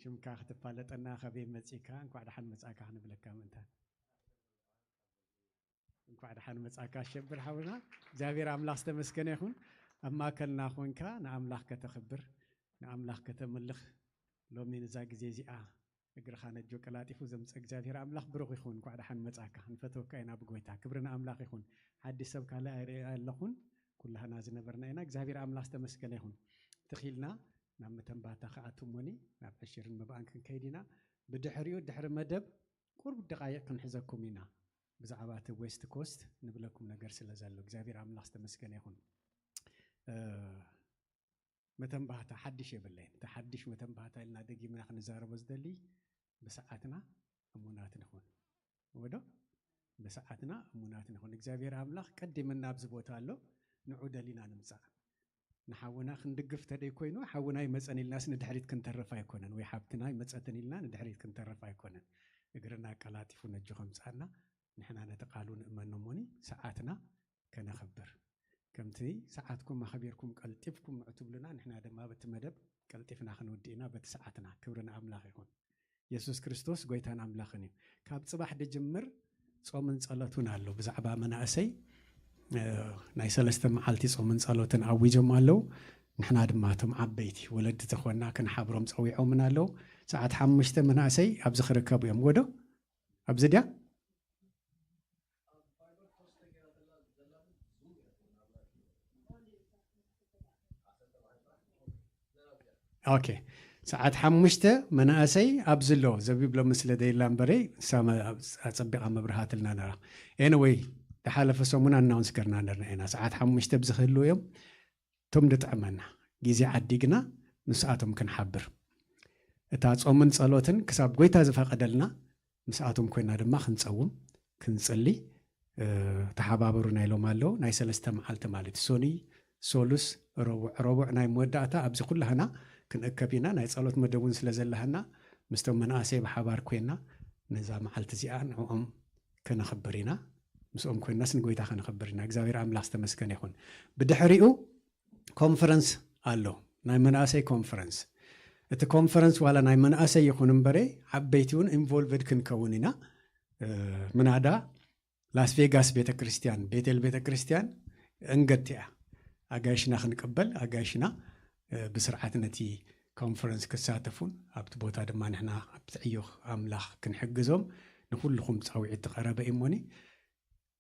ሽምካ ክትፋለጠና፣ ከበይ መጺእካ፣ እንኳዕ ደሓን መጻእካ ክንብለካ ምእንታን። እንኳዕ ደሓን መጻእካ ኣሸብር ሓውና። እግዚኣብሔር ኣምላኽ ዝተመስገነ ይኹን። ኣብ ማእከልና ኾንካ ንኣምላኽ ከተኽብር፣ ንኣምላኽ ከተምልኽ፣ ሎሚ ነዛ ግዜ እዚኣ እግርኻ ነጆ ቀላጢፉ ዘምጽእ እግዚኣብሔር ኣምላኽ ብሩኽ ይኹን። እንኳዕ ደሓን መጻእካ። ንፈትወካ ኢና ብጎይታ። ክብሪ ንኣምላኽ ይኹን። ሓድሽ ሰብ ካልእ ኣይርኢ ኣለኹን። ኩላህና ዝነበርና ኢና። እግዚኣብሔር ኣምላኽ ዝተመስገነ ይኹን። ትኺልና ናብ መተንባታ ክኣቱ እሞኒ ናብ ዕሽርን መባእን ክንከይድ ኢና። ብድሕሪኡ ድሕሪ መደብ ቁሩብ ደቓይቕ ክንሕዘኩም ኢና። ብዛዕባ እቲ ዌስት ኮስት ንብለኩም ነገር ስለ ዘሎ እግዚኣብሔር ኣምላኽ ዝተመስገነ ይኹን። እ፣ መተንባህታ ሓድሽ የብለይን። እቲ ሓድሽ መተንባህታ ኢልና ደጊምና ክንዛረቦ ዝደሊ፣ ብሰዓትና እሙናት ንኹን። ወዶ? ብሰዓትና እሙናት ንኹን። እግዚኣብሔር ኣምላኽ ቀዲምና ኣብዚ ቦታ ኣሎ፣ ንዑ ደሊና ንምጻእ። ንሓውና ክንድግፍ ተደይ ኮይኑ፣ ሓውና ይመጸን ኢልናስ ንድሕሪት ክንተርፍ ኣይኮነን፣ ወይ ሓብትና ይመጸትን ኢልና ንድሕሪት ክንተርፍ ኣይኮነን። እግርና ቀላጢፉ ነጆ ከምጻና፣ ንሕና ነቲ ቃሉ ንእመኖ እሞኒ፣ ሰዓትና ከነኽብር። ከምቲ ሰዓትኩም ኣኽቢርኩም ቀልጢፍኩም ንዑ ትብሉና፣ ንሕና ድማ በቲ መደብ ቀልጢፍና ክንውድእ ኢና፣ በቲ ሰዓትና። ክብሪ ንኣምላኽ ይኹን። የሱስ ክርስቶስ ጎይታን ኣምላኽን እዩ። ካብ ጽባሕ ድጅምር ጾምን ጸሎትን ኣሎ። ብዛዕባ መናእሰይ፣ እ፣ ናይ ሰለስተ መዓልቲ ጾምን ጸሎትን ኣዊጆም ኣለዉ። ንሕና ድማ እቶም ዓበይቲ ወለዲ ዝኾንና ክንሓብሮም ጸዊዖምን ኣለዉ። ሰዓት ሓሙሽተ መናእሰይ ኣብዚ ክርከቡ እዮም። ወዶ ኣብዚ ድያ? ኦኬ። ሰዓት ሓሙሽተ መናእሰይ ኣብዚ ኣሎ። ዘቢብ ሎሚ ስለ ደይላ እምበረይ፣ ንሳ መ-፣ ኣጸቢቓ መብርሃትልና ነራ። ኤኒወይ፣ ዝሓለፈ ሰሙን ኣናውንስ ገርና ነርና ኢና። ሰዓት ሓሙሽተ ኣብዚ ክህልዉ እዮም። እቶም ድጥዕመና ግዜ ዓዲግና ምስኣቶም ክንሓብር፣ እታ ጾምን ጸሎትን ክሳብ ጎይታ ዝፈቐደልና ምስኣቶም ኮይና ድማ ክንጸውም፣ ክንጽሊ፣ ተሓባበሩና ኢሎም ኣለዉ። ናይ ሰለስተ መዓልቲ ማለት፣ ሶኑይ፣ ሶሉስ፣ ረቡዕ። ረቡዕ ናይ መወዳእታ ኣብዚ ኩላህና ክንእከብ ኢና። ናይ ጸሎት መደብ እውን ስለ ዘለሃና፣ ምስቶም መናእሰይ ብሓባር ኮይና ነዛ መዓልቲ እዚኣ ንዕኦም ከነኽብር ኢና። ምስኦም ኮይናስ ንጎይታ ከነኽብር ኢና። እግዚኣብሔር ኣምላኽ ዝተመስገነ ይኹን። ብድሕሪኡ ኮንፈረንስ ኣሎ፣ ናይ መናእሰይ ኮንፈረንስ። እቲ ኮንፈረንስ ዋላ ናይ መናእሰይ ይኹን እምበረ፣ ዓበይቲ እውን ኢንቮልቭድ ክንከውን ኢና። እ፣ ምናዳ ላስ ቬጋስ ቤተ ክርስቲያን፣ ቤቴል ቤተ ክርስቲያን እንገት እያ። ኣጋይሽና ክንቅበል፣ ኣጋይሽና፣ እ፣ ብስርዓት ነቲ ኮንፈረንስ ክሳተፉን ኣብቲ ቦታ ድማ ንሕና ኣብቲ ዕዮ ኣምላኽ ክንሕግዞም ንኹልኹም ጻውዒት ዝቐረበ እዩ እሞኒ፣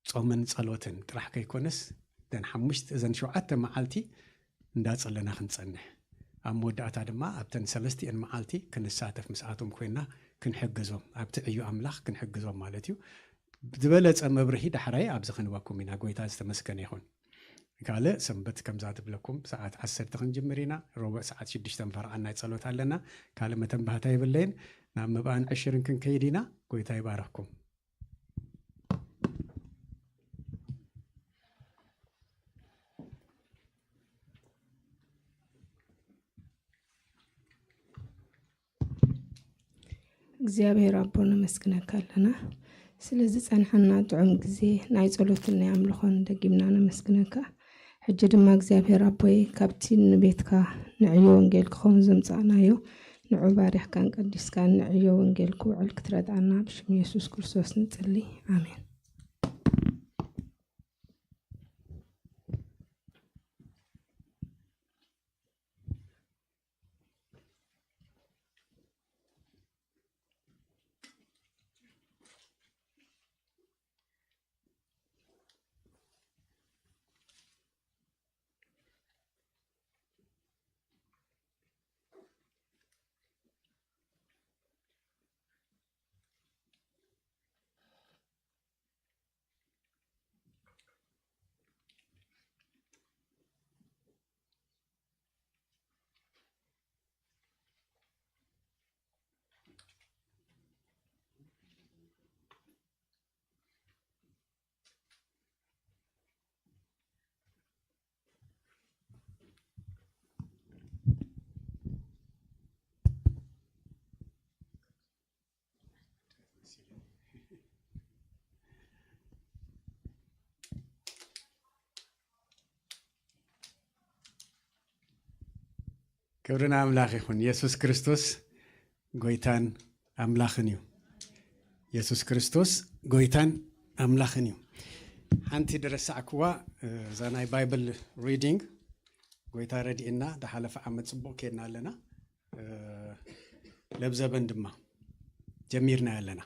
ጾምን ጸሎትን ጥራሕ ከይኮነስ፣ እዘን ሓሙሽተ፣ እዘን ሸውዓተ መዓልቲ እንዳጸለና ክንጸንሕ፣ ኣብ መወዳእታ ድማ ኣብተን ሰለስቲኤን መዓልቲ ክንሳተፍ ምስኣቶም ኮይና ክንሕግዞም፣ ኣብቲ ዕዮ ኣምላኽ ክንሕግዞም ማለት እዩ። ዝበለጸ መብርሂ ዳሕራይ ኣብዚ ክንበኩም ኢና። ጎይታ ዝተመስገነ ይኹን። ካልእ ሰንበት ከምዛ ትብለኩም ሰዓት ዓሰርተ ክንጅምር ኢና። ረቡዕ ሰዓት ሽዱሽተ ፈረቓ ናይ ጸሎት ኣለና። ካልእ መተንባህታ የብለይን። ናብ መብኣን ዕሽርን ክንከይድ ኢና። ጎይታ ይባርኽኩም። እግዚኣብሔር ኣቦ ነመስግነካ ኣለና፣ ስለዚ ጸንሐና ጥዑም ግዜ ናይ ጸሎትን ናይ ኣምልኾን ደጊምና ነመስግነካ። ሕጂ ድማ እግዚኣብሔር ኣቦይ ካብቲ ንቤትካ ንዕዮ ወንጌል ክኸውን ዘምጻእናዮ ንዑ ባሪኽካን ቀዲስካን ንዕዮ ወንጌል ክውዕል ክትረድኣና ብሽም የሱስ ክርስቶስ ንጽሊ። ኣሜን። ክብሪ ንኣምላኽ ይኹን። የሱስ ክርስቶስ ጎይታን ኣምላኽን እዩ። የሱስ ክርስቶስ ጎይታን ኣምላኽን እዩ። ሓንቲ ድረሳዕክዋ፣ እዛ ናይ ባይብል ሪዲንግ፣ ጎይታ ረድእና፣ ዝሓለፈ ዓመት ጽቡቕ ኬድና ኣለና። ለብዘበን ድማ ጀሚርና ኣለና።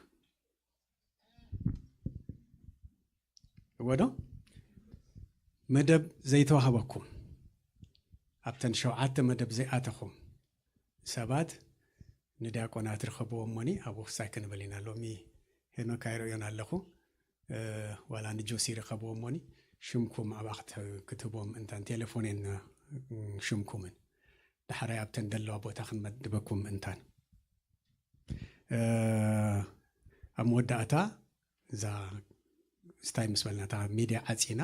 እወ ዶ? መደብ ዘይተዋህበኩም፣ ኣብተን ሸውዓተ መደብ ዘይኣተኹም ሰባት ንዲያቆናት ርኸብዎ እሞኒ፣ ኣብኡ ክሳይ ክንብል ኢና። ሎሚ ሄኖክ ኣይርእዮን ኣለኹ። እ፣ ዋላ ንጆሲ ርኸብዎ እሞኒ፣ ሽምኩም ኣብኣ ክት-፣ ክትህቦም እንታን ቴሌፎን የን ሽምኩምን። ዳሕራይ ኣብተን ደለዋ ቦታ ክንመድበኩም እንታን። እ፣ ኣብ መወዳእታ እዛ ስታይ ምስ በልና እታ ሚድያ ዓፂና፣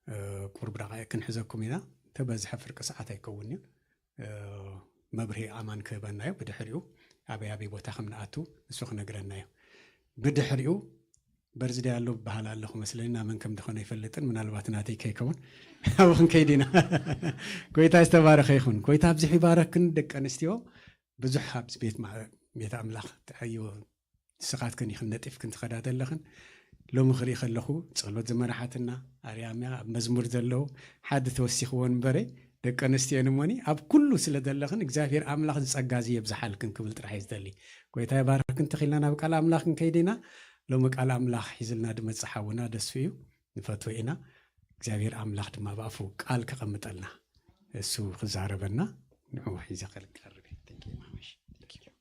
እ፣ ቁሩብ ደቃይቅ ክንሕዘኩም ኢና። ተበዝሐ ፍርቂ ሰዓት ኣይከውን እዩ። እ፣ መብርሂ ኣማን ክህበና እዩ። ብድሕሪኡ ኣበይ ኣበይ ቦታ ከም ንኣቱ ንሱ ክነግረና እዩ። ብድሕሪኡ በርዝደይ ኣሎ በሃል ኣለኹ መስለኒ፣ ናመን ከም ድኾነ ኣይፈልጥን፣ ምናልባት ናተይ ከይከውን ኣብኡ ክንከይድ ኢና። ጎይታ ዝተባረኸ ይኹን። ጎይታ ኣብዚሑ ይባረክን ደቂ ኣንስትዮ። ብዙሕ ኣብዚ ቤት ማ-፣ ቤት ኣምላኽ ትዓይዎ ንስኻትክን ኢኽን ነጢፍክን ትኸዳ ዘለኽን። ሎሚ ክርኢ ከለኹ ጸሎት ዝመርሓትና ኣርያምያ ኣብ መዝሙር ዘለዉ ሓደ ተወሲኽዎ እምበረ ደቂ ኣንስትዮን እሞኒ ኣብ ኩሉ ስለ ዘለኽን እግዚኣብሔር ኣምላኽ ዝጸጋ እዚ የብዝሓልክን ክብል ጥራሕ እየ ዝደሊ። ጎይታ ይባርኽክን። ተኺልና ናብ ቃል ኣምላኽ ክንከይድ ኢና። ሎሚ ቃል ኣምላኽ ሒዝልና ድመጽእ ሓውና ደሱ እዩ፣ ንፈትዎ ኢና። እግዚኣብሔር ኣምላኽ ድማ ብኣፉ ቃል ከቐምጠልና እሱ ክዛረበና ንዑ ሒዘ ክቀርብ እየ። Thank you ማመሽ። Thank you።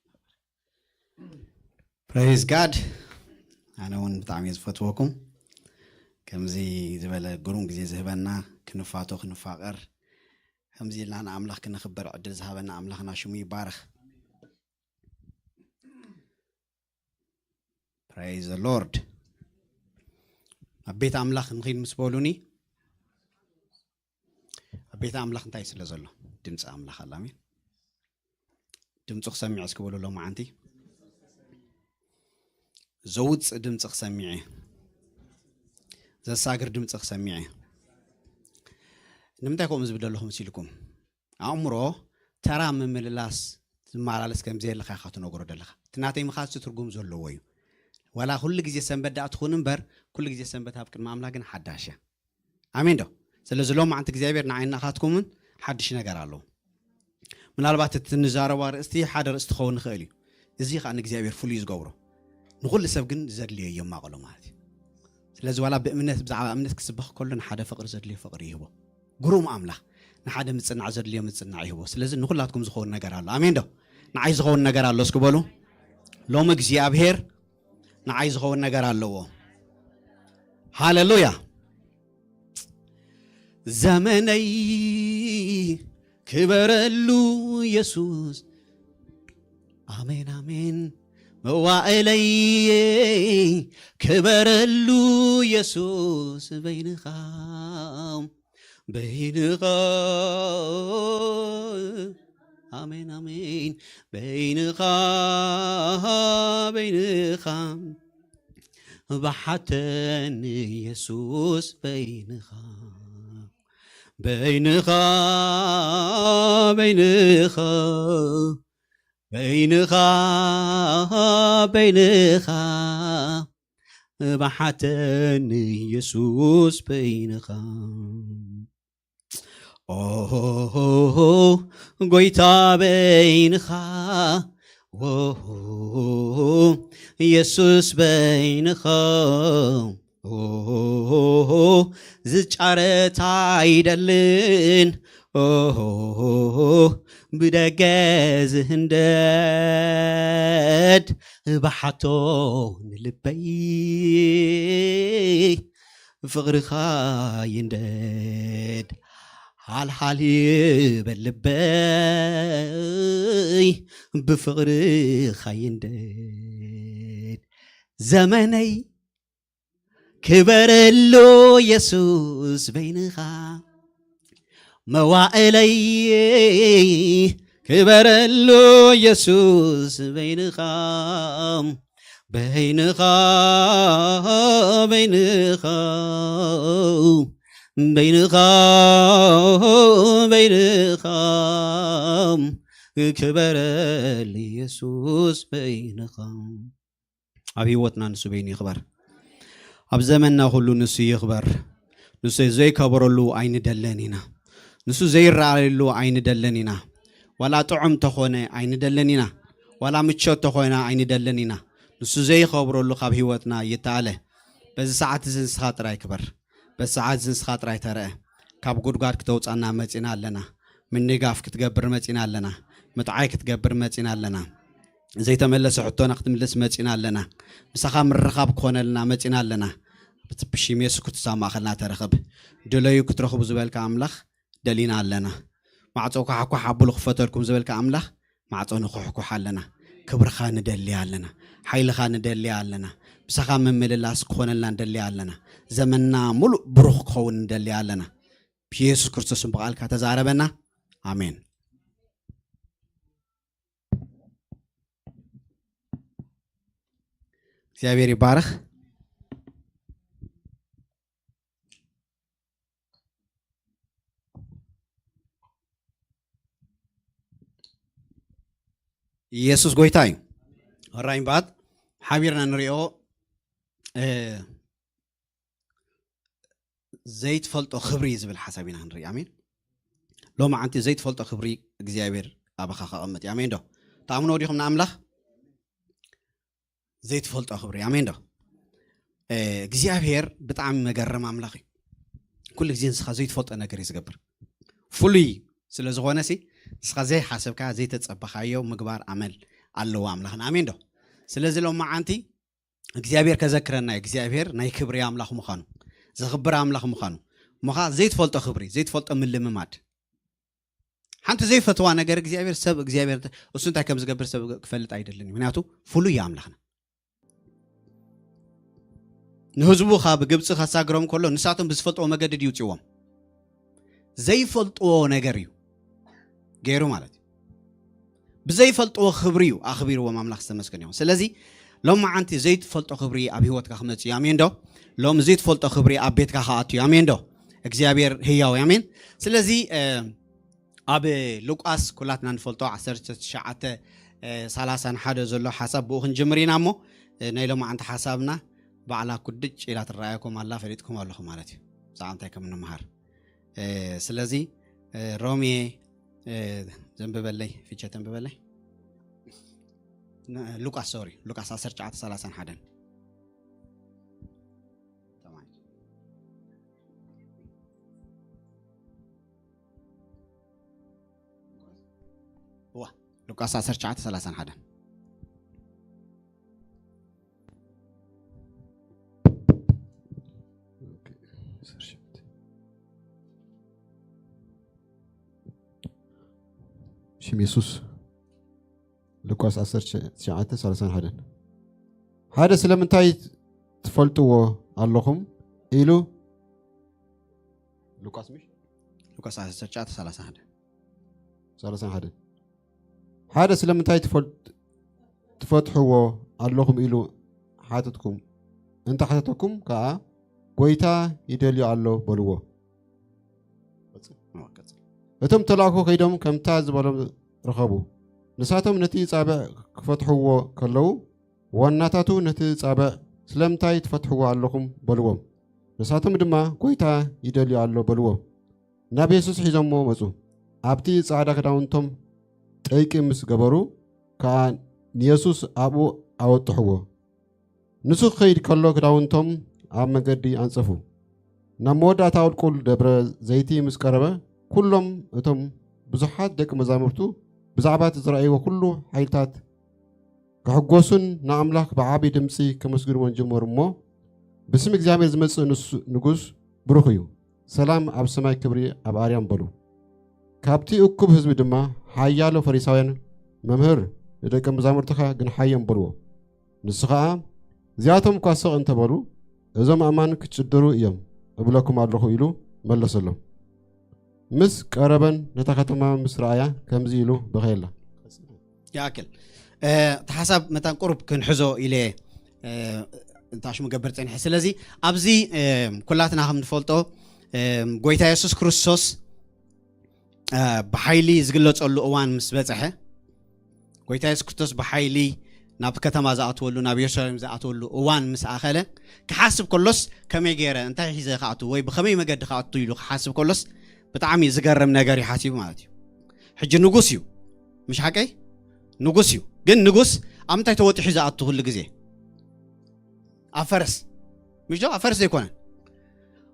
Praise God። ኣነ እውን ብጣዕሚ እየ ዝፈትወኩም። ከምዚ ዝበለ ግሩም ግዜ ዝህበና፣ ክንፋቶ ክንፋቀር፣ ከምዚ ኢልና ንኣምላኽ ክነኽብር ዕድል ዝሃበና ኣምላኽና ሽሙ ይባረኽ። Praise the Lord። ኣብ ቤት ኣምላኽ ንኺድ ምስ በሉኒ፣ ኣብ ቤት ኣምላኽ እንታይ ስለ ዘሎ? ድምፂ ኣምላኽ ኣላ። ኣሜን። ድምፁ ክሰሚዕ እስኪ በሉ። ሎማዓንቲ ዘውፅእ ድምፂ ክሰሚዕ እየ። ዘሳግር ድምፂ ክሰሚዕ እየ። ንምንታይ ከምኡ ዝብል ዘለኹ መሲልኩም? ኣእምሮ ተራ ምምልላስ ዝመላለስ ከም ዘየለካ ኢኻ ትነግሮ ዘለኻ። እቲ ናተይ ምኻድሲ ትርጉም ዘለዎ እዩ። ዋላ ኩሉ ግዜ ሰንበት ደኣ ትኹን እምበር፣ ኩሉ ግዜ ሰንበት ኣብ ቅድሚ ኣምላኽ ግን ሓዳሽ እያ። ኣሜን ዶ? ስለዚ ሎማዓንቲ እግዚኣብሔር ንዓይን ንኣኻትኩምን ሓድሽ ነገር ኣለዎ። ምናልባት እቲ ንዛረባ ርእስቲ ሓደ ርእስቲ ክኸውን ይኽእል እዩ። እዚ ኸኣ ንእግዚኣብሔር ፍሉይ ዝገብሮ፣ ንኹሉ ሰብ ግን ዘድልዮ የማቕሎ ማለት እዩ። ስለዚ ዋላ ብእምነት፣ ብዛዕባ እምነት ክስበኽ ከሎ ንሓደ ፍቕሪ ዘድልዮ ፍቕሪ ይህቦ። ግሩም ኣምላኽ፣ ንሓደ ምጽናዕ ዘድልዮ ምጽናዕ ይህቦ። ስለዚ ንኹላትኩም ዝኸውን ነገር ኣሎ። ኣሜን ዶ? ንዓይ ዝኸውን ነገር ኣሎ እስኪ በሉ። ሎሚ እግዚኣብሔር ንዓይ ዝኸውን ነገር ኣለዎ። ሃሌሉያ። ዘመነይ ክበረሉ የሱስ። ኣሜን ኣሜን። መዋእለይ ክበረሉ የሱስ በይንኻ፣ በይንኻ። ኣሜን ኣሜን። በይንኻ፣ በይንኻ። ብሓተኒ የሱስ በይንኻ፣ በይንኻ፣ በይንኻ፣ በይንኻ፣ በይንኻ። ብሓተኒ የሱስ በይንኻ። ኦሆሆሆ፣ ጎይታ በይንኻ፣ ኦሆሆሆ፣ የሱስ በይንኻ፣ ኦሆሆሆ፣ ዝጫረት ኣይደልን፣ ኦሆሆሆ፣ ብደገ ዝህንደድ፣ ብሓቶ ንልበይ ፍቕርኻ ይንደድ። ሃልሃል ይበል ልበይ ብፍቕርኻ ይንደድ። ዘመነይ ክበረሉ የሱስ በይንኻ፣ መዋእለይ ክበረሉ የሱስ በይንኻ፣ በይንኻ፣ በይንኻ፣ በይንኻ፣ በይንኻ፣ ክበረሉ የሱስ በይንኻ። ኣብ ህይወትና ንሱ በይኑ ይኽበር። ኣብ ዘመንና ኩሉ ንሱ ይኽበር። ንሱ ዘይከበረሉ ኣይንደለን ኢና። ንሱ ዘይረኣየሉ ኣይንደለን ኢና። ዋላ ጥዑም ተኾነ ኣይንደለን ኢና። ዋላ ምቾት ተኾነ ኣይንደለን ኢና። ንሱ ዘይኸብረሉ ካብ ህይወትና ይተኣለ። በዚ ሰዓት እዚ ንስኻ ጥራይ ክበር። በዚ ሰዓት እዚ ንስኻ ጥራይ ተረአ። ካብ ጉድጓድ ክተውጻና መጺና ኣለና። ምንጋፍ ክትገብር መጺና ኣለና። ምጥዓይ ክትገብር መጺና ኣለና። ዘይተመለሰ ሕቶና ክትምልስ መጺና ኣለና። ምሳኻ ምርኻብ ክኾነልና መጺና ኣለና። ብቲ-፣ ብሽም የሱስ ክርስቶስ ኣብ ማእኸልና ተረኸብ። ድለዩ ክትረኽቡ ዝበልካ ኣምላኽ ደሊና ኣለና። ማዕጾ ኳሕኳሕ ኣብሉ ክፈተልኩም ዝበልካ ኣምላኽ ማዕጾ ንኹሕኩሕ ኣለና። ክብርኻ ንደሊ ኣለና። ሓይልኻ ንደሊ ኣለና። ምሳኻ ምምልላስ ክኾነልና ንደሊ ኣለና። ዘመንና ሙሉእ ብሩኽ ክኸውን ንደሊ ኣለና። ብየሱስ ክርስቶስን ብቓልካ ተዛረበና። ኣሜን። እግዚኣብሔር ይባረኽ። ኢየሱስ ጎይታ እዩ። ሕራይ እምበኣር ሓቢርና ንሪኦ፣ እ፣ ዘይትፈልጦ ክብሪ ዝብል ሓሳብ ኢና ክንርኢ። ኣሜን። ሎማዓንቲ ዘይትፈልጦ ክብሪ እግዚኣብሔር ኣባኻ ከቐምጥ እዩ። ኣሜን ዶ? ትኣምንዎ ዲኹም ንኣምላኽ? ዘይትፈልጦ ክብሪ። ኣሜን ዶ? እ፣ እግዚኣብሔር ብጣዕሚ መገረም ኣምላኽ እዩ። ኩሉ ግዜ ንስኻ ዘይትፈልጦ ነገር እዩ ዝገብር። ፍሉይ ስለ ዝኾነ ሲ፣ ንስኻ ዘይሓሰብካዮ፣ ዘይተጸበኻዮ ምግባር ኣመል ኣለዎ ኣምላኽና። ኣሜን ዶ? ስለዚ ሎማዓንቲ እግዚኣብሔር ከዘክረና እዩ። እግዚኣብሔር ናይ ክብሪ ኣምላኽ ምዃኑ፣ ዘኽብር ኣምላኽ ምዃኑ። እሞ ኸዓ ዘይትፈልጦ ክብሪ፣ ዘይትፈልጦ ምልምማድ። ሓንቲ ዘይፈትዋ ነገር እግዚኣብሔር፣ ሰብ እግዚኣብሔር፣ እሱ እንታይ ከም ዝገብር ሰብ ክፈልጥ ኣይደልን እዩ። ምክንያቱ ፍሉይ እዩ ኣምላኽና። ንህዝቡ ካብ ግብፂ ከሳግሮም ከሎ ንሳቶም ብዝፈልጥዎ መገዲ ድዩ ውፅዎም? ዘይፈልጥዎ ነገር እዩ ገይሩ ማለት እዩ። ብዘይፈልጥዎ ክብሪ እዩ ኣኽቢርዎም ኣምላኽ ዝተመስገነ ይኹን። ስለዚ ሎማዓንቲ ዘይትፈልጦ ክብሪ ኣብ ህይወትካ ክመፅእ እዩ። ኣሜን ዶ? ሎም ዘይትፈልጦ ክብሪ ኣብ ቤትካ ክኣቱ እዩ። ኣሜን ዶ? እግዚኣብሔር ህያው እዩ። ኣሜን። ስለዚ ኣብ ሉቃስ ኩላትና ንፈልጦ ዓሰርተ ትሽዓተ ሰላሳን ሓደ ዘሎ ሓሳብ ብኡ ክንጅምር ኢና እሞ ናይ ሎማዓንቲ ሓሳብና ባዕላ ኩድጭ ኢላ ትረኣየኩም ኣላ፣ ፈሊጥኩም ኣለኹም ማለት እዩ ብዛዕባ እንታይ ከም ንምሃር። ስለዚ ሮሜ ዘንብበለይ፣ ፍቸ ተንብበለይ። ሉቃስ፣ ሶሪ፣ ሉቃስ ዓሰርተ ትሽዓተ ሰላሳን ሓደን። ዋ፣ ሉቃስ ዓሰርተ ትሽዓተ ሰላሳን ሓደን። ሽም የሱስ። ሉቃስ ዓሰርተ ትሽዓተ ሰላሳን ሓደን። ሓደ ስለምንታይ ትፈልጥዎ ኣለኹም ኢሉ። ሉቃስ ምሽ? ሉቃስ ዓሰርተ ትሽዓተ ሰላሳን ሓደን። ሰላሳን ሓደን። ሓደ ስለምንታይ ትፈልጥ-፣ ትፈትሕዎ ኣለኹም ኢሉ ሓተትኩም። እንተ ሓተተኩም ከኣ፣ "ጐይታ ይደልዮ ኣሎ" በልዎ። እቶም ተላእኩ ከይዶም ከምታ ዝበሎም ረኸቡ። ንሳቶም ነቲ ጻብዕ ክፈትሕዎ ከለዉ፣ ዋናታቱ ነቲ ጻብዕ "ስለምንታይ ትፈትሕዎ ኣለኹም?" በልዎም። ንሳቶም ድማ "ጐይታ ይደልዮ ኣሎ" በልዎ። ናብ የሱስ ሒዞምዎ መጹ። ኣብቲ ጻዕዳ ክዳውንቶም ጠይቂ ምስ ገበሩ ከኣ ንየሱስ ኣብኡ ኣወጥሕዎ። ንሱ ክኸይድ ከሎ ክዳውንቶም ኣብ መገዲ ኣንጸፉ። ናብ መወዳእታ ቁልቁል ደብረ ዘይቲ ምስ ቀረበ፣ ኩሎም እቶም ብዙሓት ደቂ መዛሙርቱ ብዛዕባ እቲ ዝረኣይዎ ኩሉ ሓይልታት ክሕጎሱን ንኣምላኽ ብዓቢ ድምጺ ከመስግንዎን ጀመሩ እሞ፣ "ብስም እግዚኣብሔር ዝመጽእ ንሱ-፣ ንጉስ ብሩኽ እዩ፣ ሰላም ኣብ ሰማይ ክብሪ ኣብ ኣርያም" በሉ። ካብቲ እኩብ ህዝቢ ድማ ሓያሎ ፈሪሳውያን፣ "መምህር፣ ንደቀ መዛሙርትኻ ግንሓዮም" በልዎ። ንሱ ኸኣ፣ "እዚኣቶም እኳ ስቕ እንተበሉ፣ እዞም ኣእማን ክጭድሩ እዮም እብለኩም ኣለኹ" ኢሉ መለሰሎም። ምስ ቀረበን ነታ ከተማ ምስ ረኣያ ከምዚ ኢሉ በኸየላ። ይኣክል። እ፣ እቲ ሓሳብ መታን ቁሩብ ክንሕዞ ኢለ፣ እ፣ እንታሽሙ ገብር ጸኒሐ። ስለዚ ኣብዚ፣ እ፣ ኩላትና ከም ንፈልጦ፣ እ፣ ጎይታ የሱስ ክርስቶስ፣ እ፣ ብሓይሊ ዝግለጸሉ እዋን ምስ በጽሐ፣ ጎይታ የሱስ ክርስቶስ ብሓይሊ ናብ ከተማ ዝኣትወሉ፣ ናብ የሩሳሌም ዝኣትወሉ እዋን ምስ ኣኸለ፣ ክሓስብ ከሎስ፣ "ከመይ ገይረ፣ እንታይ ሒዘ ክኣቱ ወይ ብኸመይ መገዲ ክኣቱ?" ኢሉ ክሓስብ ከሎስ፣ ብጣዕሚ ዝገርም ነገር እዩ ሓሲቡ ማለት እዩ። ሕጂ ንጉስ እዩ፣ ምሽ ሓቀይ? ንጉስ እዩ። ግን ንጉስ ኣብ ምንታይ ተወጢሑ ዝኣቱ ኩሉ ግዜ? ኣብ ፈረስ። ምሽ ዶ? ኣብ ፈረስ ዘይኮነን።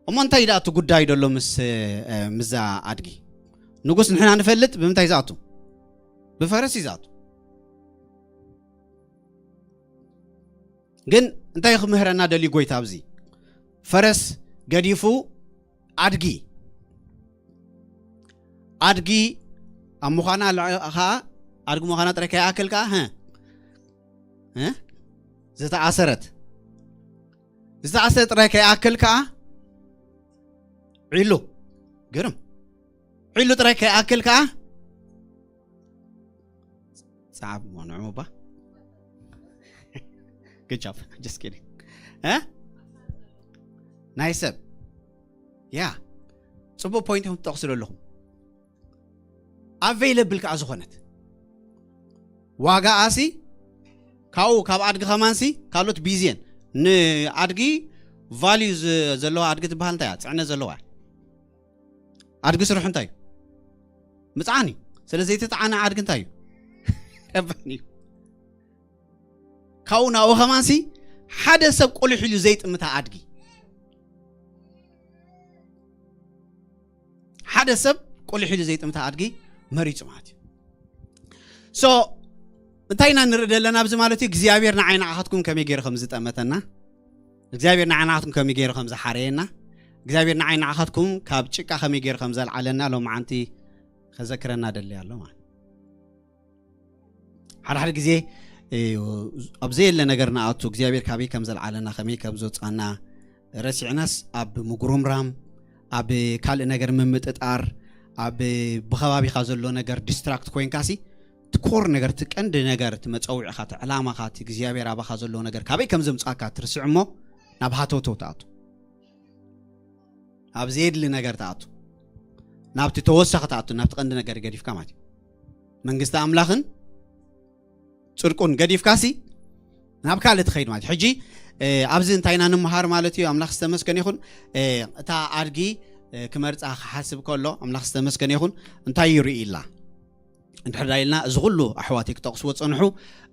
እሞ እንታይ ደኣ እቲ ጉዳይ ደሎ ምስ፣ እ፣ ምስዛ ኣድጊ? ንጉስ ንሕና ንፈልጥ ብምንታይ ዝኣቱ? ብፈረስ እዩ ዝኣቱ። ግን እንታይ ክምህረና ደልዩ ጎይታ ኣብዚ? ፈረስ ገዲፉ ኣድጊ፣ ኣድጊ ኣብ ምዃና ልዕ-፣ ኸዓ ኣድጊ ምዃና ጥራይ ከይኣክል ከኣ፣ ህ? ህ? ዝተኣሰረት፣ ዝተኣሰረት ጥራይ ከይኣክል ከኣ ዒሉ፣ ግርም፣ ዒሉ ጥራይ ከይኣክል ከኣ ጸዓብ እሞ ንዕሙ እባ። Good job. Just kidding. እ? ናይ ሰብ። ያ። ጽቡቕ ፖይንት ኢኹም ትጠቕሱ ዘለኹም። ኣቬይለብል ከኣ ዝኾነት። ዋጋኣሲ ካብኡ፣ ካብ ኣድጊ ከማንሲ ካልኦት ቢዝየን። ንኣድጊ ቫልዩ ዝ-፣ ዘለዋ ኣድጊ ትበሃል እንታይ እያ? ጽዕነት ዘለዋ እያ። ኣድጊ ስርሑ እንታይ እዩ? ምጽዓን እዩ። ስለ ዘይተጻዕነ ኣድጊ እንታይ እዩ? ረባን እዩ። ካብኡ ናብኡ ከማንሲ ሓደ ሰብ ቁልሕ ኢሉ ዘይጥምታ ኣድጊ፣ ሓደ ሰብ ቁልሕ ኢሉ ዘይጥምታ ኣድጊ መሪጹ ማለት እዩ። ሶ እንታይ ኢና ንርኢ ዘለና ኣብዚ ማለት እዩ? እግዚኣብሔር ንዓይ ንዓኻትኩም ከመይ ገይሩ ከም ዝጠመተና፣ እግዚኣብሔር ንዓይ ንዓኻትኩም ከመይ ገይሩ ከም ዝሓረየና፣ እግዚኣብሔር ንዓይ ንዓኻትኩም ካብ ጭቃ ከመይ ገይሩ ከም ዘልዓለና ሎማዓንቲ ከዘክረና ደሊ ኣሎ ማለት። ሓደ ሓደ ግዜ፣ እ፣ ኣብ ዘየለ ነገር ንኣቱ፣ እግዚኣብሔር ካበይ ከም ዘልዓለና፣ ከመይ ከም ዘውጻና፣ ረሲዕናስ ኣብ ምጉርምራም፣ ኣብ ካልእ ነገር ምምጥጣር፣ ኣብ ብኸባቢኻ ዘሎ ነገር ዲስትራክት ኮይንካሲ፣ እቲ ኮር ነገር፣ እቲ ቀንዲ ነገር፣ እቲ መጸውዒኻ፣ እቲ ዕላማኻ፣ እቲ እግዚኣብሔር ኣባኻ ዘለዎ ነገር ካበይ ከም ዘምጻካ ትርስዕ እሞ፣ ናብ ሃተውተው ትኣቱ። ኣብ ዘየድሊ ነገር ትኣቱ። ናብቲ ተወሳኺ ትኣቱ፣ ናብቲ ቀንዲ ነገር ገዲፍካ ማለት እዩ። መንግስቲ ኣምላኽን ጽድቁን ገዲፍካሲ ናብ ካልእ ትኸይድ ማለት እዩ። ሕጂ፣ እ፣ ኣብዚ እንታይ ኢና ንምሃር ማለት እዩ? ኣምላኽ ዝተመስገነ ይኹን። እ፣ እታ ኣድጊ፣ እ፣ ክመርጻ ክሓስብ ከሎ፣ ኣምላኽ ዝተመስገነ ይኹን፣ እንታይ ይርኢ ኢላ? እንድሕር ዳ ኢልና፣ እዚ ኩሉ ኣሕዋተይ ክጠቕስዎ ጸንሑ፣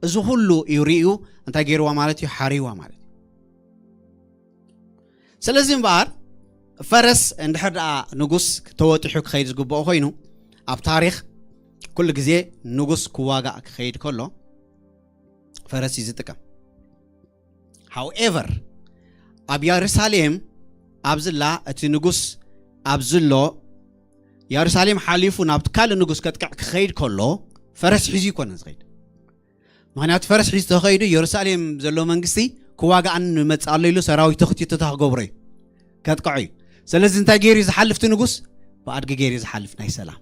እዚ ኩሉ እዩ ርእዩ፣ እንታይ ገይርዋ ማለት እዩ? ሓሪዋ ማለት እዩ። ስለዚ እምበኣር፣ ፈረስ እንድሕር ደኣ ንጉስ ተወጢሑ ክኸይድ ዝግብኦ ኮይኑ፣ ኣብ ታሪኽ ኩሉ ግዜ ንጉስ ክዋጋእ ክኸይድ ከሎ ፈረስ እዩ ዝጥቀም። ሃውኤቨር፣ ኣብ የሩሳሌም ኣብ ዝላ እቲ ንጉስ ኣብ ዝሎ የሩሳሌም ሓሊፉ ናብቲ ካልእ ንጉስ ከጥቅዕ ክኸይድ ከሎ ፈረስ ሒዙ ይኮነን ዝኸይድ። ምኽንያቱ ፈረስ ሒዙ ተኸይዱ የሩሳሌም ዘሎ መንግስቲ ክዋጋኣን ንመጽእ ኣሎ ኢሉ ሰራዊት ተኽቲቱ እንታይ ክገብሮ እዩ? ከጥቅዖ እዩ። ስለዚ እንታይ ገይሩ እዩ ዝሓልፍ እቲ ንጉስ? ብኣድጊ ገይሩ እዩ ዝሓልፍ ናይ ሰላም።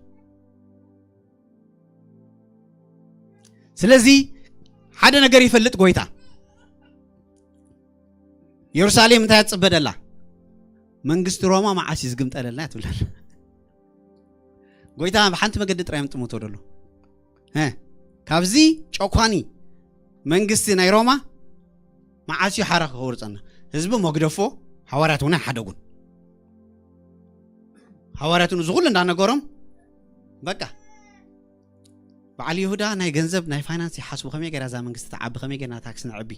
ስለዚ ሓደ ነገር ይፈልጥ ጎይታ። የሩሳሌም እንታይ ትጽበ ደላ? መንግስቲ ሮማ መዓስ እዩ ዝግምጠለልና ትብለና። ጎይታ ብሓንቲ መገዲ ጥራይ እዮም ጥምቶ ደሎ። እ፣ ካብዚ ጨኳኒ መንግስቲ ናይ ሮማ መዓስ እዩ ሓራ ክኸውርጸና? ህዝቢ መግደፎ፣ ሓዋርያት እውን ኣይሓደጉን። ሓዋርያት እውን እዚ ኩሉ እንዳነገሮም በቃ በዓል ይሁዳ ናይ ገንዘብ ናይ ፋይናንስ ይሓስቡ፣ ከመይ ገይራ እዛ መንግስቲ ትዓቢ፣ ከመይ ገይርና ታክስ ነዕቢ፣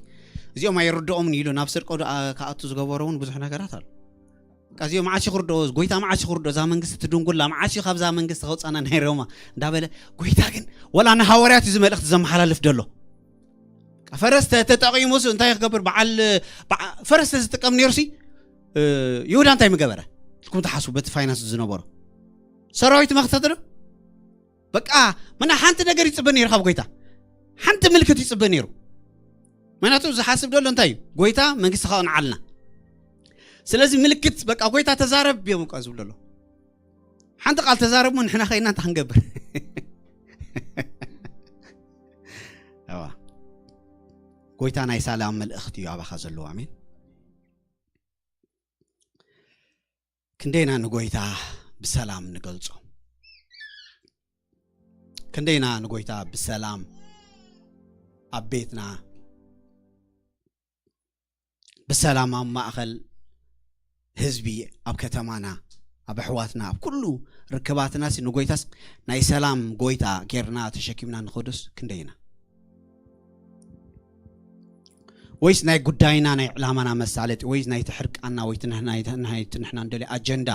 እዚኦም ኣይርድኦምን ኢሉ ናብ ስርቆ ዶ-፣ ኣ-፣ ክኣቱ ዝገበሮ እውን ብዙሕ ነገራት ኣሎ። በቃ እዚኦም መዓስ እዩ ክርድኦ፣ ጎይታ መዓስ እዩ ክርድኦ፣ እዛ መንግስቲ ትድንጉላ፣ መዓስ እዩ ካብዛ መንግስቲ ከውፃና ናይ ሮማ እንዳበለ፣ ጎይታ ግን ወላ ንሃዋርያት እዩ እዚ መልእኽቲ ዘመሓላልፍ ደሎ። በቃ ፈረስ ተ-፣ ተጠቂሙስ እንታይ ክገብር፣ በዓል፣ በዓ-፣ ፈረስ ተዝጥቀም ነይሩሲ፣ እ፣ ይሁዳ እንታይ ምገበረ? እስኩም ትሓስቡ በቲ ፋይናንስ ዝነበሮ ሰራዊት መክተት ዶ? በቃ ምና ሓንቲ ነገር ይጽበ ነይሩ ካብ ጎይታ። ሓንቲ ምልክት ይጽበ ነይሩ። ምክንያቱ ዝሓስብ ደሎ እንታይ እዩ? ጎይታ መንግስቲ ከቕንዓልና። ስለዚ ምልክት በቃ ጎይታ ተዛረብ እዮም እኮ ዝብሉ ደሎ። ሓንቲ ቃል ተዛረብ እሞ ንሕና ከይና እንታይ ክንገብር? እዋ። ጎይታ ናይ ሰላም መልእኽቲ እዩ ኣባኻ ዘለዎ። ኣሜን። ክንደይና ንጎይታ ብሰላም ንገልጾ? ክንደይና ንጎይታ ብሰላም ኣብ ቤትና፣ ብሰላም ኣብ ማእኸል ህዝቢ፣ ኣብ ከተማና፣ ኣብ ኣሕዋትና፣ ኣብ ኩሉ ርክባትናሲ ንጎይታስ ናይ ሰላም ጎይታ ጌርና ተሸኪምና ንኸዶስ ክንደይና? ወይስ ናይ ጉዳይና ናይ ዕላማና መሳለጢ፣ ወይስ ናይቲ ሕርቃና፣ ወይ እቲ ንሕና፣ ናይቲ ንሕና እንደልዮ ኣጀንዳ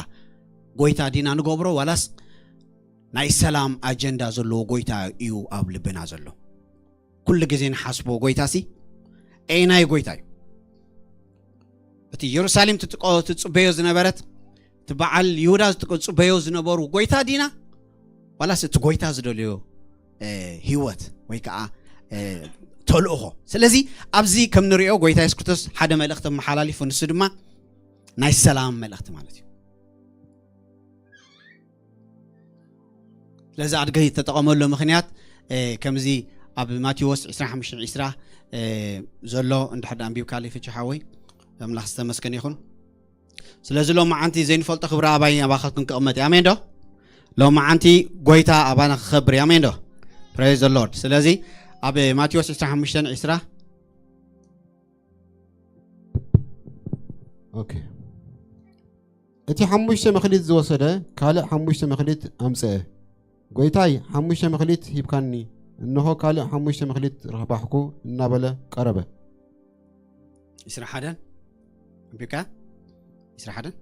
ጎይታ ዲና ንገብሮ፣ ዋላስ ናይ ሰላም ኣጀንዳ ዘለዎ ጎይታ እዩ ኣብ ልብና ዘሎ? ኩሉ ግዜ ንሓስቦ ጎይታሲ ኤናይ ጎይታ እዩ። እቲ የሩሳሌም ትጥቆ-፣ ትጽበዮ ዝነበረት፣ እቲ በዓል ይሁዳ ዝጥቆ-፣ ዝጽበዮ ዝነበሩ ጎይታ ዲና፣ ዋላስ እቲ ጎይታ ዝደልዮ፣ እ፣ ህይወት ወይ ከዓ፣ እ፣ ተልእኾ? ስለዚ ኣብዚ ከም ንሪኦ ጎይታ የሱስ ክርስቶስ ሓደ መልእኽቲ መሓላሊፉ፣ ንሱ ድማ ናይ ሰላም መልእኽቲ ማለት እዩ። ስለዚ ኣድጊ እተጠቐመሉ ምኽንያት፣ እ፣ ከምዚ ኣብ ማቴዎስ ዕስራን ሓሙሽተን ዕስራ፣ እ፣ ዘሎ እንድሕር ኣንቢብካለይ ፍቺ ሓወይ፣ ኣምላኽ ዝተመስገነ ይኹን። ስለዚ ሎማዓንቲ ዘይንፈልጦ ክብሪ ኣባይ ኣባኻትኩም ክቕመጥ እዩ። ኣሜን ዶ? ሎማዓንቲ ጎይታ ኣባና ክኸብር እዩ። ኣሜን ዶ? Praise the Lord። ስለዚ ኣብ ማቴዎስ ዕስራን ሓሙሽተን ዕስራ። ኦኬ። እቲ ሓሙሽተ መኽሊት ዝወሰደ ካልእ ሓሙሽተ መኽሊት ኣምጽአ። "ጎይታይ፣ ሓሙሽተ መኽሊት ሂብካኒ፣ እንሆ ካልእ ሓሙሽተ መኽሊት ረባሕኩ" እናበለ ቀረበ። ዕስራን ሓደን ኣንቢብካ? ዕስራን ሓደን?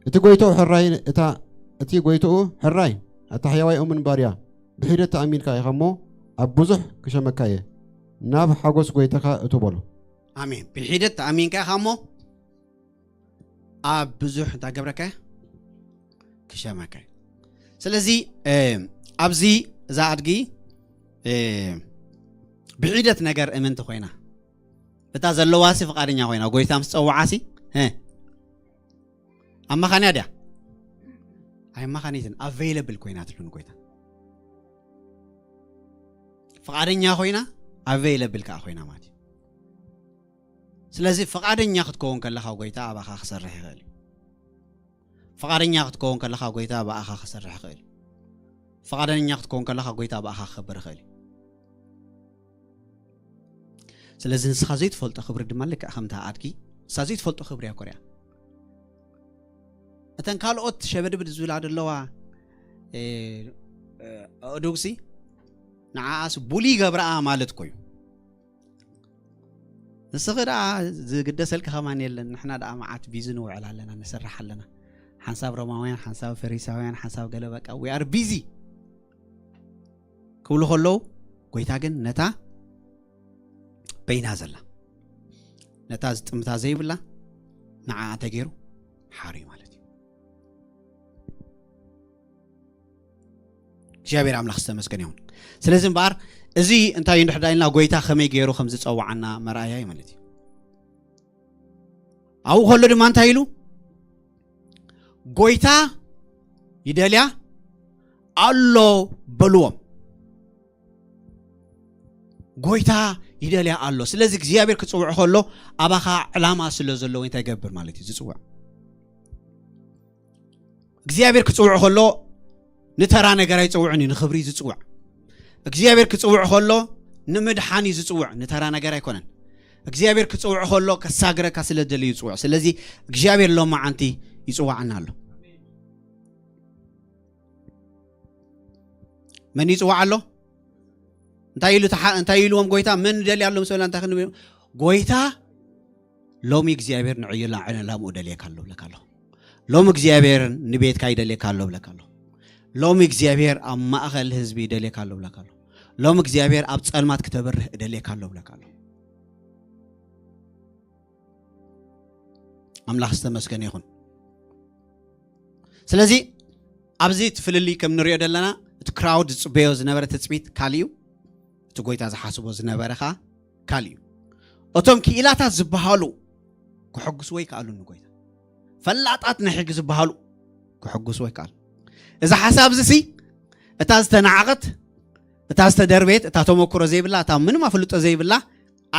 እቲ ጎይትኡ ሕራይ፣ እታ፣ እቲ ጎይትኡ፣ "ሕራይ፣ ኣታ ሕያዋይ እሙን ባርያ፣ ብሒደት ተኣሚንካ ኢኻ እሞ፣ ኣብ ብዙሕ ክሸመካ እየ፣ ናብ ሓጎስ ጎይታኻ እቶ" በሎ። ኣሜን። ብሒደት ተኣሚንካ ኢኻ እሞ፣ ኣብ ብዙሕ እንታይ ገብረካ? ክሸመካ። ስለዚ፣ እ፣ ኣብዚ እዛ ኣድጊ፣ እ፣ ብሒደት ነገር እምንቲ ኮይና፣ እታ ዘለዋሲ ፍቓደኛ ኮይና፣ ጎይታ ምስ ጸውዓሲ፣ እ፣ ኣብ መኻንያ ድያ? ኣይመኻኒትን፣ ኣቬይለብል ኮይና ትልውን ጎይታ። ፍቓደኛ ኮይና፣ ኣቬይለብል ከዓ ኮይና ማለት እዩ። ስለዚ ፍቓደኛ ክትከውን ከለኻ ጎይታ ኣባኻ ክሰርሕ ይኽእል እዩ። ፍቓደኛ ክትከውን ከለኻ ጎይታ ብኣኻ ክሰርሕ ይኽእል እዩ። ፍቓደኛ ክትከውን ከለኻ ጎይታ ብኣኻ ክኸብር ይኽእል እዩ። ስለዚ ንስኻ ዘይትፈልጦ ክብሪ ድማ ልክዕ ከምታ ኣድጊ ንሳ ዘይትፈልጦ ክብሪ እያ ኮርያ። እተን ካልኦት ሸበድብድ ዝብላ ዘለዋ፣ እ፣ እ፣ ኣእዱግሲ ንዓኣስ ቡሊ ይገብርኣ ማለት እኮ እዩ። ንስኺ ደኣ ዝግደሰልኪ ከማን የለን። ንሕና ደኣ መዓት ቢዚ ንውዕል ኣለና፣ ንሰርሕ ኣለና። ሓንሳብ ሮማውያን፣ ሓንሳብ ፈሪሳውያን፣ ሓንሳብ ገለ በቃ we are busy ክብሉ ከለዉ፣ ጎይታ ግን ነታ በይና ዘላ፣ ነታ ዝጥምታ ዘይብላ ንዓኣ ተገይሩ ሓርዩ ማለት እዩ። እግዚኣብሔር ኣምላኽ ዝተመስገነ ይኹን። ስለዚ እምበኣር እዚ እንታይ እዩ እንድሕር ኢልና ጎይታ ከመይ ገይሩ ከም ዝጸዋዓና መርኣያ እዩ ማለት እዩ። ኣብኡ ከሎ ድማ እንታይ ኢሉ? ጎይታ ይደልያ ኣሎ በልዎም። ጎይታ ይደልያ ኣሎ። ስለዚ እግዚኣብሔር ክጽውዕ ከሎ ኣባኻ ዕላማ ስለ ዘለዎ እንታይ ይገብር ማለት እዩ? ዝጽውዕ። እግዚኣብሔር ክጽውዕ ከሎ ንተራ ነገር ኣይጽውዕን እዩ፣ ንኽብሪ እዩ ዝጽውዕ። እግዚኣብሔር ክጽውዕ ከሎ ንምድሓን እዩ ዝጽውዕ፣ ንተራ ነገር ኣይኮነን። እግዚኣብሔር ክጽውዕ ከሎ ከሳግረካ ስለ ዝደሊ እዩ ዝጽውዕ። ስለዚ እግዚኣብሔር ሎማዓንቲ ይጽዋዓና ኣሎ። መን ይጽዋዕ ኣሎ? እንታይ ኢሉ ተሓ-፣ እንታይ ኢልዎም ጎይታ? መን ደልያ ኣሎ ምስ በላ እንታይ ክንብል? ጎይታ ሎሚ እግዚኣብሔር ንዕዮ ላ-፣ ዕላምኡ ደልየካ ኣሎ ብለካ ኣሎ። ሎሚ እግዚኣብሔር ንቤትካ ይደልየካ ኣሎ ብለካ ኣሎ። ሎሚ እግዚኣብሔር ኣብ ማእኸል ህዝቢ ይደልየካ ኣሎ ብለካ ኣሎ። ሎሚ እግዚኣብሔር ኣብ ጸልማት ክተብርህ እደልየካ ኣሎ ብለካ ኣሎ። ኣምላኽ ዝተመስገነ ይኹን። ስለዚ ኣብዚ እቲ ፍልልይ ከም ንሪኦ ዘለና እቲ ክራውድ ዝጽበዮ ዝነበረ ትጽቢት ካልእ እዩ፣ እቲ ጎይታ ዝሓስቦ ዝነበረ ኸዓ ካልእ እዩ። እቶም ክኢላታት ዝበሃሉ ክሕጉስዎ ይከኣሉ ንጎይታ። ፈላጣት ናይ ሕጊ ዝበሃሉ ክሕጉስዎ ይከኣሉ። እዚ ሓሳብ እዚ ሲ እታ ዝተናዕቐት፣ እታ ዝተደርበየት፣ እታ ተመክሮ ዘይብላ፣ እታ ምንም ኣፍልጦ ዘይብላ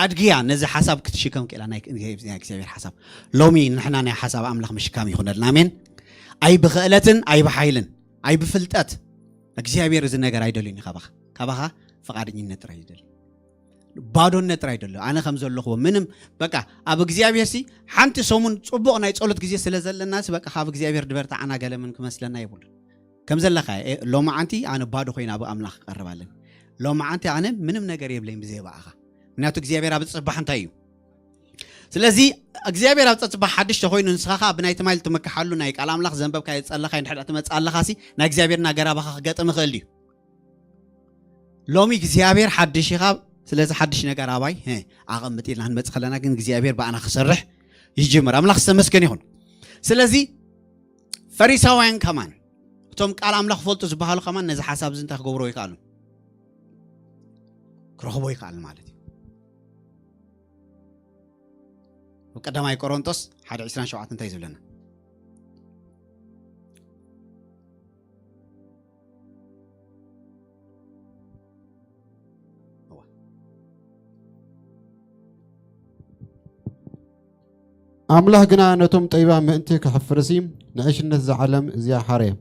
ኣድግያ ነዚ ሓሳብ ክትሽከም ክኢላ ናይ ናይ እግዚኣብሔር ሓሳብ። ሎሚ ንሕና ናይ ሓሳብ ኣምላኽ ምሽካም ይኹነልና። ኣሜን። ኣይ ብኽእለትን ኣይ ብሓይልን ኣይ ብፍልጠት እግዚኣብሔር እዚ ነገር ኣይደልዩን እዩ ካባኻ። ካባኻ ፍቓደኝነት ጥራይ ይደሊ። ባዶነት ጥራይ ይደሊ። ኣነ ከም ዘለኹዎ ምንም በቃ ኣብ እግዚኣብሔር ሲ ሓንቲ ሰሙን ጽቡቕ ናይ ጸሎት ግዜ ስለ ዘለና ሲ በቃ ካብ እግዚኣብሔር ድበርታዓና ገለ ምን ክመስለና የብሉን። ከም ዘለኻ እ፣ ሎማዓንቲ ኣነ ባዶ ኮይነ ኣብ ኣምላኽ ክቐርብ ኣለኒ። ሎማዓንቲ ኣነ ምንም ነገር የብለይን ብዘይ ብኣኻ። ምክንያቱ እግዚኣብሔር ኣብ ጽባሕ እንታይ እዩ? ስለዚ እግዚኣብሔር ኣብ ጸጽባሕ ሓድሽ ተኾይኑ ንስኻ ኸኣ ብናይ ትማል ትምክሓሉ ናይ ቃል ኣምላኽ ዘንበብካዮ ዝጸለኻዮ እንድሕር ትመጽእ ኣለኻ ሲ ናይ እግዚኣብሔር ነገር ኣባኻ ክገጥም ይኽእል ድዩ? ሎሚ እግዚኣብሔር ሓድሽ ኢኻ። ስለዚ ሓድሽ ነገር ኣባይ፣ ሄ፣ ኣቐምጥ ኢልና ክንመጽእ ከለና ግን እግዚኣብሔር ብኣና ክሰርሕ ይጅምር። ኣምላኽ ዝተመስገነ ይኹን። ስለዚ ፈሪሳውያን ከማን እቶም ቃል ኣምላኽ ፈልጡ ዝበሃሉ ከማን ነዚ ሓሳብ እዚ እንታይ ክገብርዎ ይከኣሉ? ክረኽቦ ይከኣል ማለት እዩ። ኣብ ቀዳማይ ቆሮንቶስ ሓደ ዕስራን ሸውዓተን እንታይ ዝብለና? እዋ። ኣምላኽ ግና ነቶም ጠቢባን ምእንቲ ከሕፍርሲ ንዕሽነት እዛ ዓለም እዚኣ ሓረየ።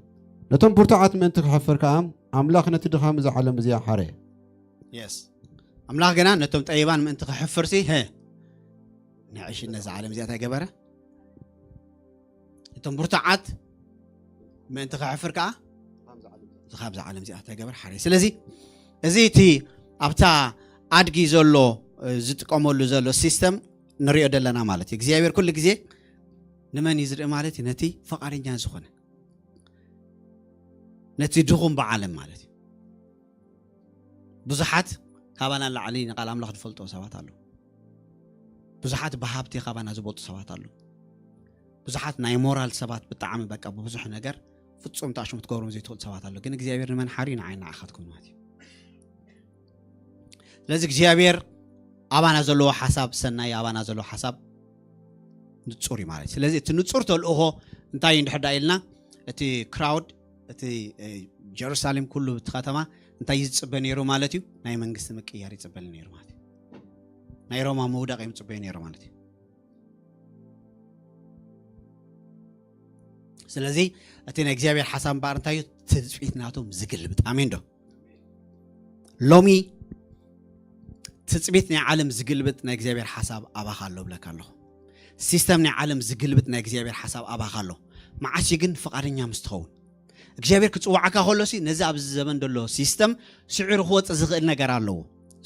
ነቶም ብርቱዓት ምእንቲ ከሕፍር ከኣ ኣምላኽ ነቲ ድኻም እዛ ዓለም እዚኣ ሓረየ። የስ። ኣምላኽ ግና ነቶም ጠቢባን ምእንቲ ከሕፍርሲ፣ ሄ፣ ንዕሽነት እዛ ዓለም እዚኣ እንታይ ገበረ? እቶም ብርቱዓት ምእንቲ ከሕፍር ከኣ ካብዛ ዓለም እዚኣ እንታይ ገበረ? ሓረየ። ስለዚ እዚ እቲ ኣብታ ኣድጊ ዘሎ፣ እ፣ ዝጥቀመሉ ዘሎ ሲስተም ንሪኦ ዘለና ማለት እዩ። እግዚኣብሔር ኩሉ ግዜ ንመን እዩ ዝርኢ ማለት እዩ? ነቲ ፈቓደኛ ዝኾነ፣ ነቲ ድኹም ብዓለም ማለት እዩ። ብዙሓት ካባና ንላዕሊ ንቃል ኣምላኽ ዝፈልጡ ሰባት ኣለዉ። ብዙሓት ብሃብቲ ካባና ዝበልጡ ሰባት ኣለዉ። ብዙሓት ናይ ሞራል ሰባት ብጣዕሚ በቃ ብብዙሕ ነገር ፍጹም ተኣሽሙ ክትገብሮም ዘይትኽእሉ ሰባት ኣለዉ። ግን እግዚኣብሔር ንመን ሓርዩ ንዓይ ንዓኻትኩም ማለት እዩ። ስለዚ እግዚኣብሔር ኣባና ዘለዎ ሓሳብ ሰናይ፣ ኣባና ዘለዎ ሓሳብ ንጹር እዩ ማለት እዩ። ስለዚ እቲ ንጹር ተልእኾ እንታይ እዩ እንድሕር ዳ ኢልና፣ እቲ ክራውድ፣ እቲ እ፣ ጀሩሳሌም ኩሉ እቲ ከተማ እንታይ እዩ ዝፅበ ነይሩ ማለት እዩ? ናይ መንግስቲ ምቅያር ይፅበል ነይሩ ማለት እዩ። ናይ ሮማ ምውዳቕ እዮም ዝፅበዩ ነይሩ ማለት እዩ። ስለዚ እቲ ናይ እግዚኣብሔር ሓሳብ እምበኣር እንታይ እዩ? ትፅቢት ናቶም ዝግልብጥ። ኣሜን ዶ? ሎሚ ትፅቢት ናይ ዓለም ዝግልብጥ ናይ እግዚኣብሔር ሓሳብ ኣባኻ ኣሎ ብለካ ኣለኹ። ሲስተም ናይ ዓለም ዝግልብጥ ናይ እግዚኣብሔር ሓሳብ ኣባኻ ኣሎ። መዓስ ግን ፍቓደኛ ምስ ትኸውን እግዚኣብሔር ክፅዋዓካ ከሎ ሲ ነዚ ኣብዚ ዘመን ዘሎ ሲስተም ስዒሩ ክወፅእ ዝኽእል ነገር ኣለዎ።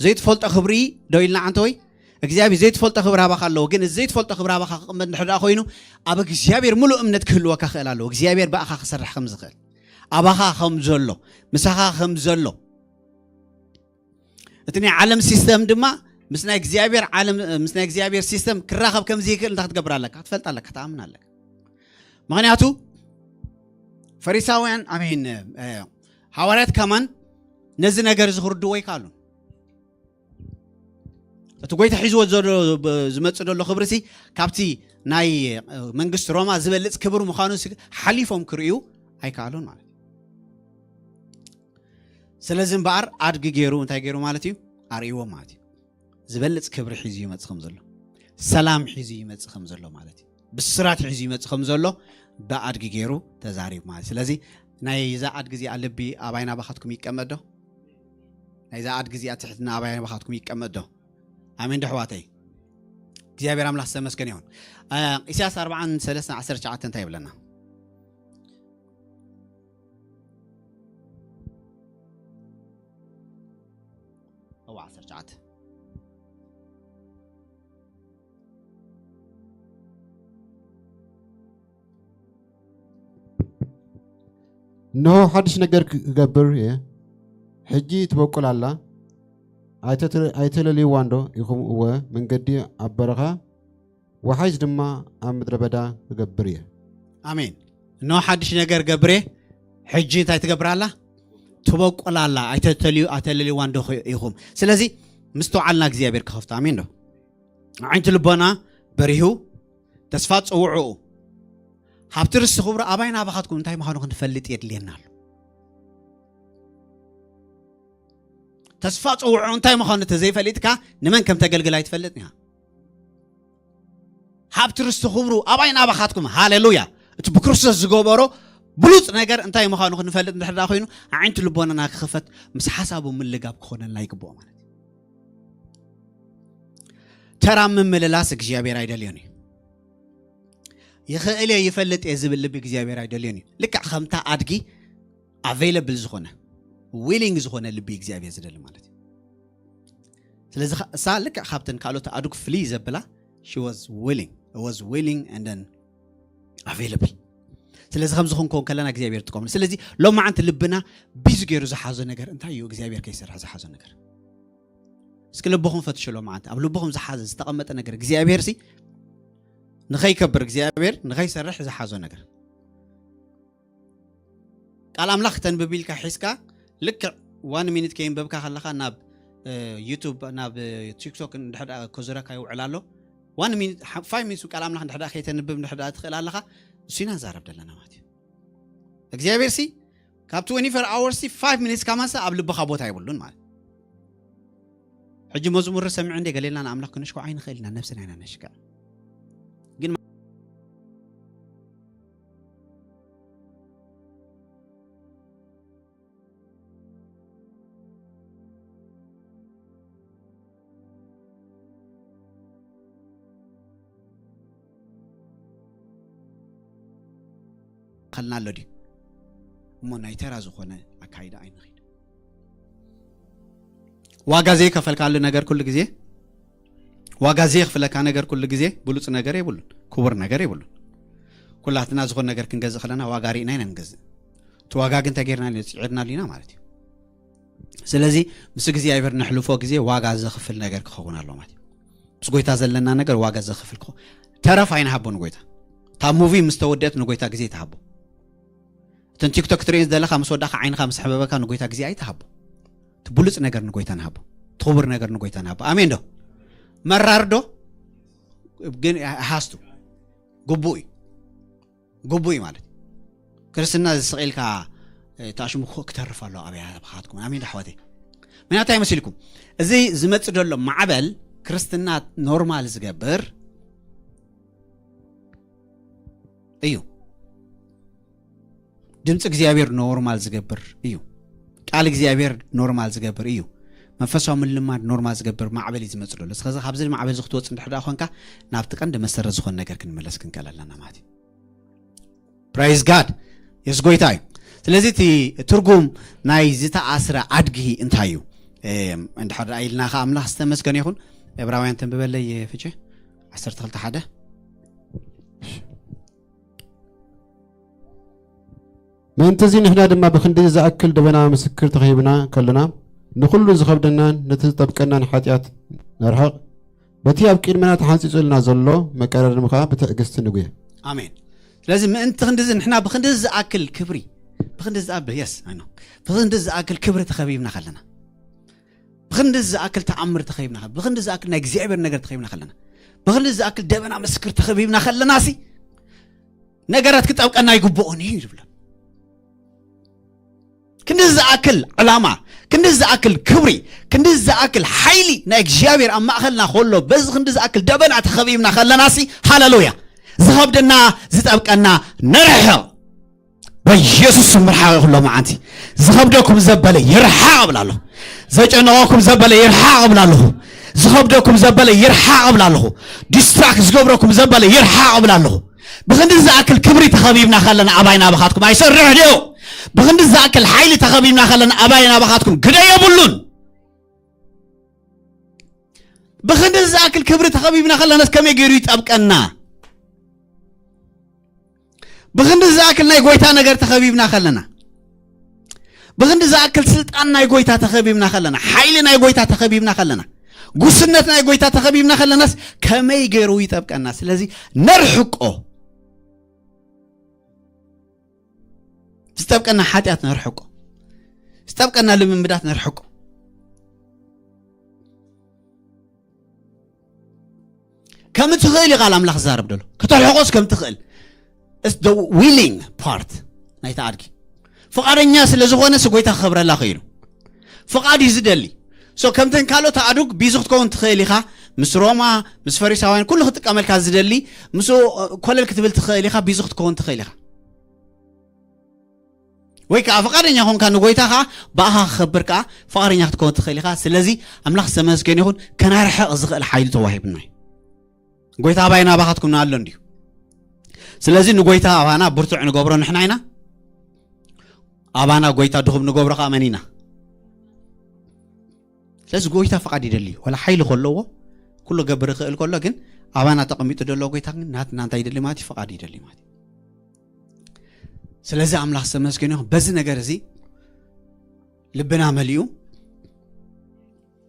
ዘይትፈልጦ ክብሪ ዶ ኢልና ዓንተ ወይ እግዚኣብሔር ዘይትፈልጦ ክብሪ ኣባኻ ኣለዎ። ግን እዚ ዘይትፈልጦ ክብሪ ኣባኻ ክቕመጥ እንድሕር ደኣ ኮይኑ ኣብ እግዚኣብሔር ሙሉእ እምነት ክህልወካ ክእል ኣለዎ። እግዚኣብሔር ብኣኻ ክሰርሕ ከም ዝኽእል ኣባኻ ከም ዘሎ ምሳኻ ከም ዘሎ እቲ ናይ ዓለም ሲስተም ድማ ምስ ናይ እግዚኣብሔር ዓለም ምስ ናይ እግዚኣብሔር ሲስተም ክራኸብ ከም ዘይክእል እንታይ ክትገብር ኣለካ? ክትፈልጥ ኣለካ፣ ክትኣምን ኣለካ። ምክንያቱ ፈሪሳውያን ኣሜን ሃዋርያት ከማን ነዚ ነገር እዚ ክርድዎ ኣይከኣሉን። እቲ ጎይታ ሒዝዎ ዘሎ ዝመፅእ ዘሎ ክብሪ ሲ ካብቲ ናይ መንግስቲ ሮማ ዝበልፅ ክብሪ ምዃኑ ሲ ሓሊፎም ክርእዩ ኣይከኣሉን ማለት እዩ። ስለዚ እምበኣር ኣድጊ ገይሩ እንታይ ገይሩ ማለት እዩ? ኣርእይዎም ማለት እዩ። ዝበልፅ ክብሪ ሒዙ ይመፅእ ከም ዘሎ፣ ሰላም ሒዙ ይመፅእ ከም ዘሎ ማለት እዩ። ብስራት ሒዙ ይመፅእ ከም ዘሎ ብኣድጊ ገይሩ ተዛሪቡ ማለት እዩ። ስለዚ ናይዛ ኣድጊ እዚኣ ልቢ ኣባይ ናባኻትኩም ይቀመጥ ዶ? ናይዛ ኣድጊ እዚኣ ትሕትና ኣባይ ናባኻትኩም ይቀመጥ ዶ? ኣሜን ዶ ኣሕዋተይ? እግዚኣብሔር ኣምላኽ ዝተመስገነ ይኹን። እ፣ ኢሳያስ ኣርብዓን ሰለስተን ዓሰርተ ትሽዓተ እንታይ ይብለና? እዋ ዓሰርተ ትሽዓተ እንሆ ሓድሽ ነገር ክገብር እየ፣ ሕጂ ትበቁል ኣላ፣ ኣይተተ- ኣይተለልይዋን ዶ ኢኹም? እወ፣ መንገዲ ኣብ በረኻ፣ ወሓይዝ ድማ ኣብ ምድረ በዳ ክገብር እየ። ኣሜን። እንሆ ሓድሽ ነገር ገብሬ፣ ሕጂ እንታይ ትገብር ኣላ? ትበቁል ኣላ። ኣይተተልዩ ኣይተለልይዋን ዶ ኢኹም? ስለዚ ምስትውዓልና እግዚኣብሔር ክኸፍቶ። ኣሜን ዶ? ዓይንቲ ልቦና በሪሁ፣ ተስፋ ጸውዕኡ። ሃብቲ ርስቲ ክብሩ ኣባይ ናባኻትኩም እንታይ ምዃኑ ክንፈልጥ የድልየና ኣሎ። ተስፋ ጸውዕኡ እንታይ ምዃኑ ተዘይፈሊጥካ ንመን ከም ተገልግል ኣይትፈልጥን ኢኻ። ሃብቲ ርስቲ ክብሩ ኣባይ ናባኻትኩም። ሃሌሉያ። እቲ ብክርስቶስ ዝገበሮ ብሉጽ ነገር እንታይ ምዃኑ ክንፈልጥ እንድሕር ደኣ ኮይኑ፣ ኣዒንቲ ልቦናና ክኽፈት፣ ምስ ሓሳቡ ምልጋብ ክኾነልና ይግብኦ ማለት እዩ። ተራ ምምልላስ እግዚኣብሔር ኣይደልዮን እዩ። ይኽእል እየ ይፈልጥ እየ ዝብል ልቢ እግዚኣብሔር ኣይደልዮን እዩ። ልክዕ ከምታ ኣድጊ ኣቬይለብል ዝኾነ ዊሊንግ ዝኾነ ልቢ እግዚኣብሔር ዝደሊ ማለት እዩ። ስለዚ ኸ- እሳ ልክዕ ካብተን ካልኦት ኣድጉ ፍልይ ዘብላ she was willing was willing and then available። ስለዚ ከምዚ ክንከውን ከለና እግዚኣብሔር ትጥቀምሉ። ስለዚ ሎማዓንቲ ልብና ቢዚ ገይሩ ዝሓዞ ነገር እንታይ እዩ? እግዚኣብሔር ከይሰርሕ ዝሓዞ ነገር። እስኪ ልብኹም ፈትሹ። ሎማዓንቲ ኣብ ልብኹም ዝሓዘ ዝተቐመጠ ነገር እግዚኣብሔር ሲ ንኸይከብር እግዚኣብሔር ንኸይሰርሕ ዝሓዞ ነገር። ቃል ኣምላኽ ክተንብብ ኢልካ ሒዝካ ልክዕ ዋን ሚኒት ከይንበብካ ከለኻ ናብ ዩቱብ ናብ ቲክቶክ እንድሕር ከዙረካ ይውዕል ኣሎ። ዋን ሚኒት ፋይቭ ሚኒት ቃል ኣምላኽ እንድሕር ከይተንብብ እንድሕር ትኽእል ኣለኻ። እሱ ኢና ንዛረብ ዘለና ማለት እዩ። እግዚኣብሔር ሲ ካብ ትወንቲ ፎር ኣወርስ ሲ ፋይቭ ሚኒትስ ካማንሳ ኣብ ልብኻ ቦታ የብሉን ማለት። ሕጂ መዝሙር ሰሚዑ እንደ ገሌልና ንኣምላኽ ክንሽኮ ኣይንኽእል ኢና። ነብስና ኢና ነሽከ ግን ከልና ኣሎ ድዩ? እሞ ናይ ተራ ዝኾነ ኣካይዳ ኣይንኸይድ። ዋጋ ዘይከፈልካሉ ነገር ኩሉ ግዜ ዋጋ ዘይኽፍለካ ነገር ኩሉ ግዜ ብሉፅ ነገር የብሉን፣ ክቡር ነገር የብሉን። ኩላትና ዝኾነ ነገር ክንገዝእ ከለና ዋጋ ርኢና ኢና ንገዝእ። እቲ ዋጋ ግን ተጌርና ጽዒርናሉ ኢና ማለት እዩ። ስለዚ ምስ እግዚኣብሔር ነሕልፎ ግዜ ዋጋ ዘኽፍል ነገር ክኸውን ኣሎ ማለት እዩ። ምስ ጎይታ ዘለና ነገር ዋጋ ዘኽፍል ክኸውን። ተረፍ ኣይንሃቦ ንጎይታ። እታ ሙቪ ምስ ተወደአት ንጎይታ ግዜ ተሃቦ። እተን ቲክቶክ ትርእየን ዘለኻ ምስ ወዳእካ ዓይንኻ ምስ ኣሕበበካ ንጎይታ ግዜ ኣይትሃቦ። እቲ ብሉፅ ነገር ንጎይታ ንሃቦ። እቲ ክቡር ነገር ንጎይታ ንሃቦ። ኣሜን ዶ? መራር ዶ? ግን ሃስቱ ግቡእ እዩ። ግቡእ እዩ ማለት እዩ። ክርስትና ዝስቕ ኢልካ፣ እ፣ ተኣሽሙ ክተርፍ ኣሎ ኣብያ ብኻትኩም። ኣሜን ኣሕዋተይ። ምክንያቱ እንታይ መሲልኩም? እዚ ዝመጽእ ዘሎ ማዕበል ክርስትና ኖርማል ዝገብር እዩ። ድምፂ እግዚኣብሔር ኖርማል ዝገብር እዩ። ቃል እግዚኣብሔር ኖርማል ዝገብር እዩ። መንፈሳዊ ምልማድ ኖርማል ዝገብር ማዕበል እዩ ዝመፅእ ዘሎ። ስለዚ ካብዚ ማዕበል እዚ ክትወፅእ እንድሕር ደኣ ኮንካ፣ ናብቲ ቀንዲ መሰረት ዝኾነ ነገር ክንመለስ ክንክእል ኣለና ማለት እዩ። ፕራይዝ ጋድ። የስ ጎይታ እዩ። ስለዚ እቲ ትርጉም ናይ ዝተኣስረ ኣድጊ እንታይ እዩ? እም፣ እንድሕር ደኣ ኢልና ከኣ ኣምላኽ ዝተመስገነ ይኹን። ዕብራውያን ተንብበለይ ፍቼ ዓሰርተ ክልተ ሓደ። ምእንትዚ ንሕና ድማ ብክንዲ ዝኣክል ደበና ምስክር ተኸይብና ከለና፣ ንኹሉ ዝኸብደናን ነቲ ዝጠብቀናን ሓጢኣት ነርሕቕ፣ በቲ ኣብ ቅድመና ተሓንጺጹልና ዘሎ መቀረርም ከኣ ብትዕግስቲ ንጉየ። ኣሜን። ስለዚ ምእንቲ ክንድዚ ንሕና ብክንድዚ ዝኣክል ክብሪ፣ ብክንድዚ ዝኣብ-፣ የስ፣ ኣይ ኖ። ብክንድዚ ዝኣክል ክብሪ ተኸቢብና ከለና፣ ብክንድዚ ዝኣክል ተኣምር ተኸቢብና ከለና፣ ብክንድዚ ዝኣክል ናይ እግዚኣብሔር ነገር ተኸቢብና ከለና፣ ብክንድዚ ዝኣክል ደበና ምስክር ተኸቢብና ከለና ሲ፣ ነገራት ክጠብቀና ይግብኦን እዩ ዝብሎ። ክንዲ ዝኣክል ዕላማ፣ ክንዲ ዝኣክል ክብሪ፣ ክንዲ ዝኣክል ሓይሊ ናይ እግዚኣብሔር ኣብ ማእኸልና ከሎ፣ በዚ ክንዲ ዝኣክል ደበና ተኸቢብና ከለና ሲ፣ ሃሌሉያ፣ ዝኸብደና ዝጠብቀና ነርሕቕ። በኢየሱስ ስም ርሓቕ። ኩሎ መዓንቲ ዝኸብደኩም ዘበለ ይርሓቕ እብል ኣለኹ። ዘጨነቐኩም ዘበለ ይርሓቕ እብል ኣለኹ። ዝኸብደኩም ዘበለ ይርሓቕ እብል ኣለኹ። ዲስትራክት ዝገብረኩም ዘበለ ይርሓቕ እብል ኣለኹ። ብክንዲ ዝኣክል ክብሪ ተኸቢብና ከለና ኣባይ ናባኻትኩም ኣይሰርሕ ድዩ? ብክንዲ ዝኣክል ሓይሊ ተኸቢብና ከለና ኣባይ ናባኻትኩም ግደ የብሉን። ብክንዲ ዝኣክል ክብሪ ተኸቢብና ከለናስ ከመይ ገይሩ ይጠብቀና? ብክንዲ ዝኣክል ናይ ጎይታ ነገር ተኸቢብና ከለና፣ ብክንዲ ዝኣክል ስልጣን ናይ ጎይታ ተኸቢብና ከለና፣ ሓይሊ ናይ ጎይታ ተኸቢብና ከለና፣ ጉስነት ናይ ጎይታ ተኸቢብና ከለናስ ከመይ ገይሩ ይጠብቀና? ስለዚ ነርሕቆ። ዝጠብቀና ሓጢኣት ነርሕቆ። ዝጠብቀና ልምምዳት ነርሕቆ። ከም ትኽእል ኢኻ ኣምላኽ ዝዛረብ ደሎ። ከተርሕቆስ ከም ትኽእል። It's the willing part ናይታ ኣድጊ። ፍቓደኛ ስለ ዝኾነ ሲ ጎይታ ክኸብረላ ክኢሉ። ፍቓድ እዩ ዝደሊ። So ከምተን ካልኦት ኣእዱግ ቢዙ ክትከውን ትኽእል ኢኻ። ምስ ሮማ፣ ምስ ፈሪሳውያን ኩሉ ክጥቀመልካ ዝደሊ፣ ምስኡ ኮለል ክትብል ትኽእል ኢኻ፣ ቢዙ ክትከውን ትኽእል ኢኻ። ወይ ከዓ ፍቓደኛ ኾንካ ንጎይታ ኸዓ ብኣኻ ክኸብር ከዓ ፍቓደኛ ክትከውን ትኽእል ኢኻ። ስለዚ ኣምላኽ ዝተመስገነ ይኹን፣ ከናርሕቕ ዝኽእል ሓይሊ ተዋሂቡና እዩ። ጎይታ ኣባይና ኣባኻትኩም ኣሎ እንድዩ። ስለዚ ንጎይታ ኣባና ብርቱዕ ንገብሮ ንሕና ኢና። ኣባና ጎይታ ድኹም ንገብሮ ከዓ መን ኢና? ስለዚ ጎይታ ፍቓድ ይደሊ እዩ። ዋላ ሓይሊ ከለዎ፣ ኩሉ ገብር ይኽእል ከሎ፣ ግን ኣባና ተቐሚጡ ዘሎ ጎይታ ግን ናትና እንታይ ይደሊ ማለት እዩ? ፍቓድ ይደሊ ማለት እዩ። ስለዚ ኣምላኽ ዝተመስገነ ይኹን። በዚ ነገር እዚ ልብና መሊኡ፣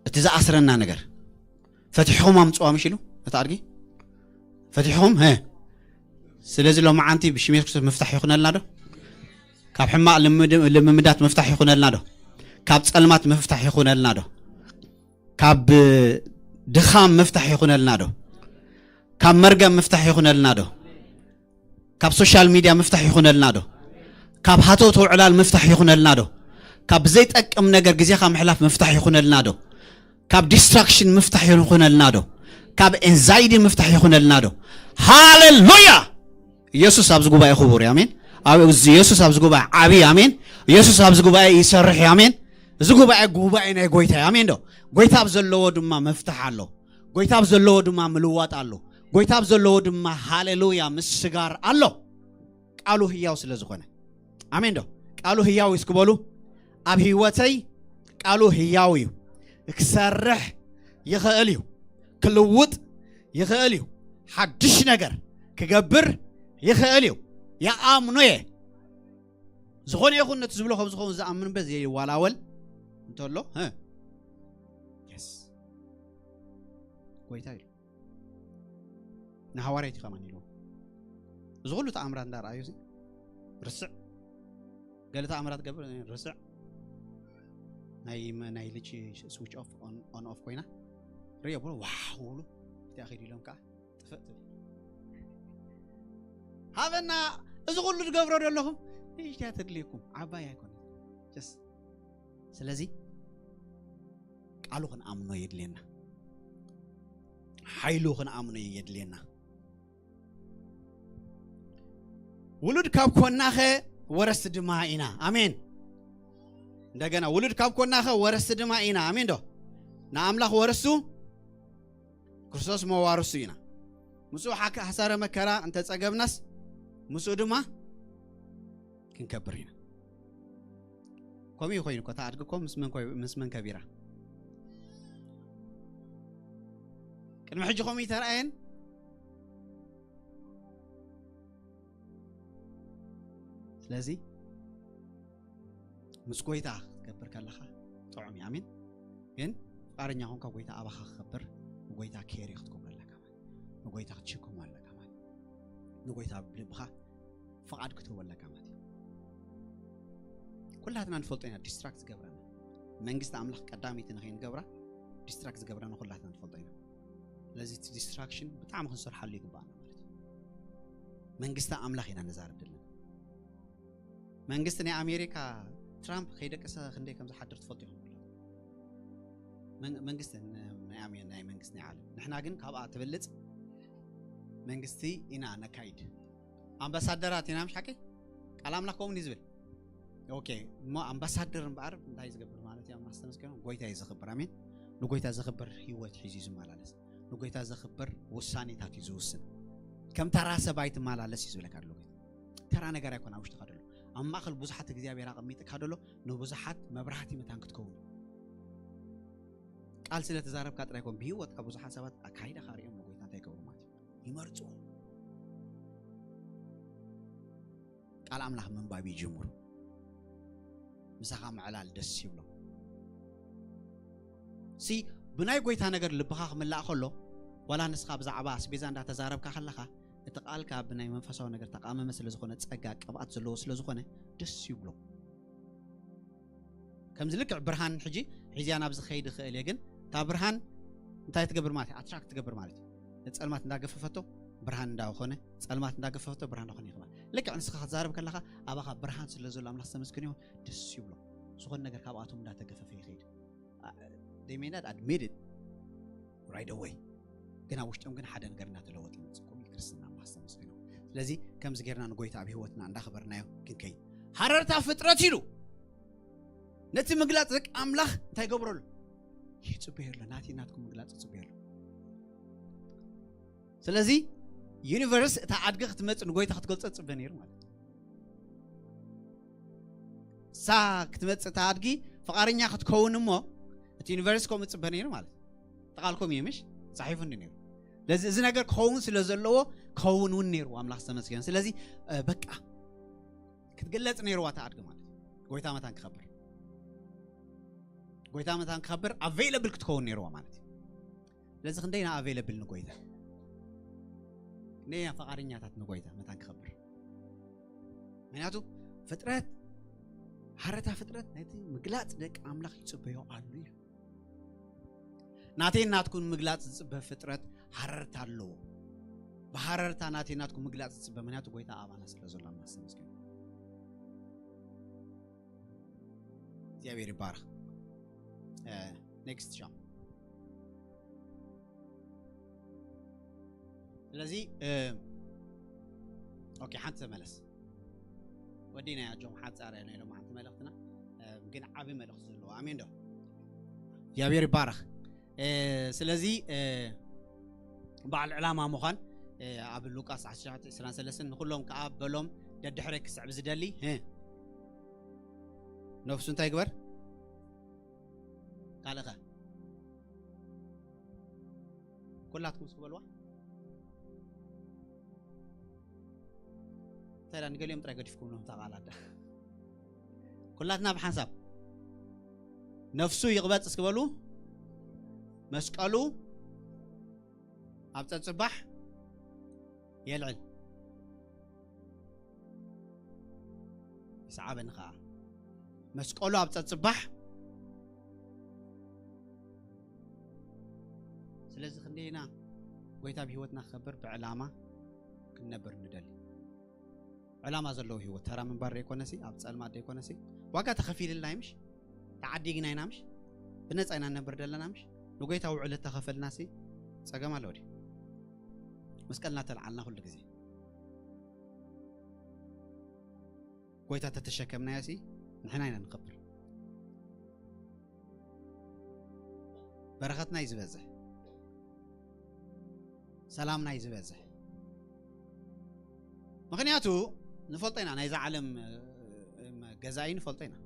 እቲ ዝኣስረና ነገር ፈቲሕኹም ኣምፅዋ ምሽ ኢሉ እቲ ኣድጊ ፈቲሕኹም፣ ሀ። ስለዚ ሎማዓንቲ ብሽም የሱስ ክርስቶስ ምፍታሕ ይኹነልና ዶ? ካብ ሕማቕ ልምድ-፣ ልምምዳት ምፍታሕ ይኹነልና ዶ? ካብ ጸልማት ምፍታሕ ይኹነልና ዶ? ካብ ድኻም ምፍታሕ ይኹነልና ዶ? ካብ መርገም ምፍታሕ ይኹነልና ዶ? ካብ ሶሻል ሚድያ ምፍታሕ ይኹነልና ዶ? ካብ ሃተውተው ዕላል ምፍታሕ ይኹነልና ዶ? ካብ ዘይጠቅም ነገር ግዜኻ ምሕላፍ ምፍታሕ ይኹነልና ዶ? ካብ ዲስትራክሽን ምፍታሕ ይኹነልና ዶ? ካብ ኤንዛይቲ ምፍታሕ ይኹነልና ዶ? ሃሌሉያ! ኢየሱስ ኣብዚ ጉባኤ ክቡር እዩ። ኣሜን። ኣብ-፣ ኢየሱስ ኣብዚ ጉባኤ ዓብዪ። ኣሜን። ኢየሱስ ኣብዚ ጉባኤ ይሰርሕ እዩ። ኣሜን። እዚ ጉባኤ ጉባኤ ናይ ጎይታ እዩ። ኣሜን ዶ? ጎይታ ኣብ ዘለዎ ድማ መፍትሕ ኣሎ። ጎይታ ኣብ ዘለዎ ድማ ምልዋጥ ኣሎ። ጎይታ ኣብ ዘለዎ ድማ ሃሌሉያ ምስጋር ኣሎ። ቃሉ ህያው ስለ ዝኾነ። ኣሜን ዶ? ቃሉ ህያው እዩ እስኪ በሉ። ኣብ ህይወተይ ቃሉ ህያው እዩ። ክሰርሕ ይኽእል እዩ። ክልውጥ ይኽእል እዩ። ሓድሽ ነገር ክገብር ይኽእል እዩ። ይኣምኖ እየ። ዝኾነ ይኹን ነቲ ዝብሎ ከም ዝኸውን ዝኣምን እምበር ዘይዋላወል እንተሎ፣ እ፣ የስ፣ ጎይታ ኢሉ። ንሃዋርያት እዩ ከማን ኢልዎ። እዚ ኩሉ ተኣምራት እንዳረኣዩ እዚ ርስዕ፣ ገለ ተኣምራት ገብር ርስዕ፣ ናይ መ-፣ ናይ ልቺ ስዊች ኦፍ ኦን፣ ኦን ኦፍ ኮይና ርእዮ ብሎ ዋው ብሎ እቲኣ ኺድ ኢሎም ከዓ ጥፍእ ትብል። ሃበና እዚ ኩሉ ትገብሮ ዘለኹም ንእሽተያ ተድልየኩም፣ ዓባይ ኣይኮነ። ስለዚ ቃሉ ክንኣምኖ የድልየና፣ ሓይሉ ክንኣምኖ የድልየና። ውሉድ ካብ ኮናኸ ወረስቲ ድማ ኢና። ኣሜን። እንደገና ውሉድ ካብ ኮናኸ ወረስቲ ድማ ኢና። ኣሜን ዶ? ንኣምላኽ ወረስቱ፣ ክርስቶስ መዋርሱ ኢና። ምስኡ ሓሳረ መከራ እንተጸገብናስ ምስኡ ድማ ክንከብር ኢና። ከምኡ ኮይኑ እኮ ተኣድግኮ ምስ መን ከቢራ? ቅድሚ ሕጂ ከምኡ ይተረኣየን። ስለዚ ምስ ጎይታ ክትገብር ከለኻ ጥዑም እዩ። ኣሜን። ግን ፍቃደኛ ኮንካ ጎይታ ኣባኻ ክከብር ንጎይታ ኬሪ ክትገብሮ ኣለካ ማለት፣ ንጎይታ ክትሽከሞ ኣለካ ማለት፣ ንጎይታ ብልብኻ ፍቃድ ክትህቦ ኣለካ ማለት እዩ። ኩላትና ንፈልጦ ኢና ዲስትራክት ዝገብረና፣ መንግስቲ ኣምላኽ ቀዳመይቲ ንኸይንገብራ ዲስትራክት ዝገብረና ኩላትና ንፈልጦ ኢና። ስለዚ እቲ ዲስትራክሽን ብጣዕሚ ክንሰርሓሉ ይግባኣና ማለት እዩ። መንግስቲ ኣምላኽ ኢና ነዛርብ ዘለና። መንግስቲ ናይ ኣሜሪካ ትራምፕ ከይደቀሰ ክንደይ ከም ዝሓድር ትፈልጡ ኢኹም። መንግስቲ ናይ ኣሜ ናይ መንግስቲ ናይ ዓለም ንሕና ግን ካብኣ ትበልፅ መንግስቲ ኢና ነካይድ። ኣምባሳደራት ኢና ምሽ ሓቂ ቃል ኣምላኽ ከምኡ እዩ ዝብል። ኦኬ እሞ ኣምባሳደር እምበኣር እንታይ ዝገብር ማለት እዩ? ኣምላኽ ዝተመስገነ ጎይታ እዩ ዘኽብር። ኣሜን። ንጎይታ ዘኽብር ህይወት ሒዙ እዩ ዝመላለስ። ንጎይታ ዘኽብር ውሳኔታት እዩ ዝውስን። ከም ተራ ሰብ ኣይትመላለስ እዩ ዝብለካ ዘሎ ጎይታ። ተራ ነገር ኣይኮነ ኣብ ውሽጥካ ደሎ፣ ኣብ ማእከል ብዙሓት እግዚኣብሔር ኣቐሚጥካ ደሎ ንብዙሓት መብራህቲ መታን ክትከውን። ቃል ስለ ተዛረብካ ጥራይ ኮን ብህይወትካ ብዙሓት ሰባት ኣካይዳኻ ሪኦም ንጎይታ እንታይ ይገብሩ ማለት እዩ? ይመርጽዎ። ቃል ኣምላኽ ምንባብ ይጅምሩ። ምሳኻ ምዕላል ደስ ይብሎም። ሲ ብናይ ጎይታ ነገር ልብኻ ክምላእ ከሎ፣ ዋላ ንስኻ ብዛዕባ ኣስቤዛ እንዳተዛረብካ ከለኻ እቲ ቃልካ ብናይ መንፈሳዊ ነገር ተቃመመ ስለ ዝኾነ፣ ጸጋ ቅብኣት ዘለዎ ስለ ዝኾነ ደስ ይብሎ። ከምዚ ልክዕ ብርሃን ሕጂ ሒዝያ ናብ ዝኸይድ ይኽእል እየ፣ ግን እታ ብርሃን እንታይ ትገብር ማለት እዩ? ኣትራክት ትገብር ማለት እዩ። ጸልማት እንዳገፈፈቶ ብርሃን እንዳኾነ፣ ጸልማት እንዳገፈፈቶ ብርሃን እንዳኾነ ይኽእል። ልክዕ ንስኻ ክትዛረብ ከለኻ ኣባኻ ብርሃን ስለ ዘሎ ኣምላኽ ዝተመስገነ ይኹን፣ ደስ ይብሎ። ዝኾነ ነገር ካብኣቶም እንዳተገፈፈ ይኸይድ። They may not admit it right away፣ ግን ኣብ ውሽጦም ግን ሓደ ነገር እንዳተለወጠ ይመጽእ። ከምኡ ክርስትና ኣምላኽ ዝተመስገነ ይኹን። ስለዚ ከምዚ ጌርና ንጎይታ ኣብ ህይወትና እንዳኸበርናዮ ክንከይድ። ሃረርታ ፍጥረት ኢሉ ነቲ ምግላጽ ደቂ ኣምላኽ እንታይ ገብረሉ? ይጽበየሉ። ናቲ ናትኩም ምግላጽ ይጽበየሉ። ስለዚ ዩኒቨርስ እታ ኣድጊ ክትመጽእ ንጎይታ ክትገልጾ ትጽበ ነይሩ ማለት እዩ። እሳ ክትመጽእ እታ ኣድጊ ፍቓደኛ ክትከውን እሞ እቲ ዩኒቨርስ ከምኡ ትጽበ ነይሩ ማለት እዩ። ተቓልኩም እዩ ምሽ? ጻሒፉ እንዲ ነይሩ። ስለዚ እዚ ነገር ክኸውን ስለ ዘለዎ ክኸውን እውን ነይሩ። ኣምላኽ ዝተመስገነ። ስለዚ እ፣ በቃ ክትግለጽ ነይርዋ እታ ኣድጊ ማለት እዩ። ጎይታ መታን ክኸብር፣ ጎይታ መታን ክኸብር ኣቬይለብል ክትከውን ነይርዋ ማለት እዩ። ስለዚ ክንደይና ኣቬይለብል ንጎይታ፣ ክንደይና ፈቓደኛታት ንጎይታ መታን ክኸብር። ምክንያቱ ፍጥረት፣ ሃረታ ፍጥረት ነቲ ምግላጽ ደቂ ኣምላኽ ይጽበዮ ኣሎ እዩ። ናተይ ናትኩን ምግላጽ ዝጽበ ፍጥረት ሃረርታ ኣለዎ። ብሃረርታ ናተይ ናትኩን ምግላጽ ዝጽበ፣ ምክንያቱ ጎይታ ኣባና ስለ ዘሎ ኣምላኽ ዝተመስገነ። እግዚኣብሔር ይባረኽ። እ፣ ኔክስት ሻም። ስለዚ እ፣ ኦኬ፣ ሓንቲ ተመለስ። ወዲና እያ፣ ጆም ሓጻር እያ ናይ ሎማዓንቲ መልእኽትና፣ እ፣ ግን ዓቢ መልእኽቲ ዘለዎ። ኣሜን ዶ? እግዚኣብሔር ይባረኽ። እ፣ ስለዚ እ፣ በዓል ዕላማ ምዃን እ፣ ኣብ ሉቃስ ዓሰርተ ሸውዓተ ዕስራን ሰለስተን ንኹሎም ከኣ በሎም ደድሕረይ ክስዕብ ዝደሊ እ፣ ነፍሱ እንታይ ግበር? ካልእኸ ኩላትኩም እስኪ በልዋ። እንታይ ኢላ ንገሊኦም ጥራይ ገዲፍኩም ሎም ተቓላዳ። ኩላትና ብሓንሳብ ነፍሱ ይቕበጽ እስኪ በሉ። መስቀሉ ኣብ ጸጽባሕ የልዕል። ይስዓበኒ ኸዓ መስቀሉ ኣብ ጸጽባሕ። ስለዚ ክንደይና ጎይታ ብህይወትና ክኸብር ብዕላማ ክንነብር ንደሊ። ዕላማ ዘለዎ ህይወት፣ ተራ ምንባር ዘይኮነሲ፣ ኣብ ጸልማት ዘይኮነሲ፣ ዋጋ ተኸፊልልና እዩ ምሽ? ተዓዲግና ኢና ምሽ? ብነጻ ኢና ንነብር ዘለና ምሽ? ንጎይታ ውዕል እተኸፈልናሲ ጸገም ኣለዎ ድዩ? መስቀልና ተልዓልና ኩሉ ግዜ ጎይታ ተተሸከምናዮ ሲ ንሕና ኢና ንኸብር። በረኸትና እዩ ዝበዝሕ፣ ሰላምና እዩ ዝበዝሕ። ምኽንያቱ ንፈልጦ ኢና፣ ናይዛ ዓለም ገዛኢ ንፈልጦ ኢና።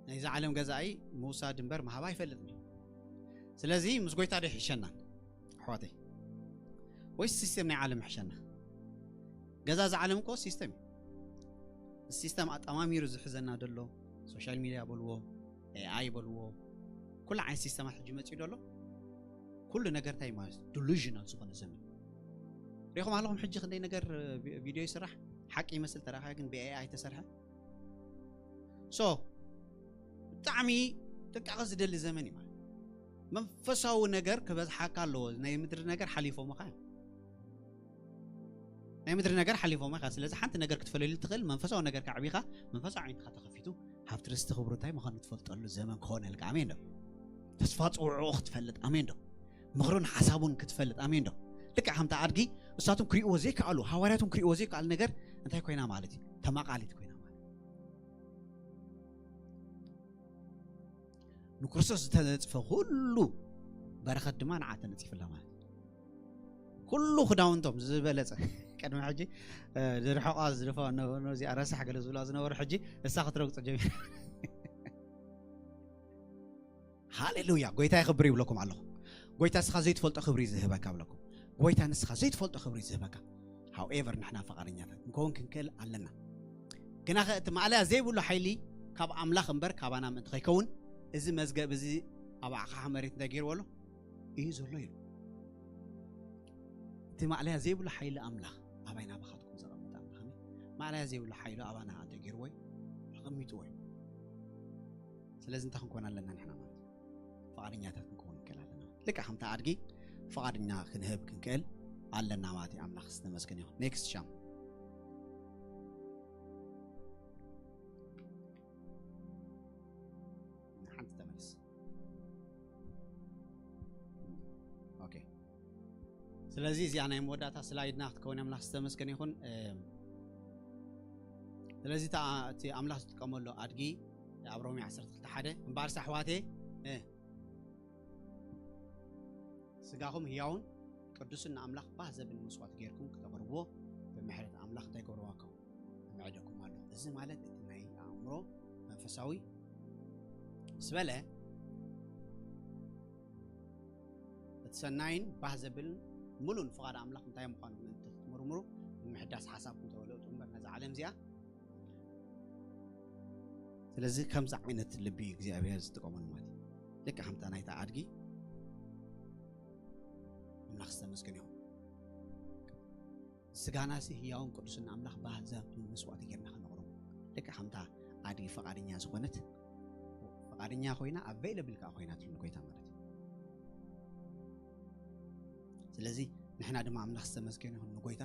ናይዛ ዓለም ገዛኢ ምውሳድ እምበር ምሃብ ኣይፈልጥን እዩ። ስለዚ ምስ ጎይታ ዶ ይሕሸናን ኣሕዋተይ፣ ወይስ ሲስተም ናይ ዓለም ይሕሸና? ገዛ እዚ ዓለም እኮ ሲስተም እዩ። ሲስተም ኣጠማሚሩ ዝሕዘና ዘሎ ሶሻል ሚዲያ በልዎ፣ ኤኣይ በልዎ፣ ኩሉ ዓይነት ሲስተማት ሕጂ መፅኡ ደሎ። ኩሉ ነገር እንታይ ማለት ዲሉዥናል ዝኾነ ዘመን ሪኹም ኣለኹም። ሕጂ ክንደይ ነገር ቪዲዮ ይስራሕ፣ ሓቂ ይመስል ተራኻ ግን ብኤኣይ ተሰርሐ። ሶ ብጣዕሚ ጥንቃቐ ዝደሊ ዘመን እዩ ማለት። መንፈሳዊ ነገር ክበዝሓካ ኣለዎ። ናይ ምድሪ ነገር ሓሊፎምኻ እዮም። ናይ ምድሪ ነገር ሓሊፎምኻ። ስለዚ ሓንቲ ነገር ክትፈለሉ ትኽእል መንፈሳዊ ነገር ከዕቢኻ፣ መንፈሳዊ ዓይንትኻ ተኸፊቱ ሃብቲ ርስቲ ክብሩ እንታይ ምዃኑ ትፈልጠሉ ዘመን ክኾነልካ። ኣሜን ዶ? ተስፋ ጽውዕኡ ክትፈልጥ። ኣሜን ዶ? ምኽሩን ሓሳቡን ክትፈልጥ። ኣሜን ዶ? ልክዕ ከምታ ኣድጊ እሳቶም ክሪእዎ ዘይከኣሉ፣ ሃዋርያቶም ክሪእዎ ዘይከኣሉ ነገር እንታይ ኮይና ማለት እዩ? ተማቃሊት ኮይና ማለት። ንክርስቶስ ዝተነጽፈ ኩሉ በረኸት ድማ ንዓ ተነጺፍላ ማለት እዩ። ኩሉ ክዳውንቶም ዝበለጸ ቅድሚ ሕጂ፣ እ፣ ዝርሕቋ ዝደፋ ነበ-፣ ነዚኣ ረሳሕ ገለ ዝብላ ዝነበሩ ሕጂ እሳ ክትረግጾ ጀሚራ። ሃሌሉያ! ጎይታ የኽብር ይብለኩም ኣለኹ። ጎይታ ንስኻ ዘይትፈልጦ ክብሪ ዝህበካ ብለኩም። ጎይታ ንስኻ ዘይትፈልጦ ክብሪ ዝህበካ። ሃውኤቨር ንሕና ፈቓደኛታት ክንከውን ክንክእል ኣለና። ግናኸ እቲ ማእለያ ዘይብሉ ሓይሊ ካብ ኣምላኽ እምበር ካባና ምእንቲ ከይከውን፣ እዚ መዝገብ እዚ ኣብ ኣቕሓ መሬት እንታይ ገይርዎ ኣሎ? እዩ ዘሎ ኢሉ። እቲ ማእለያ ዘይብሉ ሓይሊ ኣምላኽ ኣባይ ናባኻትኩም ዘቐምጥ ኣምላኽ እዩ። ማእለያ ዘይብሉ ሓይሉ ኣባና እንተ ገይርዎ እዩ፣ ኣቐሚጥዎ እዩ። ስለዚ እንታይ ክንኮን ኣለና ንሕና ማለት እዩ? ፍቓደኛታት ክንከውን ንክእል ኣለና። ልክዕ ከምታ ኣድጊ ፍቓድና ክንህብ ክንክእል ኣለና ማለት እዩ። ኣምላኽ ዝተመስገነ ይኹን። ኔክስት ሻም። ሓንቲ ተመልስ። ኦኬ። ስለዚ እዚኣ ናይ መወዳእታ ስላይድና ክትከውን ኣምላኽ ዝተመስገነ ይኹን። እም፣ ስለዚ እታ፣ እቲ ኣምላኽ ዝጥቀመሉ ኣድጊ ኣብ ሮሜ ዓሰርተ ክልተ ሓደ፣ እምበኣርስ ኣሕዋተይ፣ እ፣ ስጋኹም ህያውን ቅዱስን ንኣምላኽ ባህ ዘብል መስዋእቲ ጌርኩም ክተቕርብዎ ብምሕረት ኣምላኽ እንታይ ገብረዋኩም? እምዕደኩም ኣሎ። እዚ ማለት እቲ ናይ ኣእምሮ መንፈሳዊ ምስ በለ እቲ ሰናይን ባህ ዘብልን ምሉን ፍቓድ ኣምላኽ እንታይ ምዃኑ ምእንቲ ክትምርምሩ ንምሕዳስ ሓሳብኩም ተወለጡ እምበር ነዛ ዓለም እዚኣ። ስለዚ ከምዚ ዓይነት ልቢ እግዚኣብሔር ዝጥቀመሉ ማለት እዩ። ልክዕ ከምታ ናይታ ኣድጊ ኣምላኽ ዝተመስገነ ይኹን። ስጋናሲ ህያውን ቅዱስን ኣምላኽ ባህ ዘብል መስዋእቲ ጌርና ከነቕርቦ። ልክዕ ከምታ ኣድጊ ፍቓደኛ ዝኾነት፣ ፍቓደኛ ኮይና፣ ኣቬይለብል ከኣ ኮይና ትብል ጎይታ ማለት እዩ። ስለዚ ንሕና ድማ ኣምላኽ ዝተመስገነ ይኹን ንጎይታ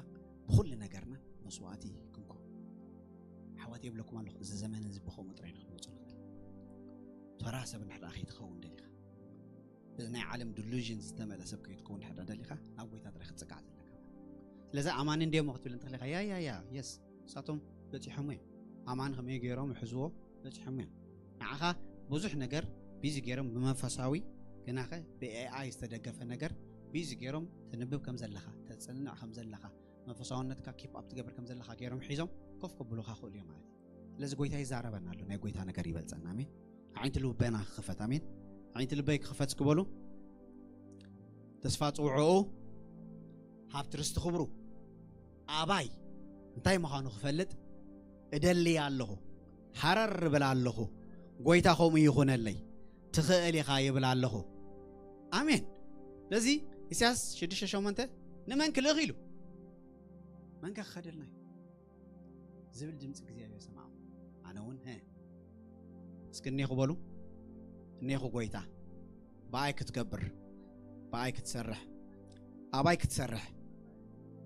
ብኹሉ ነገርና መስዋእቲ ክንኮ። ኣሕዋት የብለኩም ኣለኹ፣ እዚ ዘመን እዚ ብኸምኡ ጥራይ ኢና ክንወጾ ንኽእል። ተራ ሰብ እንድሕር ደኣ ከይትኸውን ደሊኻ፣ በዚ ናይ ዓለም ዲሉዥን ዝተመልአ ሰብ ከይትኸውን እንድሕር ደኣ ደሊኻ፣ ናብ ጎይታ ጥራይ ክትጽጋዕ ዘለካ። ስለዚ ኣማኒ እንድዮም ክትብል እንተኽሊኻ፣ ያ፣ ያ፣ ያ፣ የስ፣ ንሳቶም በጺሖም እዮም። ኣማኒ ከመይ ገይሮም ይሕዝዎ? በጺሖም እዮም። ንዓኻ ብዙሕ ነገር ቢዚ ገይሮም ብመንፈሳዊ፣ ግናኸ ብኤኣይ ዝተደገፈ ነገር ቢዚ ገይሮም ተንብብ ከም ዘለኻ፣ ተጽንዕ ከም ዘለኻ፣ መንፈሳውነትካ ኪፕ ኣፕ ትገብር ከም ዘለኻ ገይሮም ሒዞም ኮፍ ከብሉኻ ክእሉ እዮም ማለት እዩ። ስለዚ ጎይታ ይዛረበና ኣሎ። ናይ ጎይታ ነገር ይበልጸና። ኣሜን። ኣዒንቲ ልበና ክኸፈት። ኣሜን። ኣዒንቲ ልበይ ክኸፈት እስኪ በሉ። ተስፋ ጽውዕኡ ሃብቲ ርስቲ ክብሩ ኣባይ እንታይ ምዃኑ ክፈልጥ እደሊ ኣለኹ። ሃረር እብል ኣለኹ። ጎይታ ከምኡ ይኹነለይ። ትኽእል ኢኻ ይብል ኣለኹ። ኣሜን። ስለዚ ኢሳያስ ሽዱሽተ ሸሞንተ ንመን ክልእኽ ኢሉ? መን ከ ክኸደልና እዩ? ዝብል ድምፂ እግዚኣብሔር ሰማዕኹ። ኣነ እውን፣ "ሀ፣ እስኪ እኔኹ በሉ፣ እኔኹ ጎይታ፣ ብኣይ ክትገብር፣ ብኣይ ክትሰርሕ፣ ኣባይ ክትሰርሕ፣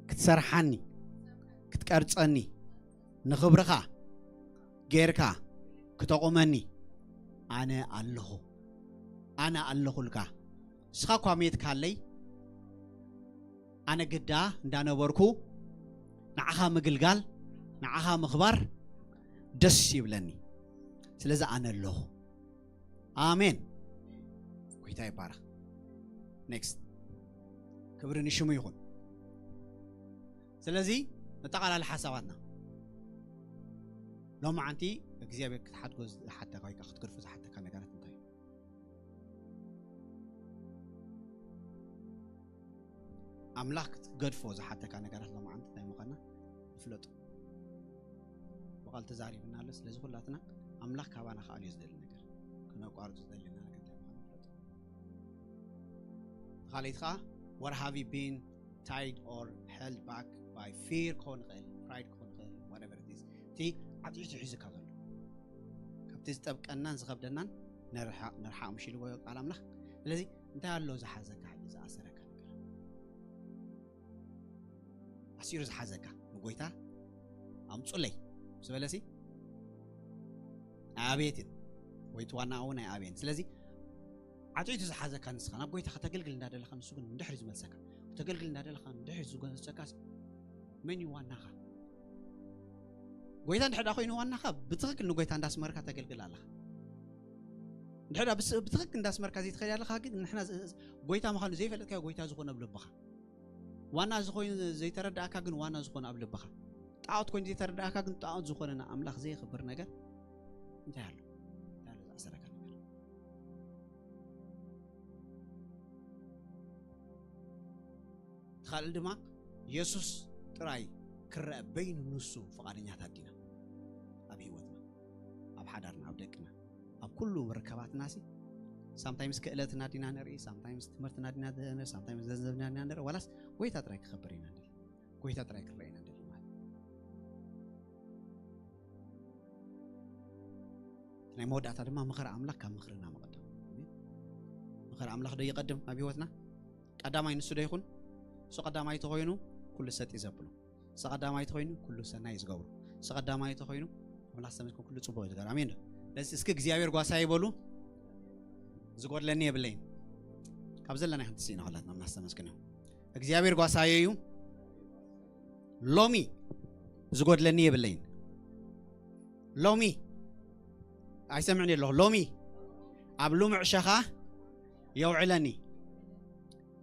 ክትሰርሓኒ፣ ክትቀርጸኒ፣ ንኽብርኻ ጌርካ ክተቑመኒ ኣነ ኣለኹ። ኣነ ኣለኹልካ። ንስኻ እኳ ሜትካለይ፣ ኣነ ግዳ እንዳነበርኩ ንዓኻ ምግልጋል፣ ንዓኻ ምኽባር ደስ ይብለኒ። ስለዚ ኣነ ኣለኹ። ኣሜን። ጎይታ ይባረኽ። ኔክስት። ክብሪ ንሽሙ ይኹን። ስለዚ ነጠቓላሊ ሓሳባትና ሎማዓንቲ እግዚኣብሔር ክትሓድጎ ዝሓተካ ወይ ከዓ ክትገድፎ ዝሓተካ ነገራት እንታይ እዩ? ኣምላኽ ክትገድፎ ዝሓተካ ነገራት ሎማዓንቲ እንታይ ምዃና ንፍለጡ። ብቓል ተዛሪብና ኣሎ። ስለዚ ኩላትና ኣምላኽ ካባና ክኣልዮ ዝደሊ ነገር፣ ክነቋርጾ ዝደሊ ነገር እንታይ ምዃኑ ንፍለጡ። ካልኣይቲ ከዓ what have you been tied or held back by fear ክኸውን ይኽእል፣ pride ክኸውን ይኽእል፣ whatever it is። እቲ ዓጢዑ ሒዙካ ዘሎ ካብቲ ዝጠብቀናን ዝኸብደናን ንርሓቕ፣ ንርሓቕ ምሽ ኢልዎ ቃል ኣምላኽ። ስለዚ እንታይ ኣሎ ዝሓዘካ፣ ሕጂ ዝኣሰረካ ነገር? ኣሲሩ ዝሓዘካ ንጎይታ ኣምጹለይ ምስ በለሲ ኣቤትን ወይ እቲ ዋና እውን ኣይ ኣቤን። ስለዚ ዓጢቱ ዝሓዘካ ንስኻ ናብ ጎይታ ከተገልግል እንዳደለኻ ንሱ ግን ንድሕሪ ዝመልሰካ፣ ከተገልግል እንዳደለኻ ንድሕሪ ዝመልሰካ መን እዩ ዋናኻ? ጎይታ እንድሕር ደኣ ኮይኑ ዋናኻ ብትኽክል ንጎይታ እንዳስመርካ ተገልግል ኣለኻ። እንድሕር ደኣ ብስ-፣ ብትኽክል እንዳስመርካ ዘይትኸይድ ኣለኻ ግን ንሕና ዝ-፣ ዝ-፣ ጎይታ ምዃኑ ዘይፈለጥካዮ ጎይታ ዝኾነ ኣብ ልብኻ። ዋና ዝኾይኑ ዘይተረዳእካ ግን ዋና ዝኾነ ኣብ ልብኻ። ጣዖት ኮይኑ ዘይተረዳእካ ግን ጣዖት ዝኾነ ንኣምላኽ ዘየኽብር ነገር እንታይ ኣሎ? እንታይ ኣሎ ዝኣሰረካ ነገር? እቲ ካልእ ድማ የሱስ ጥራይ ክረአ በይኑ ንሱ ፍቓደኛታት ዲና? ኣብ ህይወትና፣ ኣብ ሓዳርና፣ ኣብ ደቅና፣ ኣብ ኩሉ ርክባትና ሲ ሳምታይምስ ክእለትና ዲና ንርኢ፣ ሳምታይምስ ትምህርትና ዲና ንርኢ፣ ሳምታይምስ ገንዘብና ዲና ንርኢ፣ ዋላስ ጎይታ ጥራይ ክኸብር ኢና ንደሊ፣ ጎይታ ጥራይ ክረአ ኢና ንደሊ ማለት እዩ። ናይ መወዳእታ ድማ ምኽሪ ኣምላኽ ካብ ምኽርና ምቕዳም። ኣሜን። ምኽሪ ኣምላኽ ዶ ይቐድም ኣብ ህይወትና? ቀዳማይ ንሱ ዶ ይኹን? ንሱ ቀዳማይ ተኾይኑ ኩሉ ሰጥ እዩ ዘብሎ። ንሱ ቀዳማይ ተኾይኑ ኩሉ ሰናይ እዩ ዝገብሮ። ንሱ ቀዳማይ ተኾይኑ ኣምላኽ ዝተመስገነ ኩሉ ጽቡቕ እዩ ዝገብር። ኣሜን ዶ? ስለዚ እስኪ እግዚኣብሔር ጓሳይ ይበሉ። ዝጎድለኒ የብለይን። ካብ ዘለናይ ሓንቲ ስኢና ኩላትና ኣምላኽ ዝተመስገነ ይሁን። እግዚኣብሔር ጓሳየ እዩ። ሎሚ ዝጎድለኒ የብለይን። ሎሚ ኣይሰምዕን ኣለኹ። ሎሚ ኣብ ልሙዕ ሸኻ የውዕለኒ።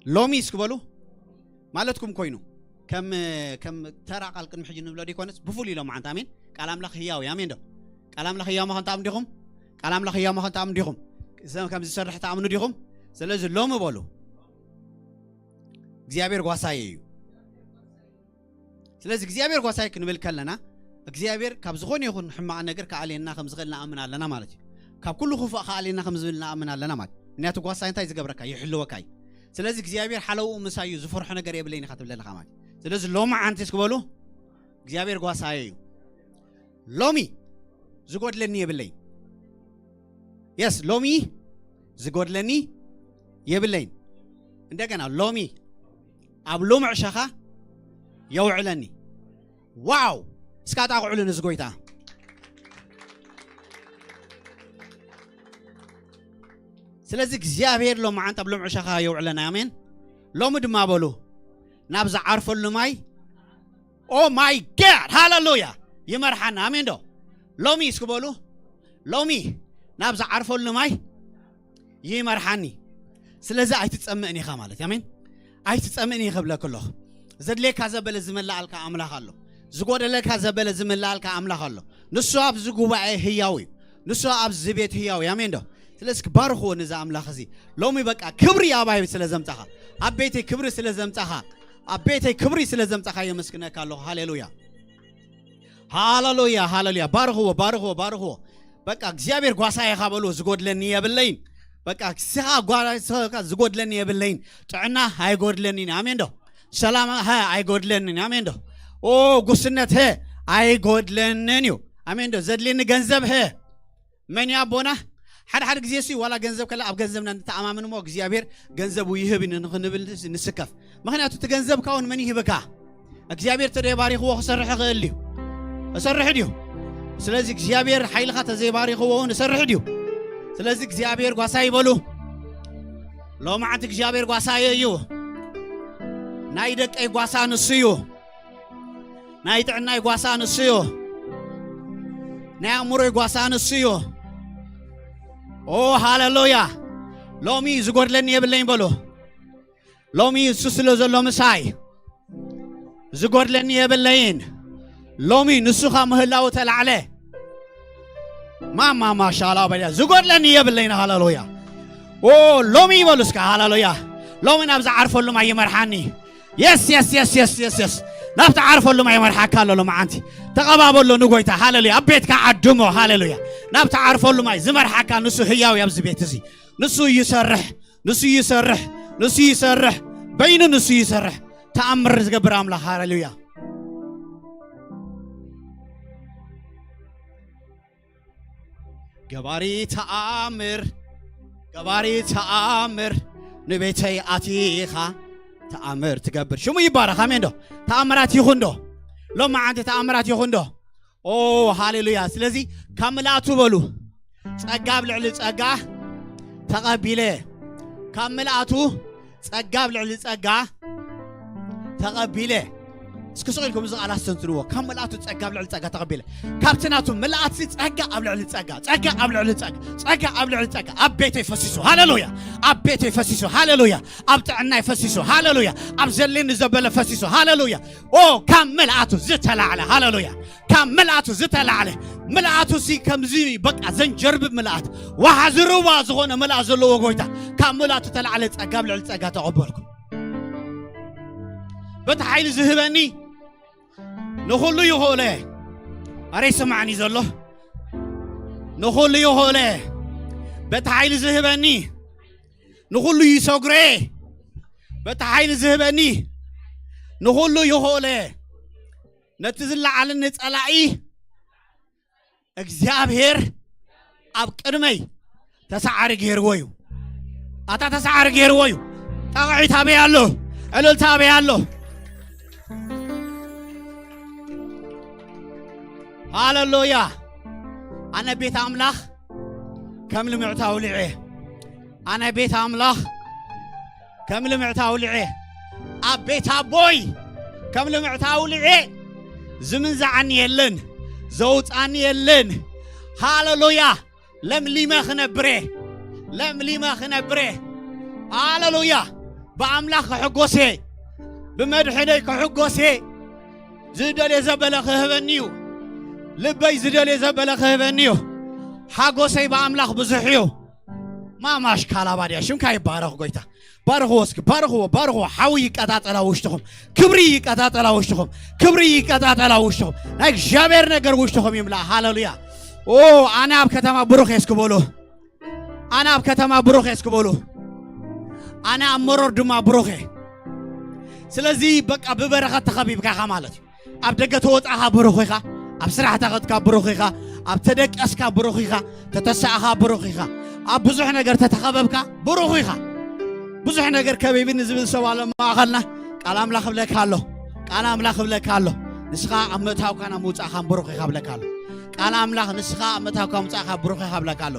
ሎሚ እስኪ በሉ። ማለትኩም ኮይኑ ከም፣ ከም ተራ ቃል ቅድሚ ሕጂ ንብሎ ዲኮነስ ብፍሉይ ኢሎም መዓንት። ኣሜን። ቃል ኣምላኽ ህያው እዩ። ኣሜን ዶ? ቃል ኣምላኽ ህያው ምዃን ትኣምኑ ዲኹም? ቃል ኣምላኽ ህያው ምዃን ትኣምኑ ዲኹም? ዘ-፣ ከም ዝሰርሕ ትኣምኑ ዲኹም? ስለዚ ሎሚ በሉ። እግዚኣብሔር ጓሳየ እዩ። ስለዚ እግዚኣብሔር ጓሳይ ክንብል ከለና እግዚኣብሔር ካብ ዝኾነ ይኹን ሕማቕ ነገር ክኣልየና ከም ዝኽእል ንኣምን ኣለና ማለት እዩ። ካብ ኩሉ ክፉእ ክኣልየና ከም ዝብል ንኣምን ኣለና ማለት እዩ። ምክንያቱ ጓሳይ እንታይ ዝገብረካ? ይሕልወካ እዩ። ስለዚ እግዚኣብሔር ሓለውኡ ምሳይ እዩ፣ ዝፈርሖ ነገር የብለይን ኢኻ ትብል ዘለኻ ማለት እዩ። ስለዚ ሎሚ ዓንቲ እስኪ በሉ፣ እግዚኣብሔር ጓሳየ እዩ። ሎሚ ዝጎድለኒ የብለይን። የስ፣ ሎሚ ዝጎድለኒ የብለይን። እንደገና ሎሚ ኣብ ልሙዕ ሸኻ የውዕለኒ። ዋው! እስካ ጣቕዑሉ ነዚ ጎይታ። ስለዚ እግዚኣብሔር ሎሚ ዓንታ ኣብ ልሙዕ ሸኻ የውዕለና። ኣሜን። ሎሚ ድማ በሉ ናብ ዝዓርፈሉ ማይ። ኦ ማይ ጋድ፣ ሃሌሉያ። ይመርሓና። ኣሜን ዶ? ሎሚ እስኪ በሉ፣ ሎሚ ናብ ዝዓርፈሉ ማይ ይመርሓኒ። ስለዚ ኣይትጸምእን ኢኻ ማለት እዩ። ኣሜን። ኣይትጸምእን ኢኻ እብለክ ኣለኹ። ዘድልየካ ዘበለ ዝመልኣልካ ኣምላኽ ኣሎ። ዝጎደለካ ዘበለ ዝመልኣልካ ኣምላኽ ኣሎ። ንሱ ኣብዚ ጉባኤ ህያው እዩ። ንሱ ኣብዚ ቤት ህያው እዩ። ኣሜን ዶ? ስለዚ እስኪ ባርኽዎ ነዚ ኣምላኽ እዚ። ሎሚ በቃ ክብሪ ኣባይ ስለ ዘምጻኻ፣ ኣብ ቤተይ ክብሪ ስለ ዘምጻኻ፣ ኣብ ቤተይ ክብሪ ስለ ዘምጻኻ የመስግነካ ኣለኹ። ሃሌሉያ። ሃሌሉያ፣ ሃሌሉያ። ባርኽዎ፣ ባርኽዎ፣ ባርኽዎ። በቃ እግዚኣብሔር ጓሳይ ኢኻ በልዎ፣ ዝጎድለኒ የብለይን። በቃ ንስኻ ጓሳይ ኢኻ፣ ዝጎድለኒ የብለይን። ጥዕና ኣይጎድለኒን። ኣሜን ዶ? ሰላም፣ ሀ፣ ኣይጎድለኒን። ኣሜን ዶ? ኦ፣ ጉስነት፣ ሀ፣ ኣይጎድለንን እዩ። ኣሜን ዶ? ዘድልየኒ ገንዘብ፣ ሀ፣ መን እዩ ኣቦና? ሓደ ሓደ ግዜ ሲ ዋላ ገንዘብ ከላ ኣብ ገንዘብና ንተኣማምን እሞ እግዚኣብሔር ገንዘቡ ይህብ ንኽንብል ንስከፍ። ምኽንያቱ እቲ ገንዘብካ እውን መን ይህብካ? እግዚኣብሔር ተደይባሪኽዎ ክሰርሕ ይኽእል ድዩ? እሰርሕ ድዩ? ስለዚ እግዚኣብሔር ሓይልኻ ተዘይባሪኽዎ እውን እሰርሕ ድዩ? ስለዚ እግዚኣብሔር ጓሳ ይበሉ። ሎማዓንቲ እግዚኣብሔር ጓሳ እዩ። ናይ ደቀይ ጓሳ ንሱ እዩ። ናይ ጥዕናይ ጓሳ ንሱ እዩ። ናይ ኣእምሮይ ጓሳ ንሱ እዩ። ኦ ሃሌሉያ። ሎሚ ዝጎድለኒ የብለይን በሉ። ሎሚ እሱ ስለ ዘሎ ምሳይ ዝጎድለኒ የብለይን። ሎሚ ንሱ ካብ ምህላው ተላዕለ። ማማ ማሻላ በያ ዝጎድለኒ የብለይን። ሃሌሉያ። ኦ ሎሚ ይበሉ እስከ ሃሌሉያ። ሎሚ ናብ ዝዓርፈሉ ማይ ይመርሓኒ። የስ የስ የስ የስ የስ የስ ናብ ትዓርፈሉ ማይ ይመርሓካ ኣሎ። ሎማዓንቲ ተቐባበሎ ንጎይታ። ሃሌሉያ። ኣብ ቤትካ ዓድሞ። ሃሌሉያ። ናብ ትዓርፈሉ ማይ ዝመርሓካ ንሱ ህያው እዩ። ኣብዚ ቤት እዚ ንሱ ይሰርሕ፣ ንሱ ይሰርሕ፣ ንሱ ይሰርሕ፣ በይኑ ንሱ ይሰርሕ። ተኣምር ዝገብር ኣምላኽ። ሃሌሉያ። ገባሪ ተኣምር፣ ገባሪ ተኣምር፣ ንቤተይ ኣቲኻ ተኣምር ትገብር። ሽሙ ይባረኽ። ኣሜን ዶ? ተኣምራት ይኹን ዶ? ሎማዓንቲ ተኣምራት ይኹን ዶ? ኦ ሃሌሉያ። ስለዚ ካብ ምልኣቱ በሉ፣ ጸጋ ኣብ ልዕሊ ጸጋ ተቐቢለ። ካብ ምልኣቱ ጸጋ ኣብ ልዕሊ ጸጋ ተቐቢለ። እስኪ ስቕ ኢልኩም እዚ ቃል ኣስተንትንዎ። ካብ ምልኣቱ ጸጋ ኣብ ልዕሊ ጸጋ ተቐቢለ። ካብቲ ናቱ ምልኣት ጸጋ ኣብ ልዕሊ ጸጋ፣ ጸጋ ኣብ ልዕሊ ጸጋ፣ ጸጋ ኣብ ልዕሊ ጸጋ ኣብ ቤተይ ፈሲሱ። ሃሌሉያ። ኣብ ቤተይ ፈሲሱ። ሃሌሉያ። ኣብ ጥዕናይ ፈሲሱ። ሃሌሉያ። ኣብ ዘሌኒ ዘበለ ፈሲሱ። ሃሌሉያ። ኦ ካብ ምልኣቱ ዝተላዕለ። ሃሌሉያ። ካብ ምልኣቱ ዝተላዕለ። ምልኣቱ ሲ ከምዚ በቃ ዘንጀርብብ ምልኣት፣ ዋሓዚ ሩባ ዝኾነ ምልኣት ዘለዎ ጎይታ። ካብ ምልኣቱ ተላዕለ ጸጋ ኣብ ልዕሊ ጸጋ ተቐበልኩ። በቲ ሓይሊ ዝህበኒ ንኹሉ ይኽእሎ እየ። ኣረ ይስማዕኒ ዘሎ? ንኹሉ ይኽእሎ እየ። በቲ ሓይሊ ዝህበኒ ንኹሉ ይሰግሮ እየ። በቲ ሓይሊ ዝህበኒ ንኹሉ ይኽእሎ እየ። ነቲ ዝለዓለኒ ጸላኢ እግዚኣብሔር ኣብ ቅድመይ ተሰዓሪ ገይርዎ እዩ። ኣታ ተሰዓሪ ገይርዎ እዩ። ጣቕዒት ኣበይ ኣሎ? ዕልልታ ኣበይ ኣሎ? ሃሌሉያ። ኣነ ቤት ኣምላኽ ከም ልምዕቲ ኣውሊዐ። ኣነ ቤት ኣምላኽ ከም ልምዕቲ ኣውሊዐ። ኣብ ቤት ኣቦይ ከም ልምዕቲ ኣውሊዐ። ዝምንዝዓኒ የለን፣ ዘውፃኒ የለን። ሃሌሉያ። ለምሊመ ክነብር እየ። ለምሊመ ክነብር እየ። ሃሌሉያ። ብኣምላኽ ክሕጎስ እየ። ብመድሕነይ ክሕጎስ እየ። ዝደልየ ዘበለ ክህበኒ እዩ። ልበይ ዝደልየ ዘበለ ክህበኒ እዩ። ሓጎሰይ ብኣምላኽ ብዙሕ እዩ። ማማሽ ካላባድያ ሽምካ ይባረኽ ጎይታ። ባርኽዎ እስኪ፣ ባርኽዎ፣ ባርኽዎ። ሓዊ ይቀጣጠላ ውሽጥኹም። ክብሪ ይቀጣጠላ ውሽጥኹም። ክብሪ ይቀጣጠላ ውሽጥኹም። ናይ እግዚኣብሔር ነገር ውሽጥኹም ይምላእ። ሃሌሉያ። ኦ ኣነ ኣብ ከተማ ብሩኽ እየ እስኪ በሉ። ኣነ ኣብ ከተማ ብሩኽ እየ እስኪ በሉ። ኣነ ኣብ መሮር ድማ ብሩኽ እየ። ስለዚ በቃ ብበረኸት ተኸቢብካ ኢኻ ማለት እዩ። ኣብ ደገ ተወጻእኻ ብሩኽ ኢኻ። ኣብ ስራሕ ተኸድካ ብሩኽ ኢኻ። ኣብ ተደቀስካ ብሩኽ ኢኻ። ተተሳእኻ ብሩኽ ኢኻ። ኣብ ብዙሕ ነገር ተተኸበብካ ብሩኽ ኢኻ። ብዙሕ ነገር ከቢብኒ ዝብል ሰብ ኣሎ ማእኸልና። ቃል ኣምላኽ እብለካ ኣሎ። ቃል ኣምላኽ እብለካ ኣሎ። ንስኻ ኣብ ምእታውካን ኣብ ምውጻእካን ብሩኽ ኢኻ እብለካ ኣሎ። ቃል ኣምላኽ ንስኻ ኣብ ምእታውካ ምውጻእካ ብሩኽ ኢኻ እብለካ ኣሎ።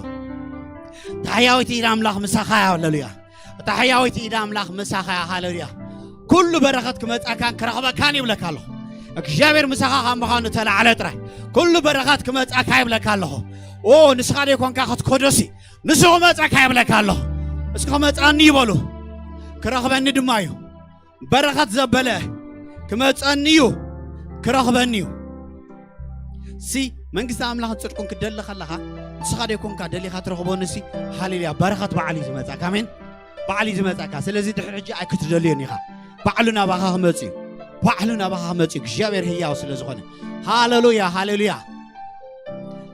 እታ ሕያዊት ኢድ ኣምላኽ ምሳኻ እያ። ሃሌሉያ። እታ ሕያዊት ኢድ ኣምላኽ ምሳኻ እያ። ሃሌሉያ። ኩሉ በረኸት ክመጻካን ክረኽበካን ይብለካ ኣለኹ። እግዚኣብሔር ምሳኻ ካብ ምዃኑ ተላዕለ ጥራይ። ኩሉ በረኸት ክመጻካ ይብለካ ኣለኹ። ኦ ንስኻ ደይኮንካ ክትኮዶሲ ንሱ ክመጻካ ይብለካ ኣለኹ። እስኪ ክመጻኒ እዩ በሉ። ክረኽበኒ ድማ እዩ። በረኸት ዘበለ ክመጸኒ እዩ፣ ክረኽበኒ እዩ። ሲ መንግስቲ ኣምላኽን ጽድቁን ክደሊ ከለኻ ንስኻ ደይኮንካ ደሊኻ ትረኽቦ ንሲ። ሃሌሉያ። በረኸት በዓል እዩ ዝመጻካ። ኣሜን። በዓል እዩ ዝመጻካ። ስለዚ ድሕሪ ሕጂ ኣይክትደልዮን ኢኻ። ባዕሉ ናባኻ ክመጽእ እዩ። ባዕሉ ናባኻ ክመጽእ እዩ። እግዚኣብሔር ህያው ስለ ዝኾነ። ሃሌሉያ፣ ሃሌሉያ።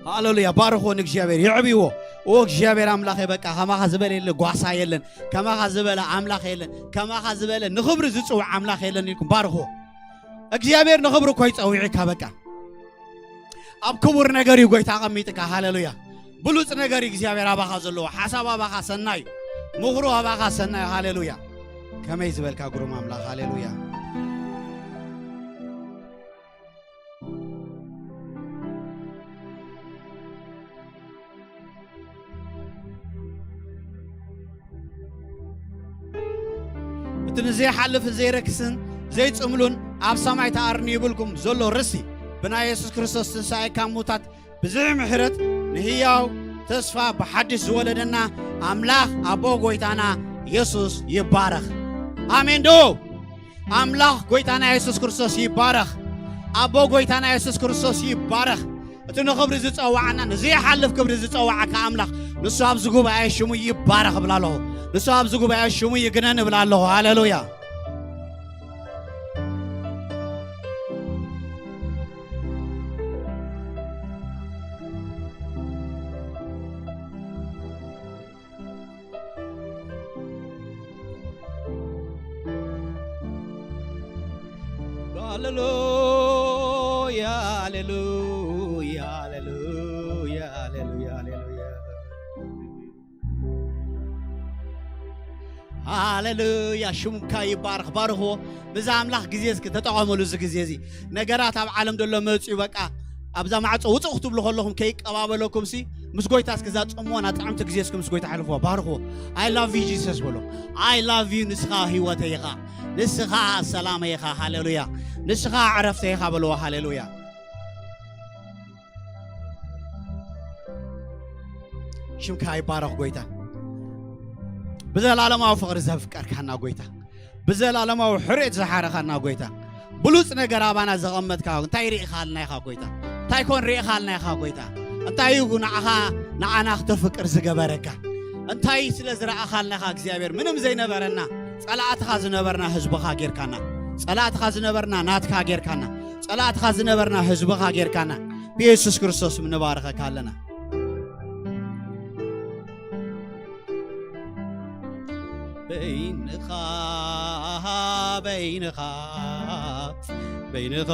ሃሌሉያ። ባርኽዎ ንእግዚኣብሔር፣ የዕብይዎ። ኦ እግዚኣብሔር ኣምላኸ በቃ ከማኻ ዝበለ የለ፣ ጓሳ የለን። ከማኻ ዝበለ ኣምላኽ የለን። ከማኻ ዝበለ ንኽብሪ ዝጽውዕ ኣምላኽ የለን ኢልኩም ባርኽዎ። እግዚኣብሔር ንኽብሪ እኮ ይጸውዕካ በቃ። ኣብ ክቡር ነገር እዩ ጎይታ ኣቐሚጥካ። ሃሌሉያ። ብሉጽ ነገር እዩ እግዚኣብሔር ኣባኻ ዘለዎ። ሓሳብ ኣባኻ ሰናይ እዩ። ምኽሩ ኣባኻ ሰናይ እዩ። ሃሌሉያ። ከመይ ዝበልካ ግሩም ኣምላኽ። ሃሌሉያ። ንዘይሓልፍን ዘይረክስን ዘይጽምሉን ኣብ ሰማይ ተኣርኒ ይብልኩም ዘሎ ርስቲ ብናይ የሱስ ክርስቶስ ትንሳኤ ካብ ሙታት ብዝሒ ምሕረት ንህያው ተስፋ ብሓድሽ ዝወለደና ኣምላኽ ኣቦ ጎይታና የሱስ ይባረኽ። ኣሜን ዶ? ኣምላኽ ጎይታና የሱስ ክርስቶስ ይባረኽ። ኣቦ ጎይታና የሱስ ክርስቶስ ይባረኽ። እቲ ንኽብሪ ዝጸዋዓና ንዘይሓልፍ ክብሪ ዝጸዋዓካ ኣምላኽ ንሱ ኣብዚ ጉባኤ ሽሙ ይባረኽ እብላ ኣለኹ። ንሱ ኣብዚ ጉባኤ ሽሙ ይግነን እብላ ኣለኹ። ሃሌሉያ። ሃሌሉያ፣ ሃሌሉያ፣ ሃሌሉያ፣ ሃሌሉያ፣ ሃሌሉያ፣ ሃሌሉያ። ሃሌሉያ፣ ሽምካ ይባረኽ። ባርኽዎ። ብዛ ኣምላኽ ግዜ እስኪ ተጠቐመሉ። እዚ ግዜ እዚ ነገራት ኣብ ዓለም ዘሎ መፅዩ በቃ ኣብዛ ማዕፆ ውፅእ ክትብሉ ከለኹም ከይቀባበለኩም ሲ ምስ ጎይታ እስኪ እዛ ፅሞና ጥዕምቲ ግዜ እስኪ ምስ ጎይታ ሕልፍዎ። ባርኽዎ። I love you Jesus በሎ። I love you፣ ንስኻ ህይወተይ ኢኻ፣ ንስኻ ሰላመይ ኢኻ። ሃሌሉያ። ንስኻ ዕረፍተይ ኢኻ በልዎ። ሃሌሉያ። ሽምካ ይባረኽ ጎይታ። ብዘላለማዊ ፍቕሪ ዘፍቀርካና ጎይታ፣ ብዘላለማዊ ሕርየት ዝሓረኻና ጎይታ፣ ብሉጽ ነገር ኣባና ዘቐመጥካ እንታይ ርኢኻልና ኢኻ ጎይታ? እንታይ ኮን ርኢኻልና ኢኻ ጎይታ? እንታይ እዩ ንዓኻ ንዓና ክተፍቅር ዝገበረካ? እንታይ ስለ ዝረኣኻልና ኢኻ እግዚኣብሔር? ምንም ዘይነበረና ጸላእትኻ ዝነበርና ህዝብኻ ጌርካና። ጸላእትኻ ዝነበርና ናትካ ጌርካና። ጸላእትኻ ዝነበርና ህዝብኻ ጌርካና። ብየሱስ ክርስቶስ ንባርኸካ ኣለና። በይንኻ፣ በይንኻ፣ በይንኻ፣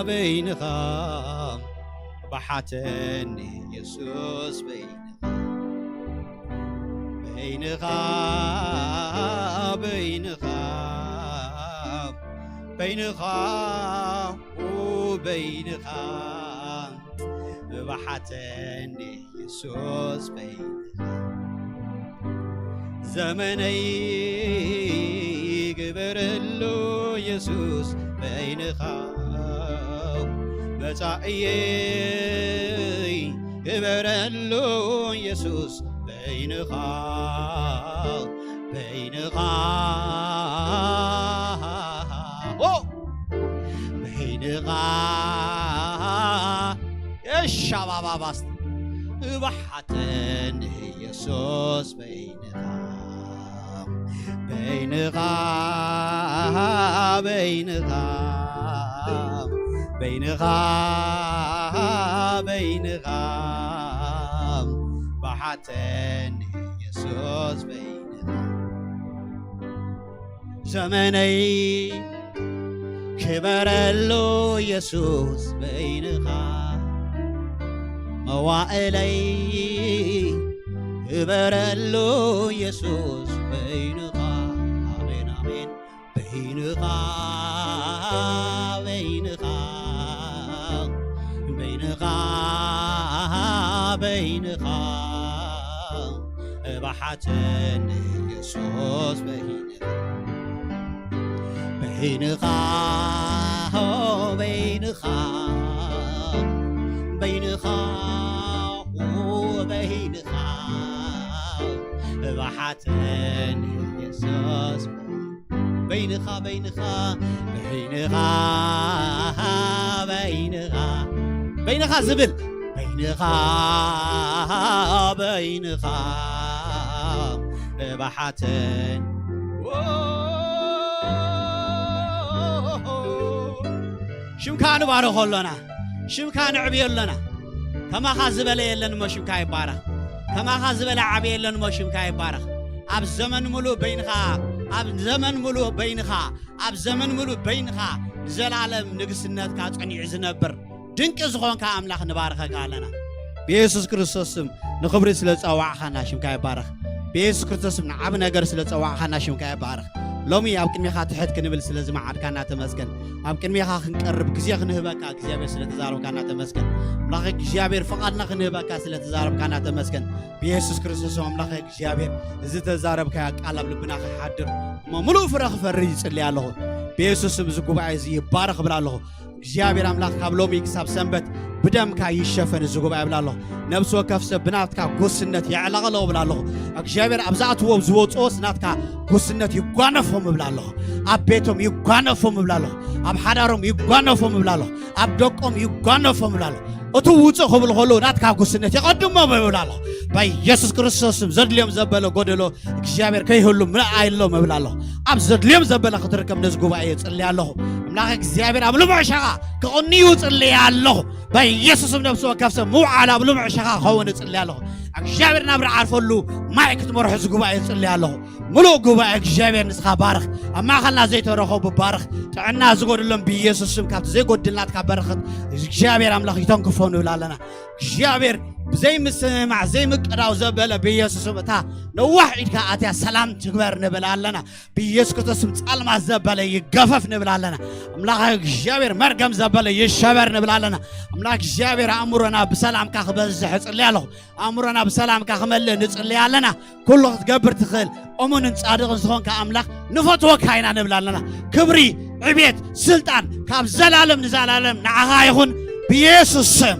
በይንኻ፣ ብሓተኒ የሱስ በይንኻ። በይንኻ፣ በይንኻ፣ በይንኻ፣ ኡ በይንኻ፣ ብሓተኒ የሱስ በይንኻ። ዘመነይ ግበረሉ የሱስ በይንኻ፣ መጻእየይ ግበረሉ የሱስ በይንኻ፣ በይንኻ፣ ኦ፣ በይንኻ፣ የሻባባባስ፣ እባሓተኒ የሱስ በይንኻ፣ በይንኻ፣ በይንኻ፣ በይንኻ፣ በይንኻ፣ ባሓተኒ የሱስ በይንኻ። ዘመነይ ክበረሉ የሱስ በይንኻ፣ መዋእለይ ክበረሉ የሱስ በይንኻ። ኣሜን፣ ኣሜን። በይንኻ፣ በይንኻ፣ በይንኻ፣ በይንኻ፣ እባሓተኒ የሱስ በይንኻ። በይንኻ፣ በይንኻ፣ በይንኻ፣ በይንኻ፣ እባሓተኒ የሱስ በይንኻ፣ በይንኻ፣ በይንኻ፣ በይንኻ፣ በይንኻ ዝብል በይንኻ፣ በይንኻ፣ እባሓተኒ ሽምካ ንባርኾ ኣሎና፣ ሽምካ ንዕብዮ ኣሎና። ከማኻ ዝበለ የለን እሞ ሽምካ ይባረኽ። ከማኻ ዝበለ ዓቢ የለን እሞ ሽምካ ይባረኽ። ኣብ ዘመን ሙሉእ በይንኻ፣ ኣብ ዘመን ሙሉእ በይንኻ፣ ኣብ ዘመን ሙሉእ በይንኻ ንዘላለም ንግስነትካ ጸኒዑ ዝነብር ድንቂ ዝኾንካ ኣምላኽ ንባርኸካ ኣለና። ብየሱስ ክርስቶስ ስም ንኽብሪ ስለ ጸዋዕኻና ሽምካ ይባረኽ። ብየሱስ ክርስቶስ ስም ንዓቢ ነገር ስለ ጸዋዕኻና ሽምካ ይባረኽ። ሎሚ ኣብ ቅድሜኻ ትሕት ክንብል ስለ ዝመዓድካና ተመስገን። ኣብ ቅድሜኻ ክንቀርብ ግዜ ክንህበካ እግዚኣብሔር ስለ ተዛረብካና ተመስገን። ኣምላኽ እግዚኣብሔር ፍቓድና ክንህበካ ስለ ተዛረብካና ተመስገን። ብየሱስ ክርስቶስ ኣምላኽ እግዚኣብሔር እዚ ተዛረብካያ ቃል ኣብ ልብና ክሓድር እሞ ምሉእ ፍረ ክፈሪ ይጽሊ ኣለኹ። ብየሱስ ስም እዚ ጉባኤ እዚ ይባረኽ እብል ኣለኹ። እግዚኣብሔር ኣምላኽ ካብ ሎሚ ክሳብ ሰንበት ብደምካ ይሸፈን እዚ ጉባኤ እብል ኣለኹ። ነብሲ ወከፍ ሰብ ብናትካ ጉስነት የዕለቕለቑ እብል ኣለኹ። እግዚኣብሔር ኣብ ዝኣትዎ ዝወፅኦስ ናትካ ጉስነት ይጓነፎም እብል ኣለኹ። ኣብ ቤቶም ይጓነፎም እብል ኣለኹ። ኣብ ሓዳሮም ይጓነፎም እብል ኣለኹ። ኣብ ደቆም ይጓነፎም እብል ኣለኹ። እቲ ውፅእ ክብል ከሎ ናትካ ጉስነት ይቐድሞም እብል ኣለኹ። በኢየሱስ ክርስቶስ ስም ዘድልዮም ዘበለ ጎደሎ እግዚኣብሔር ከይህሉ ምልኣይሎም እብል ኣለኹ። ኣብ ዘድልዮም ዘበለ ክትርከብ ነዚ ጉባኤ እየ ጽሊ ኣለኹ። ኣምላኽ እግዚኣብሔር ኣብ ልሙዕ ሸኻ ክቕንዩ ጽሊ ኣለኹ። በኢየሱስም ነብሲ ወከፍ ሰብ ምውዓል ኣብ ልሙዕ ሸኻ ክኸውን እጽሊ ኣለኹ። እግዚኣብሔር ናብ ዝዓርፈሉ ማይ ክትመርሑ እዚ ጉባኤ እጽሊ ኣለኹ። ምሉእ ጉባኤ እግዚኣብሔር ንስኻ ባርኽ። ኣብ ማእኸልና ዘይተረኸቡ ባርኽ። ጥዕና ዝጎድሎም ብኢየሱስ ስም ካብቲ ዘይጎድል ናትካ በረኸት እግዚኣብሔር ኣምላኽ ይተንክፎ ንብል ኣለና። እግዚኣብሔር ብዘይምስምማዕ ዘይምቅዳው ዘበለ ብኢየሱስ ስም እታ ነዋሕ ኢድካ ኣትያ ሰላም ትግበር ንብል ኣለና። ብኢየሱስ ክርስቶስ ስም ጻልማት ዘበለ ይገፈፍ ንብል ኣለና። ኣምላኽ እግዚኣብሔር መርገም ዘበለ ይሸበር ንብል ኣለና። ኣምላኽ እግዚኣብሔር ኣእምሮና ብሰላምካ ክበዝሕ እጽሊ ኣለኹ። ኣእምሮና ብሰላምካ ክመልእ ንጽሊ ኣለና። ኩሉ ክትገብር ትኽእል እሙንን ጻድቕን ዝኾንካ ኣምላኽ ንፈትወካ ኢና ንብል ኣለና። ክብሪ፣ ዕቤት፣ ስልጣን ካብ ዘላለም ንዘላለም ንዓኻ ይኹን ብኢየሱስ ስም።